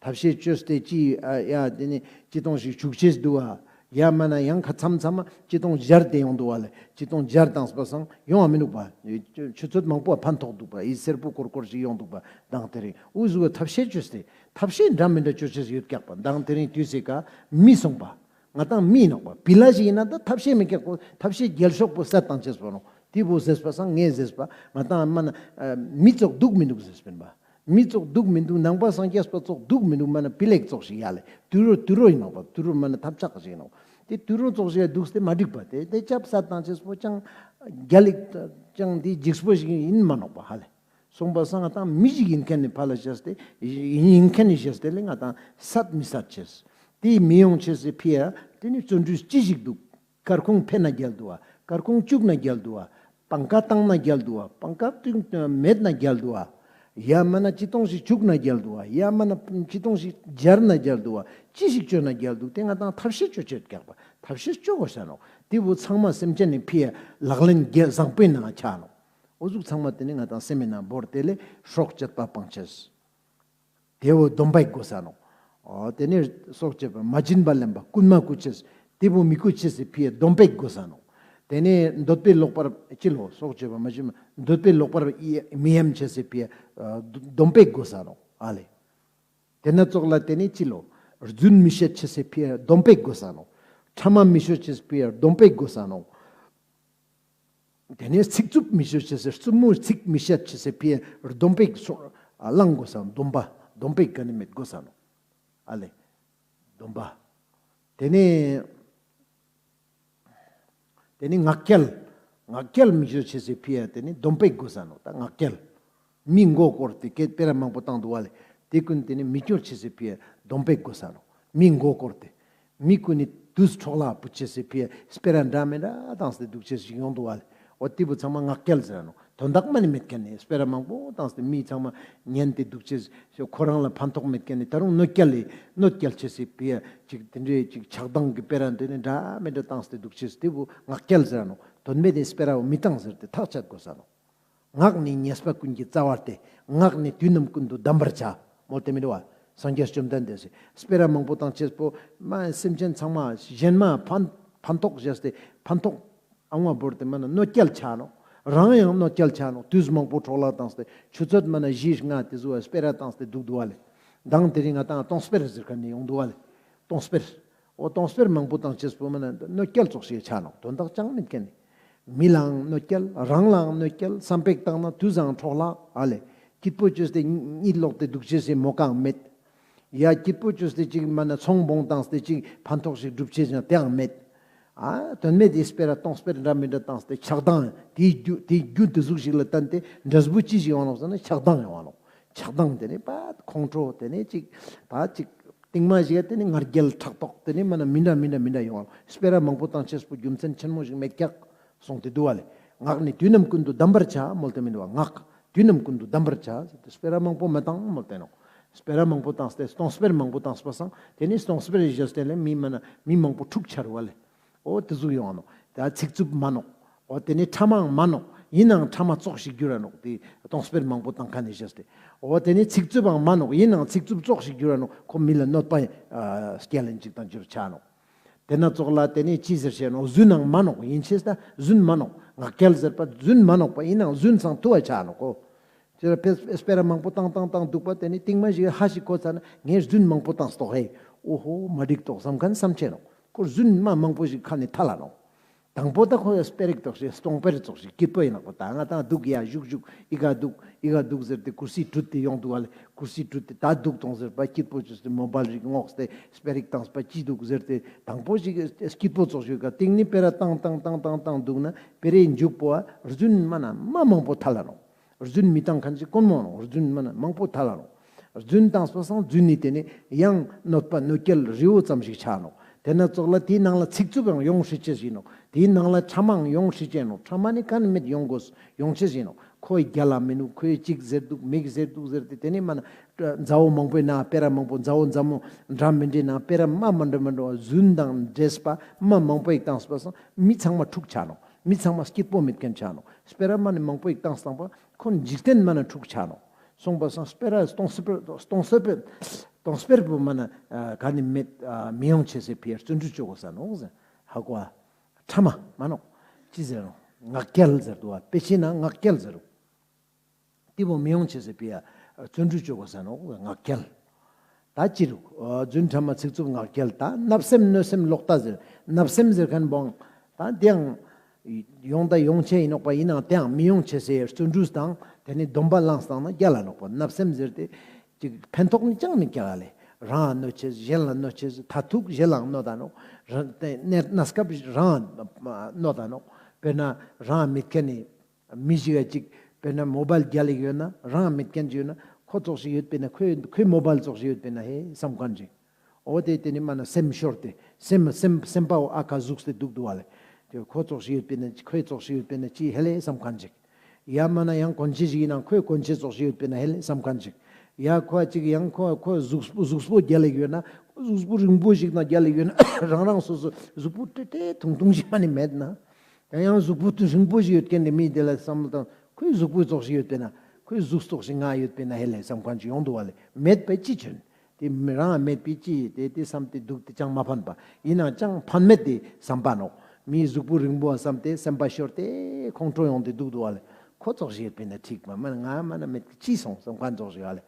ཐབས་ཤེས་ཅོས་ཏེ་ཅི་ཨ་ཡ་ཏེ་ནེ་ཅི་ཏོང་ཞིག་བཅུག་ཅེས་འདུག་པ། ཡ་མ་ན་ཡང་ཁ་མཚམས་མཚམས་མ་ཅི་ཏོང་སྦྱར་ཏེ་ཡོང་འདུག་པ་ལེ། ཅི་ཏོང་སྦྱར་བཏང་པ་སང་ཡོང་བ་མི་འདུག་པ། ཆུ་ཚོད་མང་པོ་ཕན་ཐོགས་འདུག་པ། འི་སེར་པོ་ཀོར་ཀོར་ཞིག་ཡོང་འདུག་པ། མདང་དེ་རིང་འུ་ཟུག་པ་ཐབས་ཤེས་ཅོས་ཏེ་ཐབས་ཤེས་འདྲ་མི་འདྲ་ཅོ་ཅེས་ཡོད་ཀྱག་པ། མདང་དེ་རིང་དུས་སི་ཀ་མི་སོང་པ། ང་ཏང་མི་ནོག་པ། བི་ལ་ཞིག་ཡིན་ན་ད་ཐབས་ཤེས་མི་ཀྱག་པོ་ཐབས་ཤེས་རྒྱལ་ཤོས་པོ་སད་བཏང་ཅེས་པོ་ནོག། ཏེ་བོ་ཟེར་པ་སང་ངས་ཟེར་པ་ང་ཏང་མ་ན་ཨ་མི་ཙོགས་སྡུག་མི་འདུག་ཟེར་པིན་པ། མི་ཙོགས་སྡུག་མི་འདུག། ནང་པ་སངས་རྒྱས་པ་ཙོགས་སྡུག་མི་འདུག། མ་ན་བི་ལེག་ཙོགས་ཤིག་ཡ་ལེ། དུད་འགྲོ་དུད་འགྲོ་ཡིན་ནོག་པ། དུད་འགྲོ་མ་ན་ཐབས་ཆག་ཞིག་ཡིན་ནོག། ཏེ་དུད་འགྲོ་ཙོགས་ཤིག་ཡ་འདུག་སྟེ་མ་འགྲིག་པ། ཏེ་ཏེ་ཆབ་སད་བཏང་ཅེས་པོ་ཅང་རྒྱལ་ལེགས་ཅང་ཏེ་འཇིགས་པོ་ཞིག་ཡིན་མ་ནོག་པ་ཧ་ལེ། སོང་པ་སང་ང་ཏང་མི་ཞིག་ཡིན་མཁན་ནི་ཕ་ལ་བཞག་སྟེ་ཡིན་མཁན་ནི་བཞག་སྟེ་ལེ་ང་ཏང་སད་མི་སད་ཅེས། ཏེ་མི་ཡོང་ཅེས་སི་ཕི་ཡ་ཏེ་ནི་བརྩོན་འགྲུས་ཅི་ཞིག་འདུག། སྐར་ཁུང་ཕེ་ན་རྒྱལ་འདུག་པ། སྐར་ཁུང་བཅུག་ན་རྒྱལ་འདུག་པ། པང་ཀ་བཏང་ན་རྒྱལ་འདུག་པ། པང་ཀ་བཏང་མེད་ན་རྒྱལ་འདུག་པ། ཡ་མ་ན་ཅི་ཏོང་ཞིག་བཅུག་ན་རྒྱལ་འདུག་པ། ཡ་མ་ན་ཅི་ཏོང་ཞིག་སྦྱར་ན་རྒྱལ་འདུག་པ། ཅི་ཞིག་བཅོས་ན་རྒྱལ་འདུག། དེ་ང་ཏང་ཐབས་ཤེས་བཅོ་ཅེས་རྒྱག་པ། ཐབས་ཤེས་བཅོ་དགོས་ས་ནོག། དེ་བོ་ཚང་མ་སེམས་ཅན་ནི་ཕི་ཡ་ལག་ལེན་རྒྱལ་བཟང་པོའི་ནང་ཆ་ནོག། འོ་ཟུག་ཚང་མ་དེ་ནི་ང་ཏང་སེམས་མི་ནང་བོར་ཏེ་ལས་སྲོག་གཅོད་པ་སྤང་ཅེས། དེ་བོ་སྡོམ་པ་ཞིག་དགོས་ས་ནོག། འོ་དེ་ནི་སྲོག་གཅོད་པ་མ་བྱིན་པ་ལེན་པ་རྐུན་མ་རྐུ་ཅེས། དེ་བོ་མི་རྐུ་ཅེས་སི་ཕི་ཡ་སྡོམ་པ་ཞིག་དགོས་ས་ནོག། དེ་ནི་འདོད་པའི་ལོག་པར་ཅི་ལོ་སྲོག་གཅོད་པ་མ་བྱིན་པ་འདོད་པའི་ལོག་པར་མི་གཡེམ་ཅེས་སི་ཕི་ཡ་སྡོམ་པ་ཞིག་དགོས་ས་ནོག། ཨ་ལེ། དེ་ན་ཙོགས་ལ་དེ་ནི་ཅི་ལོ། རྫུན་མི་བཤད་ཅེས་སི་ཕི་ཡ་སྡོམ་པ་ཞིག་དགོས་ས་ནོག། ཕྲ་མ་མི་ཤོད་ཅེས་སི་ཕི་ཡ་སྡོམ་པ་ཞིག་དགོས་ས་ནོག། དེ་ནས་ཚིག་རྩུབ་མི་ཤོད་ཅེས་སི་རྩུབ་མོ་ཚིག་མི་བཤད་ཅེས་སི་ཕི་ཡ་སྡོམ་པ་ཞིག་བླང་དགོས་ས་ནོག། སྡོམ་པ་སྡོམ་པ་ཞིག་ག་ནི་མེད་དགོས་ས་ནོག། ཨ་ལེ། སྡོམ་པ། དེ་ནས་དེ་ནི་ངག་འཁྱལ། ངག་འཁྱལ་མི་ཤོད་ཅེས་སི་ཕི་ཡ་དེ་ནི་སྡོམ་པ་ཞིག་དགོས་ས་ནོག། ད་ངག་འཁྱལ། མི་མགོ་སྐོར་ཏེ་སྐད་སྤེ་ར་མང་པོ་བཏང་འདུག་པ་ལེ། དེ་ཀུན་དེ་ནི་མི་སྐྱོར་ཅེས་སི་ཕི་ཡ་སྡོམ་པ་ཞིག་དགོས་ས་ནོག། མི་མགོ་སྐོར་ཏེ། མི་ཀུན་ནི་དུས་འཕྲོག་ལ་བུད་ཅེས་སི་ཕི་ཡ་སྤེ་ར་འདྲ་མི་འདྲ་བཏང་སྟེ་འདུག་ཅེས་ཤིག་ཡོང་འདུག་པ་ལེ། འོ་དེ་བོ་ཚང་མ་ངག་འཁྱལ་ཟེར་ར་ནོག། དོན་དག་མ་ནི་མེད་མཁན་ནི་སྤེ་ར་མང་པོ་བཏང་སྟེ་མི་ཚང་མ་ཉན་ཏེ་འདུག་ཅེས། ཁོ་རང་ལ་ཕན་ཐོགས་མེད་མཁན་ནི་ད་རུང་གནོད་སྐྱེལ་ལེ་གནོད་སྐྱེལ་ཅེས་སི་ཕི་ཡ་ཅིག་དེ་འདྲའི་ཅིག་ཆགས་སྡང་གི་སྤེ་ར་འདི་ནི་འདྲ་མི་འདྲ་བཏང་སྟེ་འདུག་ཅེས་དེ་བོ་ངག་འཁྱལ་ཟེར་ར་ནོག། དོན་མེད་དེ་སྤེ་ར་བོ་མི་བཏང་ཟེར་ཏེ་ཐག་བཅད་དགོས་ས་ནོག། ངག་ནི་ཉེས་པ་ཀུན་གྱི་རྩ་བ་སྟེ། ངག་ནི་དུས་རྣམས་ཀུན་ཏུ་བསྡམ་པར་བྱ། མོལ་ཏེ་མི་འདུག་པ། སངས་རྒྱས་བཅོམ་ལྡན་འདས་སི་སྤེ་ར་མང་པོ་བཏང་ཅེས་པོ་མ་སེམས་ཅན་ཚང་མ་གཞན་མ་ཕན་ཕན་ཐོགས་བྱས་ཏེ་ཕན་ཐོགས་ཨང་བ་བོར་ཏེ་མ་ན་གནོད་སྐྱེལ་ཆ་ནོག། རང་ཡང་གནོད་སྐྱེལ་ཆ་ནོག། དུས་མང་པོ་འཕྲོག་བརླག་བཏང་སྟེ་ཆུ་ཚོད་མ་ན་བཞི་ལྔ་དེ་ཟུག་པ་སྤེ་ར་བཏང་སྟེ་འདུག་འདུག་པ་ལེ། མདང་དེ་རིང་ང་ཏང་སྟོང་སྤེར་ཟེར་མཁན་ནི་ཡོང་འདུག་པ་ལེ། སྟོང་སྤེར། འོ་སྟོང་སྤེར་མང་པོ་བཏང་ཅེས་པོ་མ་ན་གནོད་སྐྱེལ་ཙོགས་ཤིག་ཆ་ནོག། དོན་དག་ཅང་མེད་མཁན་ནི། མི་ལའང་གནོད་སྐྱེལ། རང་ལའང་གནོད་སྐྱེལ། བསམ་པ་ཞིག་བཏང་ན་དུས་སང་འཕྲོག་བརླག། ཨ་ལེ། སྐྱིད་པོ་བཅོས་ཏེ་གཉིད་ལོག་སྟེ་འདུག་ཅེས་སི་མོ་ཀའང་མེད། ཡ་སྐྱིད་པོ་བཅོས་ཏེ་ཅིག་མ་ན་ཚོང་བོང་བཏང་སྟེ་ཅིག་ཕན་ཐོགས་ཤིག་སྒྲུབ་ཅེས་ཡང་དེའང་མེད། ཨ་དོན་མེད་དེ་སྤེ་ར་སྟོང་སྤེར་འདྲ་མི་འདྲ་བཏང་སྟེ་ཆགས་སྡང་དེའི་རྒྱུ་དེའི་རྒྱུ་དེ་ཟུག་ཞིག་ལ་བརྟེན་ཏེ་འབྲས་བུ་ཅི་ཞིག་ཡོང་ནོག་ཟེར་ན་ཆགས་སྡང་ཡོང་བ་ནོག། ཆགས་སྡང་དེ་ནི་པ་ཁོང་ཁྲོ་དེ་ནི་ཅིག་པ་ཅིག་སྟིང་མ་ཞིག་དེ་ནི་ང་རྒྱལ་ཕྲག་དོག་དེ་ནི་མ་ན་མི་འདྲ་མི་འདྲ་མི་འདྲ་ཡོང་བ་ནོག། སྤེ་ར་མང་པོ་བཏང་ཅེས་པོ་རྒྱུ་མཚན་ཆེན་མོ་ཞིག་མེད་ཀྱག་གསུངས་ཏེ་འདུག་པ་ལེ། ངག་ནི་དུས་རྣམས་ཀུན་ཏུ་བསྡམ་པར་བྱ་མོལ་ཏེ་མི་འདུག་པ། ངག་དུས་རྣམས་ཀུན་ཏུ་བསྡམ་པར་བྱ་ཟེར་ཏེ་སྤེ་ར་མང་པོ་མ་བཏང་མོལ་ཏེ་ནོག། སྤེ་ར་མང་པོ་བཏང་སྟེ་སྟོང་སྤེར་མང་པོ་བཏང་པ་སང་དེ་ནི་སྟོང་སྤེར་རེ་བཞག་སྟེ་ལས་མི་མ་ན་མི་མང་པོ་འཁྲུག་ཆ་རུག་པ་ལེ། འོ་དེ་ཟུག་ཡོང་བ་ནོག། ད་ཚིག་རྩུབ་མ་ནོག། འོ་དེ་ནི་ཕྲ་མའང་མ་ནོག། ཡིན་ནའང་ཕྲ་མ་ཙོགས་ཤིག་འགྱུར་ར་ནོག། དེ་སྟོང་སྤེར་མང་པོ་བཏང་མཁན་ནི་བཞག་སྟེ། འོ་དེ་ནི་ཚིག་རྩུབ་པའང་མ་ནོག། ཡིན་ནའང་ཚིག་རྩུབ་ཙོགས་ཤིག་འགྱུར་ར་ནོག། ཁོ་མི་ལ་གནོད་པ་ཨ་སྐྱེལ་ལེན་ཅིག་དང་འགྱུར་ཆ་ནོག། དེ་ན་ཙོགས་ལ་དེ་ནི་ཅི་ཟེར་ཤེས་ནོག། རྫུན་ནང་མ་ནོག། ཡིན་ཅེས་ད་རྫུན་མ་ནོག། ངག་འཁྱལ་ཟེར་པ་རྫུན་མ་ནོག་པ། ཡིན་ནའང་རྫུན་སང་ཐུ་བ་ཆ་ནོག་གོ། ཅི་ར་སྤེ་སྤེ་ར་མང་པོ་བཏང་བཏང་བཏང་འདུག་པ་དེ་ནི་སྟིང་མ་ཞིག་ཧ་ཞིག་གོ་ཚར་ན་ངས་རྫུན་མང་པོ་བཏང་སྟོག་ཧེ། འོ་ཧོ་མ་འགྲིག་ཏོག་བསམ་མཁན་བསམ་ཆེ་ནོག། ཁོ་རྫུན་མ་མང་པོ་ཞིག་ཁ་ནས་ཐལ་ལ་ནོག། དང་པོ་ད་ཁོ་ཡ་སྤེ་ར་ཏོག་ཞིག་སྟོང་སྤེ་ར་ཙོགས་ཞིག་སྐྱིད་པོ་ཡིན་ནོག་པ། ད་ང་ཏང་འདུག་ཡ་བཞུགས་བཞུགས་ཨི་ག་འདུག་ཨི་ག་འདུག་ཟེར་ཏེ་ཀུར་སི་དྲུད་དེ་ཡོང་འདུག་ཨ་ལེ། ཀུར་སི་དྲུད་དེ་ད་འདུག་ཏོང་ཟེར་པ་སྐྱིད་པོ་བཅོས་ཏེ་མོ་བལ་རིག་སྔོགས་ཏེ་སྤེ་ར་བཏང་པ་ཅི་འདུག་ཟེར་ཏེ་དང་པོ་ཞིག་སྐྱིད་པོ་ཙོགས་ཞིག་ག་སྟིང་ནི་སྤེ་ར་བཏང་བཏང་བཏང་བཏང་བཏང་འདུག་ན་སྤེ་རའི་མཇུག་པོ་ཨ་རྫུན་མ་ན་མ་མང་པོ་ཐལ་ལ་ནོག། རྫུན་མི་བཏང་མཁན་ཞིག་དཀོན་མོ་ནོག། རྫུན་མ་ན་མང་པོ་ཐལ་ལ་ནོག། རྫུན་བཏང་སོ་སང་རྫུན་ནི་དེ་ནི་ཡང་གནོད་པ་གནོད་སྐྱེལ་རི་བོ་ཙམ་ཞིག་ཆ་ནོག། དེ་ན་ཙོགས་ལ་དེའི་ནང་ལ་ཚིག་རྩུབ་ཡང་ཡོང་སྲིད་ཅེས་ཡིན་ནོག། དེའི་ནང་ལ་ཕྲ་མའང་ཡོང་སྲིད་ཅེས་ཡིན་ནོག། ཕྲ་མ་ནི་ག་ནི་མེད་ཡོང་དགོས་ཡོང་ཅེས་ཡིན་ནོག། ཁོའི་རྒྱལ་ལ་མི་ནུག། ཁོའི་ཅིག་ཟེར་འདུག་མིག་ཟེར་འདུག་ཟེར་ཏེ་དེ་ནི་མ་ན་མཛའ་བོ་མང་པོའི་ནང་སྤེ་ར་མང་པོ་མཛའ་བོ་མཛའ་མོ་འདྲ་མི་འདྲའི་ནང་སྤེ་ར་མ་མ་འདྲ་མ་འདྲ་བ་རྫུན་དང་འདྲེས་པ་མ་མང་པོ་ཡིག་བཏང་སོ་སང་མི་ཚང་མ་འཁྲུག་ཆ་ནོག། མི་ཚང་མ་སྐྱིད་པོ་མེད་མཁན་ཆ་ནོག། སྤེ་ར་མ་ནི་མང་པོ་ཡིག་བཏང་སྟངས་པ་ཁོ་འཇིག་རྟེན་མ་ན་འཁྲུག་ཆ་ནོག། སོང་པ་སང་སྤེ་ར་སྟོང་སྤེར་སྟོང་སྤེར་སྟོང་སྤེར་པོ་མ་ན་ག་ནི་མེད་མི་ཡོང་ཆེ་སེ་ཕི་ཡར་བརྩོན་འགྲུས་བཅོ་དགོས་ས་ནོག་ཟེར། ཧ་གོ་ཨ། ཕྲ་མ་མ་ནོག། ཅི་ཟེར་ནོག། ངག་འཁྱལ་ཟེར་འདུག་པ། དཔེ་ཆའི་ནང་ངག་འཁྱལ་ཟེར་རུག། དེ་བོ་མི་ཡོང་ཆེ་སེ་ཕི་ཡ་བརྩོན་འགྲུས་བཅོ་དགོས་ས་ནོག། ངག་འཁྱལ། ད་ཅི་རུག། རྫུན་ཕྲ་མ་ཚིག་རྩུབ་ངག་འཁྱལ། ད་བརྣབ་སེམས་གནོད་སེམས་ལོག་ལྟ་ཟེར། བརྣབ་སེམས་ཟེར་མཁན་བོའང་ད་དེའང་ཡོང་ད་ཡོང་ཆེ་ཡིན་ནོག་པ། ཡིན་ནའང་དེའང་མི་ཡོང་ཆེ་སེ་བརྩོན་འགྲུས་དང་དེ་ནི་སྡོམ་པ་བླངས་བཏང་ན་རྒྱལ་ལ་ནོག་པ། བརྣབ་སེམས་ཟེར་ཏེ་ཅིག་ཕན་ཐོགས་ནི་ཅང་མི་རྒྱལ་ལ་ལེ། རང་གནོད་ཆེ་གཞན་ལ་གནོད་ཆེ་མཐར་ཐུག་གཞན་ལའང་གནོད་ད་ནོག། རང་གནས་སྐབས་རང་གནོད་ད་ནོག། དཔེར་ན་རང་མེད་མཁན་ནི་མི་ཞིག་ག་ཅིག་དཔེར་ན་མོ་བལ་རྒྱལ་ལ་ཡོད་ན་རང་མེད་མཁན་ཅིག་ཡོད་ན་ཁོ་ཙོགས་ཤིག་ཡོད་པས་ན་ཁོའི་ཁོའི་མོ་བལ་ཙོགས་ཤིག་ཡོད་པས་ན་ཧེ་བསམ་མཁན་ཅིག། འོ་དེ་དེ་ནི་མ་ན་སེམས་ཤོར་ཏེ་སེམས་སེམས་སེམས་པ་བོ་ཨ་ཁ་ཟུགས་ཏེ་འདུག་འདུག་པ་ལེ། ཏེ་ཁོ་ཙོགས་ཤིག་ཡོད་པིན་ན་ཁོའི་ཙོགས་ཤིག་ཡོད་པིན་ན་ཅི་ཧེ་ལེ་སམ་ཁན་ཅིག། ཡ་མ་ན་ཡང་གོན་ཆེན་ཞིག་ཨིན་ན་ཁོའི་གོན་ཆེན་ཙོགས་ཤིག་ཡོད་པིན་ན་ཧེ་ལེ་སམ་ཁན་ཅིག། ཡ་ཁོ་ཅིག་ཡང་ཁོ་ཁོ་གཟུགས་པོ་གཟུགས་པོ་རྒྱལ་ལ་ཡོད་ན་གཟུགས་པོ་རིང་པོ་ཞིག་ན་རྒྱལ་ལ་ཡོད་ན་རང་རང་སོ་སོ་གཟུགས་པོ་ཏེ་ཏེ་ཐུང་ཐུང་ཞིག་མ་ནི་མེད་ན། ཡང་ཡང་གཟུགས་པོ་ཏུ་རིང་པོ་ཞིག་ཡོད་ཁན་ཏེ་མི་ཏེ་ལ་སམ་བློ་ཏང་ཁོའི་གཟུགས་པོ་ཙོགས་ཤིག་ཡོད་པིན་ན་ཁོའི་གཟུགས་ཙོགས་ཤིག་ང་ཡོད་པིན་ན་ཧེ་ལེ་སམ་ཁན་ཅིག་ཡོང་དུག་པ་ལེ། མེད་པའི་ཅི་ཅོན། ཏེ་མི་རང་མེད་པའི་ཅི་ཏེ་ཏེ་སམ་སྟེ་དུག་ཏེ་ཅང་མ་ཕན་པ་ཨིན་ན་ཅང་ཕན་མེད་ཏེ་སམ་པ་ནོག། མིའི་གཟུགས་པོ་རིང་པོ་སམ་སྟེ་སེམས་པ་ཤོར་ཏེ་ཁོང་ཁྲོ་ཡོང་སྟེ་དུག་དུག་པ་ལེ། ཁོ་ཙོགས་ཤིག་ཡོད་པིན་ན་ཁྲིག་པ་མ་ན་ང་མ་ན་མེད་ཅི་སོང་སམ་ཁན་ཙོགས་ཤིག་ཨ་ལེ།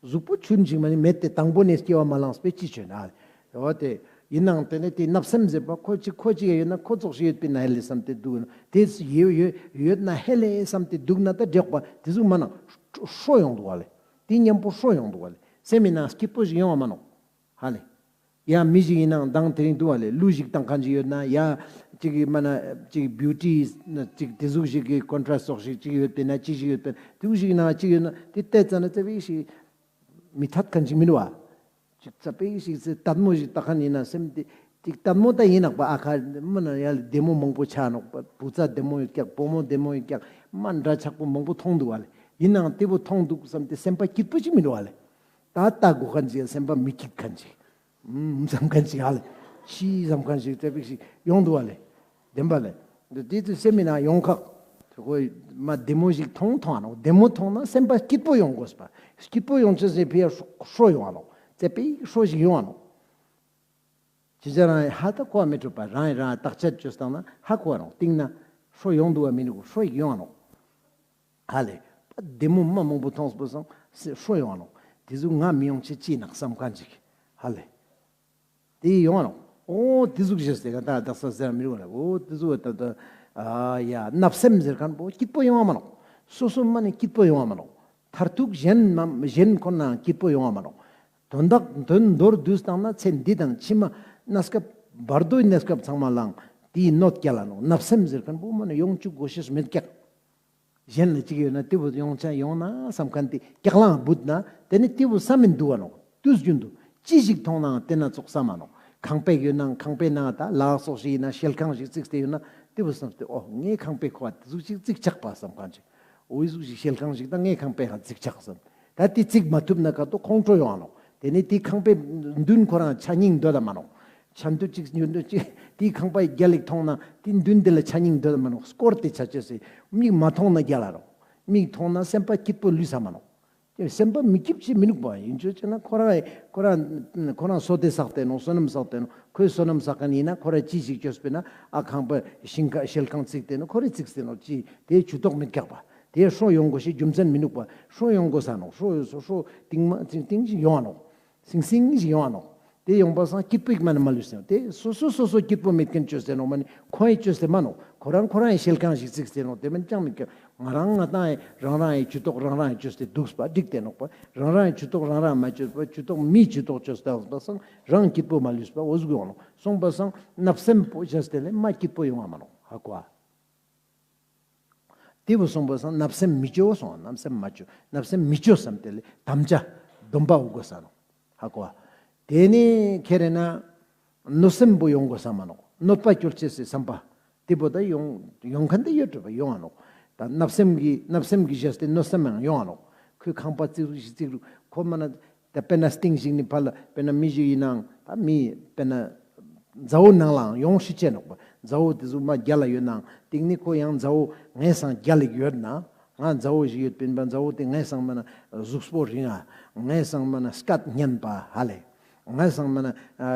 གཟུགས་པོ་ཆུན་ཞིག་མ་ནི་མེད་ཏེ་དང་པོ་ནེ་སྐྱེ་བ་མ་ལངས་པའི་ཅི་ཅོན་ཨ་ལེ། འོ་ཏེ་ཨིན་ནའང་ཏེ་ནེ་ཏེ་བརྣབ་སེམས་ཟེར་པ་ཁོ་ཅིག་ཁོ་ཅིག་ཡོད་ན་ཁོ་ཙོགས་ཤིག་ཡོད་པིན་ན་ཧེ་ལེ་སམ་སྟེ་དུག་ན་ཏེ་ཡོད་ཡོད་ཡོད་ན་ཧེ་ལེ་སམ་སྟེ་དུག་ན་ད་འགྲིག་པ་ཏེ་ཟུག་མ་ནང་ཧྲོ་ཡོང་དུག་པ་ལེ། ཏེ་ཉམ་པོ་ཧྲོ་ཡོང་དུག་པ་ལེ། སེམས་མི་ནང་སྐྱིད་པོ་ཞིག་ཡོང་བ་མ་ནོག་ཧ་ལེ། ཡ་མི་ཞིག་ཨིན་ནའང་དང་དེ་རིང་དུག་པ་ལེ་གླུ་ཞིག་ཏང་ཁན་ཅིག་ཡོད་ན་ཡ་ཅིག་མ་ན་ཅིག་བིའུ་ཊི་ཅིག་ཏེ་ཟུག་ཞིག་གི་ཀོན་ཊྲེསྚ་ཙོགས་ཤིག་ཅིག་ཡོད་པིན་ན་ཅི་ཞིག་ཡོད་པིན་ཏེ་ཟུག་ཞིག་ན་ཅིག་ཡོད་ན་ཏེ་ཏེ་ཙ་ན་ཙ་བིག་ཞིག་མི་ཐད་ཁན་ཅིག་མི་འདུག་པ། ཅིག་ཙ་པིག་ཞིག་ཙེ་ལྟད་མོ་ཞིག་ལྟ་ཁན་ཨིན་ན་སེམས་ཏེ་ཅིག་ལྟད་མོ་ད་ཨིན་ནོག་པ། ཨ་ཁ་མ་ན་ཡ་ལེ་བདེ་མོ་མང་པོ་ཆ་ནོག་པ། བུ་ཚ་བདེ་མོ་ཡོད་ཀྱག་བུ་མོ་བདེ་མོ་ཡོད་ཀྱག་མ་འདྲ་ཆགས་པོ་མང་པོ་ཐོང་དུག་པ་ལེ། ཨིན་ནའང་ཏེ་བོ་ཐོང་དུག་སམ་སྟེ་སེམས་པ་སྐྱིད་པོ་ཅིག་མི་འདུག་པ་ལེ། ད་ལྟ་གོ་ཁན་ཅིག་སེམས་པ་མི་སྐྱིད་ཁན་ཅིག་ཨུམ་སམ་ཁན་ཅིག་ཧ་ལེ། ཤི་སམ་ཁན་ཅིག་ཙ་པིག་ཞིག་ཡོང་དུག་པ་ལེ། བདེན་པ་ལེ། འདི་ཏེ་སེམས་མི་ནང་ཡོང་ཁག་ཁོ་མ་བདེ་མོ་ཞིག་ཐོང་ཐོང་ང་ནོག། བདེ་མོ་ཐོང་ན་སེམས་པ་སྐྱིད་པོ་ཡོང་དགོས་པ། སྐྱིད་པོ་ཡོང་ཅེས་སི་ཕི་ཡ་ཧྲོ་ཡོང་ང་ནོག། ཙ་པིག་ཧྲོ་ཞིག་ཡོང་ང་ནོག། ཅི་ཅ་རང་ཧ་ད་གོ་བ་མི་འགྲུབ་པ་རང་ཡི་རང་བརྟག་དཔྱད་ཅོས་ཏང་ན་ཧ་གོ་བ་ནོག། སྟིང་ན་ཧྲོ་ཡོང་དུག་པ་མི་འདུག་ཧྲོ་ཞིག་ཡོང་ང་ནོག། ཧ་ལེ། བདེ་མོ་མ་མང་པོ་ཐོང་སྤོ་སང་ཧྲོ་ཡོང་ང་ནོག། ཏེ་ཟུག་ང་མི་ཡོང་ཅེས་ཅི་ནོག་སམ་ཁན་ཅིག་ཧ་ལེ། ཏེ་ཡོང་ང་ནོག། འོ་ཏེ་ཟུག་ཞེས་ཏེ་ག་ད་དག་ས་ཟེར་མི་རུང་ལེ། འོ་ཏེ་ཟུག་ད་ད་ཨ་ཡ་བརྣབ་སེམས་ཟེར་ཁན་པོ་སྐྱིད་པོ་ཡོང་བ་མ་ནོག། སོ་སོ་མ་ནི་སྐྱིད་པོ་ཡོང་བ་མ་ནོག། མཐར་ཐུག་གཞན་མ་གཞན་ཁོ་ན་སྐྱིད་པོ་ཡོང་བ་མ་ནོག། དོན་དག་དོན་མདོར་བསྡུས་ཏང་ན་ཚེ་འདི་དང་ཕྱི་མ་གནས་སྐབས་བར་དོའི་གནས་སྐབས་ཚང་མ་ལའང་ཏེའི་གནོད་སྐྱེལ་ལ་ནོག། བརྣབ་སེམས་ཟེར་ཁན་པོ་མ་ནི་ཡོང་ཅུག་གོ་ཤེས་མེད་ཀྱག། གཞན་ལ་ཅིག་ཡོད་ན་ཏེ་བོ་ཡོང་ཆ་ཡོང་ན་སམ་ཁན་ཏེ་སྐྱག་ལང་བུད་ན་ཏེ་ནེ་ཏེ་བོ་སམ་མི་འདུག་པ་ནོག། དུས་རྒྱུན་དུ་ཅི་ཞིག་ཐོང་ནའང་ཏེ་ན་ཙོགས་སམ་མ་ནོག། ཁང་པ་ཡོད་ནའང་ཁང་པའི་ནང་ད་ལག་ཙོགས་ཤིག་ཨིན་ན་ཤེལ་ཁང་ཞིག་རྩིགས་ཏེ་ཡོད་ན་ཏེ་བོ་སམ་སྟེ་འོ་ངའི་ཁང་པའི་ཁོ་བ་ཏེ་ཟུག་ཅིག་རྩིགས་ཆག་པ་སམ་ཁན་ཅིག། འོ་ཟུག་ཞིག་ཤེལ་ཁང་ཞིག་ད་ངའི་ཁང་པའི་ཁ་རྩིགས་ཆག་སམ། ད་ཏེ་རྩིགས་མ་ཐུབ་ན་ཀ་ཏོ་ཁོང་ཁྲོ་ཡོང་ང་ནོག། ཏེ་ནེ་ཏེ་ཁང་པའི་མདུན་ཁོ་རང་ཆ་སྙིང་འདོད་ད་མ་ནོག། ཆ་འདོད་ཅིག་ཉོ་འདོད་ཅིག་ཏེ་ཁང་པའི་རྒྱལ་ལ་ཐོང་ན་ཏེ་མདུན་ཏེ་ལ་ཆ་སྙིང་འདོད་ད་མ་ནོག། སྐོར་ཏེ་ཆ་ཅེས་སི་མིག་མ་ཐོང་ན་རྒྱལ་ལ་རོག། མིག་ཐོང་ན་སེམས་པ་སྐྱིད་པོ་ལུས་ས་མ་ནོག། སེམས་པ་མི་སྐྱིད་ཅིག་མི་ནུག་པ། ཨིན་ཅོ་ཅེ་ན་ཁོ་རང་ཁོ་རང་ཁོ་རང་སོ་ཏེ་བསགས་ཏེ་ནོག། བསོད་ནམས་བསགས་ཏེ་ནོག། ཁོའི་བསོད་ནམས་བསགས་ཁན་ཨིན་ན་ཁོ་རང་ཅི་ཞིག་ཅོས་པིན་ན་ཨ་ཁང་པ་ཤིང་ཁ་ཤེལ་ཁང་རྩིགས་ཏེ་ནོག། ཁོ་རང་རྩིགས་ཏེ་ནོག། ཅི་ཏེ་ཇུས་གཏོགས་མི་རྒྱག་པ། ཏེ་ཧྲོ་ཡོང་དགོས་ཤེས་རྒྱུ་མཚན་མི་ནུག་པ། ཧྲོ་ཡོང་དགོས་ས་ནོག། ཧྲོ་ཡོང་ས་ཧྲོ་ཏིང་མ་ཏིང་ཏིང་ཞིག་ཡོང་ང་ནོག། སིང་སིང་ཞིག་ཡོང་ང་ནོག། ཏེ་ཡོང་པ་སང་སྐྱིད་པོ་ཞིག་མ་ནི་མ་ལུས་ཟེར་ནོག། ཏེ་སོ་སོ་སོ་སོ་སྐྱིད་པོ་མེད་ཁན་ཅོས་ཟེར་ནོག་མ་ནི་ཁོ་ཡི་ཅོས་ཟེར་མ་ནོག། ཁོ་རང་ཁོ་རང་ཡི་ཤེལ་ཁང་ཞིག་རྩིགས་ཟེར་ནོག། ཏེ་མན་ཅང་མེད་ཀྱག། ང་རང་ང་ཏང་ཡི་རང་རང་ཡི་ཇུས་གཏོགས་རང་རང་ཡི་ཅོས་ཏེ་དུག་པ་འགྲིག་སྟེ་ནོག་པ། རང་རང་ཡི་ཇུས་གཏོགས་རང་རང་མ་ཅོས་པ་ཇུས་གཏོགས་མིའི་ཇུས་གཏོགས་ཅོས་ཏེ་སོང་པ་སང་རང་སྐྱིད་པོ་མ་ལུས་པ་འོ་ཟུག་ཡོང་ང་ནོག། སོང་པ་སང་བརྣབ་སེམས་པོ་ཅོས་ཏེ་ལེ་མ་སྐྱིད་པོ་ཡོང་ང་མ་ནོག། ཧ་གོ་ཨ། ཏེ་བོ་སོང་པ་སང་བརྣབ་སེམས་མི་ཅོ་སོང་། བརྣབ་སེམས་མ་ཅོ། བརྣབ་སེམས་མི་ཅོ་སམ་སྟེ་ལེ་དམ་བཅའ་སྡོམ་པ་འོ་དགོས་ས་ནོག། ཧ་གོ་ཨ། ཏེ་ནེ་ཁྱེར་ན་གནོད་སེམས་པོ་ཡོང་དགོས་ས་མ་ནོག། གནོད་པ་སྐྱོལ་ཅེས་སི་བསམ་པ་ཏེ་བོ་ད་ཡོང་ཡོང་ཁན་ཏེ་ཡོད་འགྲོ་བ་ཡོང་ང་ནོག། ད་བརྣབ་སེམས་ཀྱི་བརྣབ་སེམས་ཀྱི་ཞེས་ཏེ་གནོད་སེམས་ཡང་ཡོང་ང་ནོག། ཁོའི་ཁང་པ་རྩིག་རུག་ཞིག་རྩིག་རུག་ཁོ་མ་ན་ད་དཔེར་ན་སྟིང་ཞིག་ནི་ཕར་ལ་དཔེར་ན་མི་ཞིག་ཨིན་ནའང་ད་མི་དཔེར་ན་མཛའ་བོ་ནང་ལའང་ཡོང་ཤེས་ཅེ་ནོག་པ། མཛའ་བོ་ཏེ་ཟུག་མ་རྒྱལ་ལ་ཡོད་ནའང་སྟིང་ནེ་ཁོ་ཡང་མཛའ་བོ་ངའི་སང་རྒྱལ་ལ་ཡོད་ན་ང་མཛའ་བོ་ཞིག་ཡོད་པིན་པ། མཛའ་བོ་ཏེ་ངའི་སང་མ་ན་གཟུགས་པོ་རིང་ང་། ངའི་སང་མ་ན་སྐད་སྙན་པ་ཧ་ལེ། ངའི་སང་མ་ན་ཨ་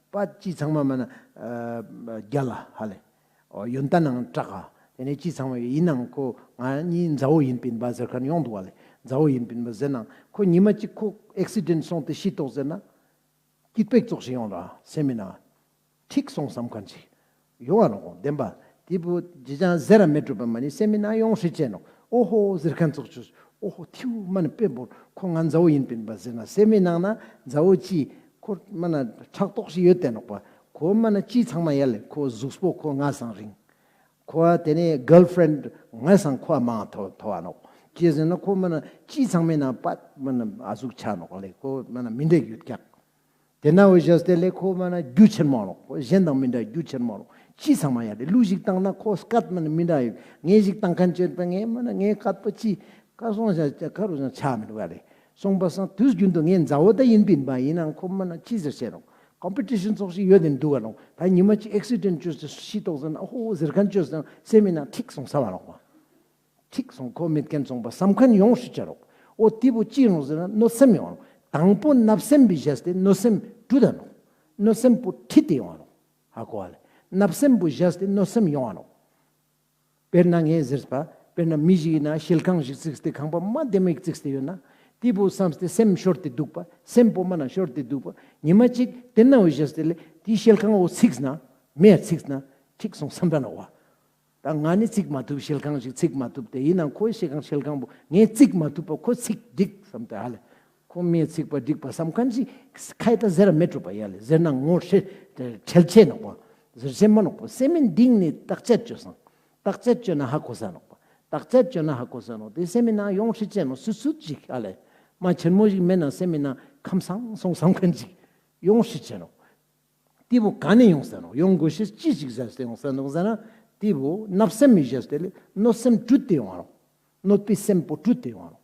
པ་ཅི་ཚང་མ་མ་ན་ཨ་རྒྱལ་ལ་ཧ་ལེ། ཨོ་ཡོན་ཏན་ནང་དྲག་ག། ཏེ་ནེ་ཅི་ཚང་མ་ཡིན་ནའང་ཁོ་ང་གཉིས་མཛའ་བོ་ཡིན་པིན་པ་ཟེར་ཁན་ཡོང་དུག་པ་ལེ། མཛའ་བོ་ཡིན་པིན་པ་ཟེར་ནའང་ཁོ་ཉི་མ་ཅིག་ཁོ་ཨེག་སི་ཌེན་སོང་སྟེ་ཤི་ཏོག་ཟེར་ན་སྐྱིད་པོ་ཙོགས་ཤིག་ཡོང་ལ་སེམས་མི་ནང་ཁྲིག་སོང་སམ་ཁན་ཅིག་ཡོང་ང་ནོག། བདེན་པ། ཏེ་བོ་ཅི་ཅང་ཟེར་ར་མི་འགྲུབ་པ་མ་ནི་སེམས་མི་ནང་ཡོང་ཤེས་ཅེ་ནོག། འོ་ཧོ་ཟེར་ཁན་ཙོགས་ཅོས། འོ་ཧོ་ཐིའུ་མ་ནི་དཔེ་བོར་ཁོ་ང་མཛའ་བོ་ཡིན་པིན་པ་ཟེར་ན་སེམས་མི་ནང་ན་མཛའ་བོ་ཅི་ཁོ་མ་ན་ཕྲག་དོག་ཞིག་ཡོད་དེ་ནོག་པ། ཁོ་མ་ན་ཅི་ཚང་མ་ཡ་ལེ་ཁོ་གཟུགས་པོ་ཁོ་ང་སང་རིང་། ཁོ་ཨ་ཏེ་ནེ་གརལ་ཕྲེན་ཌ་ངའི་སང་ཁོ་ཨ་མང་ཐོ་ཐོ་བ་ནོག། ཅི་ཟེར་ན་ཁོ་མ་ན་ཅི་ཚང་མའི་ནང་པ་མ་ན་ཨ་ཟུག་ཆ་ནོག་ལེ། ཁོ་མ་ན་མི་འདྲ་ཡོད་ཀྱག། ཏེ་ན་འོ་ཞེས་ཏེ་ལེ་ཁོ་མ་ན་རྒྱུ་ཆེན་མོ་ནོག། ཁོ་གཞན་དང་མི་འདྲ་རྒྱུ་ཆེན་མོ་ནོག། ཅི་ཚང་མ་ཡ་ལེ། གླུ་ཞིག་བཏང་ན་ཁོ་སྐད་མ་ནི་མི་འདྲ་ཡོད། ངས་ཞིག་བཏང་མཁན་ཅོས་པ་ངས་མ་ན་ངའི་སྐད་པོ་ཅི་ཁ་སོང་ཞག་ཁ་རུ་ཞག་ཆ་མི་འདུག་ཡ་ལེ། སོང་པ་སང་དུས་རྒྱུན་དུ་ངས་མཛའ་བོ་ད་ཡིན་པིན་པ་ཡིན་ནའང་ཁོ་མ་ན་ཅི་ཟེར་ཤེས་རུང་ཀོམ་པི་ཊི་ཤན་ཙོགས་ཤིག་ཡོད་དེ་འདུག་ག་རུང་། ད་ཉི་མ་ཅིག་ཨེག་སི་ཌེན་ཊ་ཅོས་ཏེ་ཤི་ཏོག་ཟེར་ན་ཨ་ཧོ་ཟེར་མཁན་ཅོས་ཏེ་སེམས་མི་ནང་འཁྲིག་སོང་ས་བ་ལོག་པ། འཁྲིག་སོང་ཁོ་མེད་མཁན་སོང་པ་བསམ་མཁན་ཡོང་སྲིད་ཅ་རུང་། འོ་དེ་བོ་ཅི་ཡོང་ཟེར་ན་གནོད་སེམས་ཡོང་རུང་། དང་པོ་བརྣབ་སེམས་པའི་བཞག་སྟེ་གནོད་སེམས་བཀྲུ་ད་ནོག། གནོད་སེམས་པོ་ཁྲིད་དེ་ཡོང་རུང་། ཧ་གོ་བ་ལེ། བརྣབ་སེམས་པོ་བཞག་སྟེ་གནོད་སེམས་ཡོང་བ་ནོག། དཔེར་ན་ངས་ཟེར་པ། དཔེར་ན་མི་ཞིག་ཡིན་ན་ཤེལ་ཁང་ཞིག་བརྩིགས་ཏེ་ཁང་པ་མ་བདེ་མོ་ཞིག་བརྩིགས་ཏེ་ཡོད་ན། དེ་བོ་བསམས་ཏེ་སེམས་ཤོར་ཏེ་འདུག་པ། སེམས་པོ་མ་ན་ཤོར་ཏེ་འདུག་པ། ཉི་མ་གཅིག་དེ་ན་འོ་བཞག་སྟེ་ལེ་དེ་ཤེལ་ཁང་འོ་བརྩིགས་ན། མེ་བརྩིགས་ན་འཁྲིག་སོང་བསམ་པ་ནོག་པ། ད་ང་ནི་བརྩིགས་མ་ཐུབ། ཤེལ་ཁང་ཞིག་བརྩིགས་མ་ཐུབ་སྟེ་ཡིན་ནའང་ཁོའི་ཤེལ་ཁང་ཤེལ་ཁང་པོ་ངས་བརྩིགས་མ་ཐུབ་པ་ཁོ་བརྩིགས་འགྲིག་བསམ་སྟེ་ཧ་ལེ། ཁོ་མེ་བརྩིགས་པ་འགྲིག་པ་བསམ་མཁན་ཞིག་ཁ་ཡི་ད་ཟེར་ར་མེད་འགྲོ་པ་ཡ་ལེ། ཟེར་ན་ངོ་ཧྲེ་ཁྲེལ་ཆེ་ནོག་པ། ཟེར་ཆེ་མ་ནོག་པ། སེམས་མི་འདིང་ནི་བརྟག་དཔྱད་བཅོས་སང་། བརྟག་དཔྱད་བཅོས་ན་ཧ་གོ་ས་ནོག་པ། བརྟག་དཔྱད་བཅོས་ན་ཧ་གོ་ས་ནོག། དེ་སེམས་མི་ནང་ཡོང་ཧྲི་ཆེ་ནོག་སུད་སུད་ཅིག་ཧ་ལེ། མ་ཆེན་མོ་ཞིག་མེད་ན་སེམས་མི་ནང་ཁམས་སངས་སོང་བསམ་མཁན་ཞིག་ཡོང་ཧྲི་ཆེ་ནོག། དེ་བོ་ག་ནས་ཡོང་ས་ནོག། ཡོང་དགོས་ཤེས་ཅི་ཞིག་ཟེར་ཏེ་ཡོང་ས་ནོག་ཟེར་ན། དེ་བོ་བརྣབ་སེམས་མི་བཞག་སྟེ་ལེ་གནོད་སེམས་བཀྲུས་ཏེ་ཡོང་བ་རུང་། གནོད་པའི་སེམས་པོ་བཀྲུས་ཏེ་ཡོང་བ་རུང་།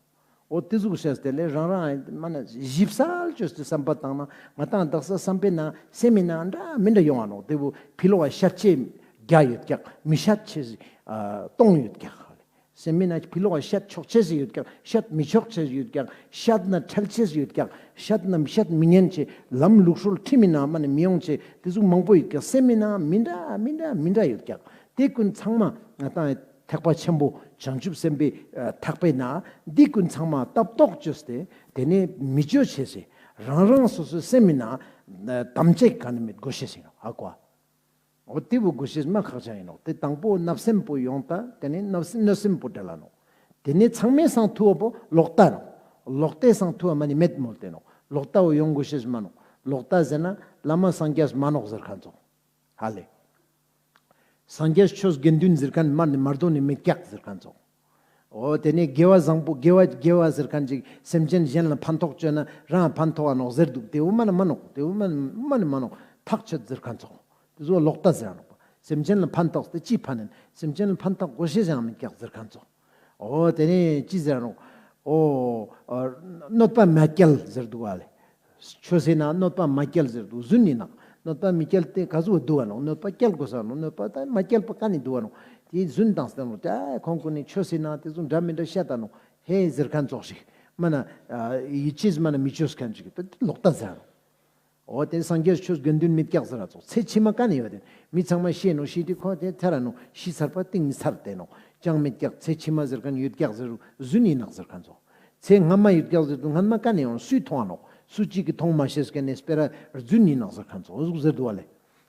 འོ་དེ་ཟུག་བྱས་ཏེ་ལེ་རང་རང་མ་ན་ཞིབ་གསལ་བཅོས་ཏེ་བསམ་པ་བཏང་ན་ང་ཏང་དག་ས་བསམ་པའི་ནང་སེམས་མི་ནང་འདྲ་མི་འདྲ་ཡོང་བ་ནོག། དེ་བོ་ཕི་ལོག་ག་ཤད་ཅེས་བརྒྱ་ཡོད་ཀྱག། མི་ཤད་ཅེས་སྟོང་ཡོད་ཀྱག། སེམས་མི་ནང་ཕི་ལོག་ག་ཤད་ཆོག་ཅེས་ཡོད་ཀྱག། ཤད་མི་ཆོག་ཅེས་ཡོད་ཀྱག། ཤད་ན་ཁྲེལ་ཅེས་ཡོད་ཀྱག། ཤད་ན་ཤད་མི་ཉན་ཅེས། ལམ་ལུགས་སྲོལ་ཁྲིམས་མི་ནང་མ་ནི་མི་ཡོང་ཅེས་དེ་ཟུག་མང་པོ་ཡོད་ཀྱག། སེམས་མི་ནང་མི་འདྲ་མི་འདྲ་མི་འདྲ་ཡོད་ཀྱག། དེ་ཀུན་ཚང་མ་ང་ཏང་ཐེག་པ་ཆེན་པོ་བྱང་ཆུབ་སེམས་དཔའི་ཐེག་པའི་ནང་འདི་ཀུན་ཚང་མ་ལྟ་རྟོག་བཅོས་ཏེ་དེ་ནས་མི་བཅོ་ཅེས་སི་རང་རང་སོ་སོའི་སེམས་མི་ནང་དམ་བཅའ་ག་ནི་མེད་དགོས་ཤེས་ཤིག་ཧ་གོ། འོ་དེ་བོ་དགོས་ཤེས་མ་ཁག་ཅན་ཡིན་ནོག། དེ་དང་པོ་བརྣབ་སེམས་པོ་ཡོང་ད་དེ་ནས་བརྣབ་སེམས་གནོད་སེམས་པོ་འབྲེལ་ལ་ནོག། དེ་ནས་ཚང་མའི་སང་ཐུ་བ་པོ་ལོག་ལྟ་ནོག། ལོག་ལྟའི་སང་ཐུ་བ་མ་ནི་མེད་མོལ་ཏེ་ནོག། ལོག་ལྟ་བོ་ཡོང་དགོས་ཤེས་མ་ནོག། ལོག་ལྟ་ཟེར་ན་བླ་མ་སངས་རྒྱས་མ་ནོག་ཟེར་མཁན་ཙོགས། ཧ་ལེ། སངས་རྒྱས་ཆོས་དགེ་འདུན་ཟེར་མཁན་མ་ནི་མ་རྡོ་ནི་མེད་ཀྱག་ཟེར་མཁན་ཙོགས། འོ་དེ་ནས་དགེ་བ་བཟང་པོ་དགེ་བ་དགེ་བ་ཟེར་མཁན་ཅིག་སེམས་ཅན་གཞན་ལ་ཕན་ཐོགས་བཅོས་ན་རང་ཕན་ཐོགས་ཨ་ནོག་ཟེར་འདུག། དེ་བོ་མ་ནི་མ་ནོག། དེ་བོ་མ་ནི་མ་ནི་མ་ནོག། ཐག་ཆོད་ཟེར་མཁན་ཙོགས། དེ་ཚོ་ལོག་ལྟ་ཟེར་ནོག་པ། སེམས་ཅན་ལ་ཕན་ཐོགས་ཏེ་ཅི་ཕན་ནན། སེམས་ཅན་ལ་ཕན་ཐོགས་དགོས་ཤེས་ཡང་མེད་ཀྱག་ཟེར་མཁན་ཙོགས། འོ་དེ་ནས་ཅི་ཟེར་ནོག། འོ་གནོད་པ་མ་སྐྱེལ་ཟེར་འདུག་པ་ལེ། ཆོས་སི་ནང་གནོད་པ་མ་སྐྱེལ་ཟེར་འདུག། རྫུན་ཡིན་ནོག། གནོད་པ་མི་སྐྱེལ་ཏེ་ག་ཟུག་འདུག་པ་ནོག། གནོད་པ་སྐྱེལ་དགོས་ས་ནོག། གནོད་པ་ད་མ་སྐྱེལ་པ་ག་ནས་འདུག་པ་ནོག། དེ་རྫུན་བཏང་སྟེ་ནོག། ད་ཁོང་ཀུན་ནི་ཆོས་སི་ནང་དེ་ཚོ་འདྲ་མི་འདྲ་བཤད་ད་ནོག། ཧེ་ཟེར་མཁན་ཙོགས་ཤིག། མ་ན་ཡིད་ཆེས་མ་ན་མི་བཅོས་མཁན་ཅིག་ད་ལོག་ལྟ་ཟེར་ནོག། འོ་དེ་སངས་རྒྱས་ཆོས་དགེ་འདུན་མེད་ཀྱག་ཟེར་ར་ཙོགས། ཚེ་ཕྱི་མ་ག་ནས་ཡོད་དེ། མི་ཚང་མ་ཤི་ནོག། ཤི་དེ་ཁོ་དེ་ཐར་ར་ནོག། ཤི་ཚར་པ་ཏིང་ངེ་ཚར་ཏེ་ནོག། ཅང་མེད་ཀྱག། ཚེ་ཕྱི་མ་ཟེར་མཁན་ཡོད་ཀྱག་ཟེར་རྫུན་ཡིན་ནོག་ཟེར་མཁན་ཙོགས། ཚེ་སྔ་མ་ཡོད་ཀྱག་ཟེར་དུས་སྔ་མ་ག་ནས་ཡོང་། སུས་མཐོང་བ་ནོག། སུ་གཅིག་གིས་མཐོང་མ་ཤེས་མཁན་ནི་སྤེ་ར་རྫུན་ཡིན་ནོག་ཟེར་མཁན་ཙོགས། འོ་ཟུག་ཟེར་འདུག་པ་ལེ།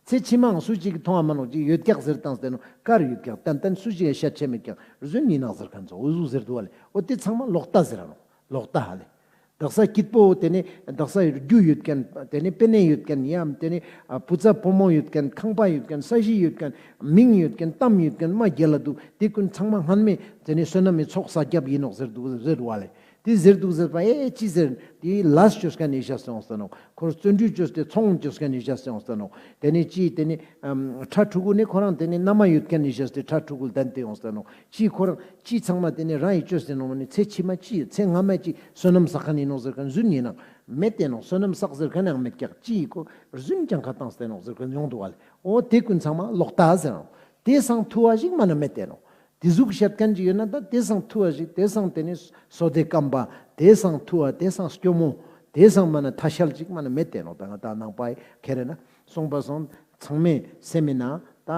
ཚེ་ཕྱི་མའང་སུ་གཅིག་གིས་མཐོང་བ་མ་ནོག། ཅིག་ཡོད་ཀྱག་ཟེར་བཏང་སྟེ་ནོག། གར་ཡོད་ཀྱག། ཏན་ཏན་སུ་གཅིག་ཡང་ཤད་ཆེ་མེད་ཀྱག། རྫུན་ཡིན་ནོག་ཟེར་མཁན་ཙོགས། འོ་ཟུག་ཟེར་འདུག་པ་ལེ། འོ་དེ་ཚང་མ་ལོག་ལྟ་ཟེར་ར་ནོག། ལོག་ལྟ་ཧ་ལེ། དག་ས་སྐྱིད་པོ་དེ་ནས་དག་ས་རྒྱུ་ཡོད་མཁན། དེ་ནས་པེ་ནེ་ཡོད་མཁན། ཡང་དེ་ནས་བུ་ཚ་བུ་མོ་ཡོད་མཁན། ཁང་པ་ཡོད་མཁན། ས་གཞི་ཡོད་མཁན། མིང་ཡོད་མཁན། གཏམ་ཡོད་མཁན་མ་རྒྱལ་ལ་འདུག། དེ་ཀུན་ཚང་མ་སྔན་མའི་དེ་ནས་བསོད་ནམས་མི་ཚོགས་བསགས་རྒྱབ་ཡིན་ནོག་ཟེར་འདུག་ཟེར་བ་ལེ། དེ་ཟེར་འདུག་ཟེར་བ་ཨེ་ཅི་ཟེར། དེ་ལས་བཅོས་མཁན་ནི་ཤ་སོང་ས་ནོག། ཁོར་བརྩོན་འགྲུས་བཅོས་ཏེ་ཚོང་བཅོས་མཁན་ནི་ཤ་སོང་ས་ནོག། དེ་ནས་ཅི་དེ་ནས་ཨམ་ཕྲུ་གུ་ནི་ཁོ་རང་དེ་ནས་མནའ་མ་ཡོད་མཁན་ནི་ཤ་སྟེ་ཕྲུ་གུ་ལྡན་ཏེ་ཡོང་ས་ནོག། ཅི་ཁོ་རང་ཅི་ཚང་མ་དེ་ནས་རང་ཡི་བཅོས་ཏེ་ནོག། མ་ནི་ཚེ་ཕྱི་མ་ཅི་ཚེ་སྔ་མ་ཅི་བསོད་ནམས་བསགས་མཁན་ཡིན་ནོག་ཟེར་མཁན་རྫུན་ཡིན་ནོག། མེད་དེ་ནོག། བསོད་ནམས་བསགས་ཟེར་མཁན་ཡང་མེད་ཀྱག། ཅི་ཡི་ཁོ་རྫུན་ཀྱང་ཁ་བཏང་སྟེ་ནོག་ཟེར་མཁན་ཡོང་འདུག་པ་ལེ། འོ་དེ་ཀུན་ཚང་མ་ལོག་ལྟ་ཟེར་ནོག། དེ་སང་ཐུ་བ་ཞིག་མ་ན་མེད་དེ་ནོག། དེ་ཟུག་བཤད་མཁན་ཅིག་ཡོད་ན་ད་དེ་སང་ཐུ་བ་ཞིག། དེ་སང་དེ་ནི་བསོད་བདེ་སྐམ་པ། དེ་སང་ཐུ་བ། དེ་སང་སྐྱོ་མོ། དེ་སང་མ་ན་ཐ་ཤལ་ཅིག་མ་ན་མེད་དེ་ནོག། ད་ང་ད་ནང་པའི་ཁེ་རེ་ན་སོང་པ་སང་ཚང་མའི་སེམས་མི་ནང་ད་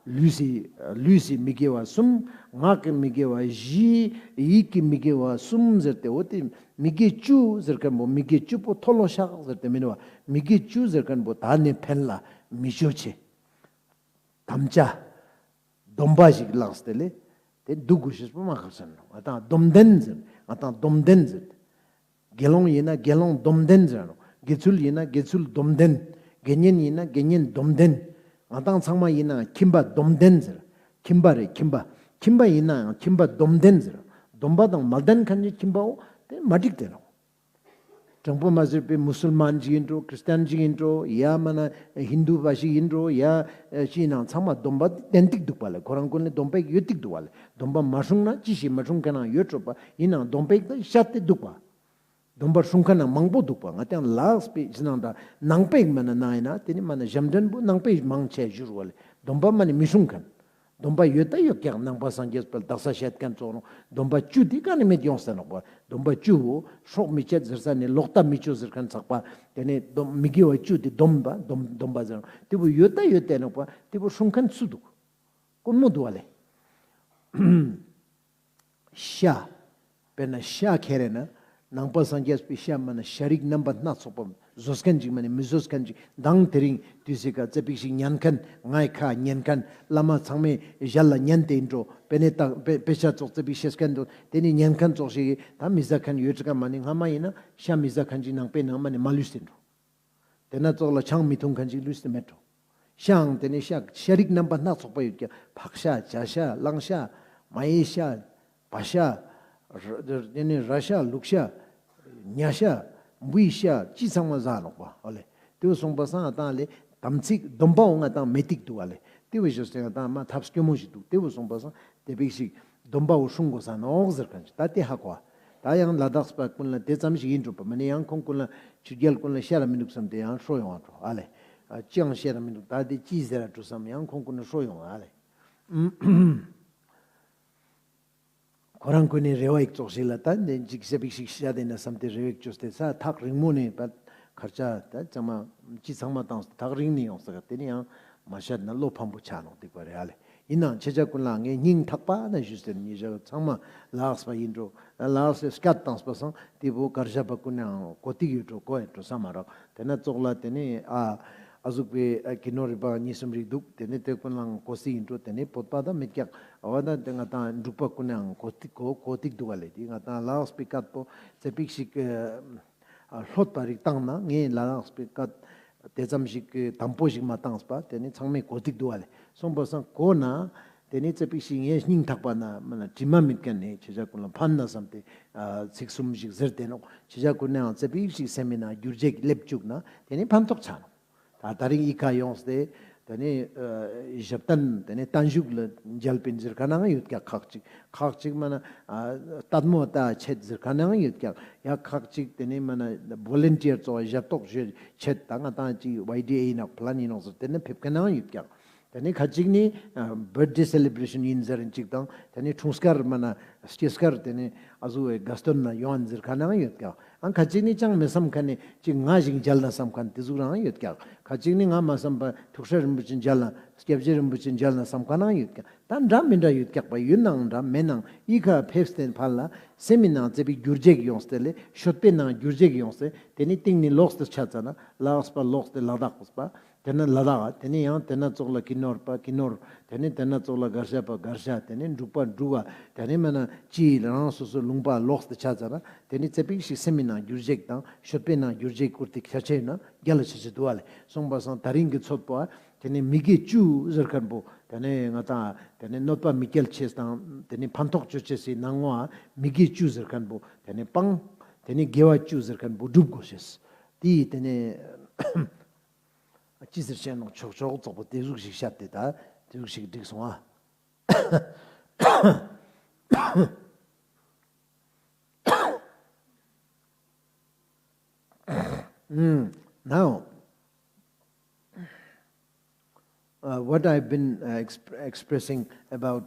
ལུས་སི་ལུས་སི་མི་དགེ་བ་གསུམ། ངག་གི་མི་དགེ་བ་བཞི། ཡིད་ཀྱི་མི་དགེ་བ་གསུམ་ཟེར་ཏེ། འོ་དེ་མི་དགེ་བཅུ་ཟེར་མཁན་པོ་མི་དགེ་བཅུ་པོ་མཐོལ་ལོ་བཤགས་ཟེར་ཏེ་མིན་པ། མི་དགེ་བཅུ་ཟེར་མཁན་པོ་ད་ནི་ཕན་ལ་མི་བཅོ་ཅེས། དམ་བཅའ། སྡོམ་པ་ཞིག་བླངས་ཏེ་ལེ། དེ་འདུག་དགོས་ཤེས་པོ་མ་ཁག་ཅན་ནོག། ང་ཏང་སྡོམ་ལྡན་ཟེར། ང་ཏང་སྡོམ་ལྡན་ཟེར། དགེ་སློང་ཡིན་ན་དགེ་སློང་སྡོམ་ལྡན་ཟེར་ནོག། དགེ་ཚུལ་ཡིན་ན་དགེ་ཚུལ་སྡོམ་ལྡན། དགེ་བསྙེན་ཡིན་ན་དགེ་བསྙེན་སྡོམ་ལྡན། ང་ཏང་ཚང་མ་ཡིན་ན་ཁྱིམ་པ་སྡོམ་ལྡན་ཟེར། ཁྱིམ་པ་རེད་ཁྱིམ་པ། ཁྱིམ་པ་ཡིན་ནའང་ཁྱིམ་པ་སྡོམ་ལྡན་ཟེར། སྡོམ་པ་དང་མ་ལྡན་མཁན་གྱི་ཁྱིམ་པའོ་དེ་མ་འགྲིག་དེ་ནོག། དྲང་པོ་མ་ཟེར་པའི་མུ་སུལ་མཱན་ཅིག་ཡིན་འགྲོ། ཁྲིས་ཏན་ཅིག་ཡིན་འགྲོ། ཡ་མ་ན་ཧིན་དུ་བ་ཞིག་ཡིན་འགྲོ། ཡ་ཅི་ནང་ཚང་མ་སྡོམ་པ་ཏན་ཏིག་འདུག་པ་ལེ། ཁོ་རང་ཀུན་ལ་སྡོམ་པ་ཡོད་ཏིག་འདུག་པ་ལེ། སྡོམ་པ་མ་སྲུང་ན་ཅི་ཞིག་མ་སྲུང་མཁན་ནང་ཡོད་འགྲོ་པ། ཡིན་ནའང་སྡོམ་པ་ཡིག་ད་བཤད་དེ་འདུག་པ། སྡོམ་པ་སྲུང་མཁན་ནང་མང་པོ་འདུག་པ། ང་དང་ལགས་པའི་ཕྱི་ནང་ད་ནང་པའི་མ་ན་ནང་ཡིན་ན་དེ་ནི་མ་ན་ཞབས་འདྲེན་པོ་ནང་པའི་མང་ཆེ་བཞུར་བ་ལེ། སྡོམ་པ་མ་ནི་མི་སྲུང་མཁན། སྡོམ་པ་ཡོད་ད་ཡོད་ཀྱག། ནང་པ་སངས་རྒྱས་པ་དག་ས་བཤད་མཁན་ཙོགས་རུང་སྡོམ་པ་བཅུ་དེ་ག་ནི་མེད་ཡོང་ས་ནོག་པ། སྡོམ་པ་བཅུ་བོ་སྲོག་མི་བཅད་ཟེར་ས་ནི་ལོག་ལྟ་མི་བཅོ་ཟེར་མཁན་ཚག་པ། དེ་ནི་སྡོམ་མི་དགེ་བ་བཅུ་དེ་སྡོམ་པ་སྡོམ་སྡོམ་པ་ཟེར་རུང་དེ་བོ་ཡོད་ད་ཡོད་དེ་ནོག་པ། དེ་བོ་སྲུང་མཁན་སུ་འདུག། དཀོན་མོ་འདུག་པ་ལེ། ཤ། དཔེར་ན་ཤ་ཁྱེར་རེ་ན། ནང་པ་སངས་རྒྱས་པའི་ཤ་མ་ན་ཤ་རིགས་རྣམ་པ་སྣ་ཚོགས་པ་བཟོ་མཁན་ཅིག་མ་ནི་མི་བཟོ་མཁན་ཅིག་མདང་དེ་རིང་དུས་སི་ཀ་ཙེ་པིག་ཞིག་ཉན་མཁན་ངའི་ཁ་ཉན་མཁན་བླ་མ་ཚང་མའི་ཞལ་ལ་ཉན་ཏེ་ཡིན་འགྲོ། དཔེ་ནི་དང་དཔེ་དཔེ་ཆ་ཙོགས་ཙེ་པིག་ཤེས་མཁན་འདུག། དེ་ནི་ཉན་མཁན་ཙོགས་ཞིག་ད་མི་ཟ་མཁན་ཡོད་ཀྱག་མ་ནི་སྔ་མ་ཡིན་ན་ཤ་མི་ཟ་མཁན་ཅིག་ནང་པའི་ནང་མ་ནི་མ་ལུས་ཏེ་འགྲོ། དེ་ན་ཙོགས་ལ་ཆང་མི་འཐུང་མཁན་ཅིག་ལུས་ཏེ་མེད་འགྲོ། ཤའང་དེ་ནི་ཤ་ཤ་རིགས་རྣམ་པ་སྣ་ཚོགས་པ་ཡོད་ཀྱག། ཕག་ཤ་བྱ་ཤ་གླང་ཤ་མ་ཡི་ཤ་བ་ཤ་ར་དེ་ནི་ར་ཤ་ལུག་ཤ་ཉ་ཤ་འབུའི་ཤ་ཅི་ཚང་མ་ཟ་ནོག་པ། ཨོ་ལེ། དེ་བོ་སོང་པ་སང་ང་དང་ལེ་དམ་ཚིག་སྡོམ་པའང་ང་དང་མེད་ཏིག་འདུག་པ་ལེ། དེ་བོ་ཞོ་སྟེ་ང་དང་མ་ཐབས་སྐྱོ་མོ་ཞིག་འདུག། དེ་བོ་སོང་པ་སང་དེ་བིག་ཞིག་སྡོམ་པ་བོ་སྲུང་དགོས་ས་ནོག་ཟེར་མཁན་ཅིག། ད་དེ་ཧ་གོ་བ། ད་ཡང་ལ་དྭགས་པ་ཀུན་ལ་དེ་ཙམ་ཞིག་ཡིན་འགྲོ་པ། མ་ནི་ཡང་ཁོང་ཀུན་ལ་ཆོས་རྒྱལ་ཀུན་ལ་ཤེས་ར་མི་འདུག་བསམ་སྟེ་ཡང་ཧྲོ་ཡོང་བ་འགྲོ་ཨ་ལེ། ཨ་ཅི་ཡང་ཤེས་ར་མི་འདུག། ད་དེ་ཅི་ཟེར་ར་འགྲོ་བསམ་ཡང་ཁོང་ཀུན་ལ་ཧྲོ་ཡོང་ཨ་ལེ། ཁོ་རང་ཀུན་ནི་རེ་བ་ཡིག་ཙོགས་ཤིག་ལ་ད་འདི་ཅིག་ཤ་པིག་ཞིག་ཤ་དེ་ན་བསམ་སྟེ་རེ་བ་ཡིག་བཅོས་ཏེ་ས་ཐག་རིང་མོ་ནས་པ་ཁར་ཆ་ད་ཚང་མ་ཅི་ཚང་མ་བཏང་སྟེ་ཐག་རིང་ནས་ཡོང་ས་ག་དེ་ནི་ཡང་མ་ཤད་ན་བློ་ཕམ་པོ་ཆ་ནོག་འདུག་པ་རེད་ཨ་ལེ། ཡིན་ནའང་ཁྱེད་ཅག་ཀུན་ལ་ངས་སྙིང་ཐག་པ་ན་ཞུས་ཟེར། ཉེ་ཞག་ཚང་མ་ལ་དྭགས་པ་ཡིན་འགྲོ། ལ་དྭགས་པའི་སྐད་བཏང་པ་སང་དེ་བོ་གར་ཞ་པ་ཀུན་ནའང་གོ་ཏིག་ཡོད་འགྲོ་གོ་ཡོད་འགྲོ་ས་མ་རག། དེ་ན་ཙོགས་ལ་དེ་ནི་ཨ་ཨ་ཟུག་པའི་ཨ་ཀི་ནོར་རི་པ་གཉིས་གསུམ་རིག་འདུག། དེ་ནི་དེ་ཀུན་ལའང་གོ་སི་ཡིན་འགྲོ། དེ་ནི་བོད་པ་ད་མེད་ཀྱག། ཨ་བ་ད་དེ་ང་དང་འབྲུག་པ་ཀུན་ནའང་གོ་ཏིག་གོ་གོ་ཏིག་འདུག་ག་ལེ། དེ་ང་དང་ལ་དྭགས་པའི་སྐད་པོ་ཙེ་པིག་ཞིག་ཨ་ལྷོད་པ་རིག་བཏང་ན་ངས་ལ་དྭགས་པའི་སྐད་དེ་ཙམ་ཞིག་དམ་པོ་ཞིག་མ་བཏང་པ་དེ་ནི་ཚང་མས་གོ་ཏིག་འདུག་ག་ལེ། སོང་པ་སང་གོ་ན་དེ་ནི་ཙེ་པིག་ཞིག་ངས་སྙིང་ཐག་པ་ན་མ་ན་དྲི་མ་མེད་མཁན་ནི་ཁྱེད་ཅག་ཀུན་ལ་ཕན་ན་བསམ་སྟེ་ཨ་ཚིག་གསུམ་ཞིག་ཟེར་ཏེ་ནོག། ཁྱེད་ཅག་ཀུན་ནའང་ཙེ་པིག་ཞིག་སེམས་མི་ནང་བསྒྱུར་བཅོས་སླེབས་བཅུག་ན་དེ་ནི་ཕན་ཐོགས་ཆ་ནོག། ད་ད་རིང་ཨི་ཁ་ཡོངས་ཏེ་དེ་ནི་ཨ་ཞབས་བརྟན་དེ་ནི་བརྟན་བཞུགས་ལ་མཇལ་པིན་ཟེར་མཁན་ནའང་ཡོད་ཀྱག། ཁག་ཅིག་ཁག་ཅིག་མ་ན་ཨ་ལྟད་མོ་ལྟ་ཆེད་ཟེར་མཁན་ནའང་ཡོད་ཀྱག། ཡ་ཁག་ཅིག་དེ་ནི་མ་ན་བོ་ལན་ཊི་ཡར་ཙོགས་ཞབས་ཏོག་ཞུ་ཆེད་ད་ང་དང་ཅིག་ཝའི་ཌི་ཨེ་ཡིན་ནོག་ཕ་ལན་ཡིན་ནོག་ཟེར་དེ་ནི་ཕེབས་མཁན་ནའང་ཡོད་ཀྱག། དེ་ནི་ཁ་ཅིག་ནི་ཨ་བར་ཐ་ཌེ་སེ་ལེ་བྲེ་ཤན་ཡིན་ཟེར་ཅིག་དང་དེ་ནི་འཁྲུངས་སྐར་མ་ན་སྐྱེས་སྐར་དེ་ནི་ཨ་ཟུག་གི་དགའ་སྟོན་ན་ཡོང་ཟེར་མཁན་ནའང་ཡོད་ཀྱག། ཨང་ཁ་ཅིག་ནི་ཅང་མི་བསམ་མཁན་ནི་ཅིག་ང་ཞིག་མཇལ་ན་བསམ་མཁན་དེ་ཟུག་རང་ཡོད་ཀྱག། ཁ་ཅིག་ནི་ང་མ་བསམ་པ་ཐུགས་སྲས་རིན་པོ་ཆེ་མཇལ་ན་སྐྱབས་རྗེ་རིན་པོ་ཆེ་མཇལ་ན་བསམ་མཁན་ནའང་ཡོད་ཀྱག། ད་འདྲ་མི་འདྲ་ཡོད་ཀྱག་པ། ཡོད་ནའང་འདྲ་མེད་ནའང་ཨི་ཁ་ཕེབས་ཏེ་ཕར་ལ་སེམས་མི་ནང་ཙེ་པིག་བསྒྱུར་བཅོས་ཡོངས་ཏེ་ལེ་ཤོད་པའི་ནང་བསྒྱུར་བཅོས་ཡོངས་ཏེ་དེ་ནི་སྟེང་ནི་ལོགས་ཏེ་ཆ་ཙ་ན་ལ་དྭགས་པ་ལོགས་ཏེ་ལ་དྭགས་པ། དེ་ནི་ལ་དྭགས། དེ་ནི་ཡང་དེ་ན་ཙོགས་ལ་ཀི་ནོར་པ་ཀི་ནོར། དེ་ནི་དེ་ན་ཙོགས་ལ་གར་ཞ་པ་གར་ཞ། དེ་ནི་འབྲུག་པ་འབྲུག་པ། དེ་ནི་མ་ན་ཅི་རང་སོ་སོ་ལུང་པ་ལོགས་ཏེ་ཆ་ཙ་ན་དེ་ནི་ཙེ་པིག་ཞིག་སེམས་མི་ནང་བསྒྱུར་བཅོས་དང་ཤོད་པའི་ནང་བསྒྱུར་བཅོས་བསྐུར་ཏེ་ཆ་ཆེ་ན་རྒྱལ་ལ་ཆ་ཆེ་འདུག་པ་ལེ། སོང་པ་སང་ད་རིང་གི་ཚོད་པོ་དེ་ནི་མི་དགེ་བཅུ་ཟེར་མཁན་པོ་དེ་ནི་ང་དང་དེ་ནི་གནོད་པ་མི་སྐྱེལ་ཆེད་དང་དེ་ནི་ཕན་ཐོགས་བཅོ་ཆེད་སི་ནང་ངོ་མི་དགེ་བཅུ་ཟེར་མཁན་པོ་དེ་ནི་སྤང་། དེ་ནི་དགེ་བ་བཅུ་ཟེར་མཁན་པོ་སྒྲུབ་དགོས་ཤེས། དེ་དེ་ནི་ཅི་ཟེར་ཤེས་ནོག། ཆོག་ཆོག་ཙོགས་པོ་དེ་ཟུག་ཞིག་བཤད་དེ་ད་དེ་ཟུག་ཞིག་འགྲིག་སོང་ཨ། Mm, now, uh, what I've been uh, exp- expressing about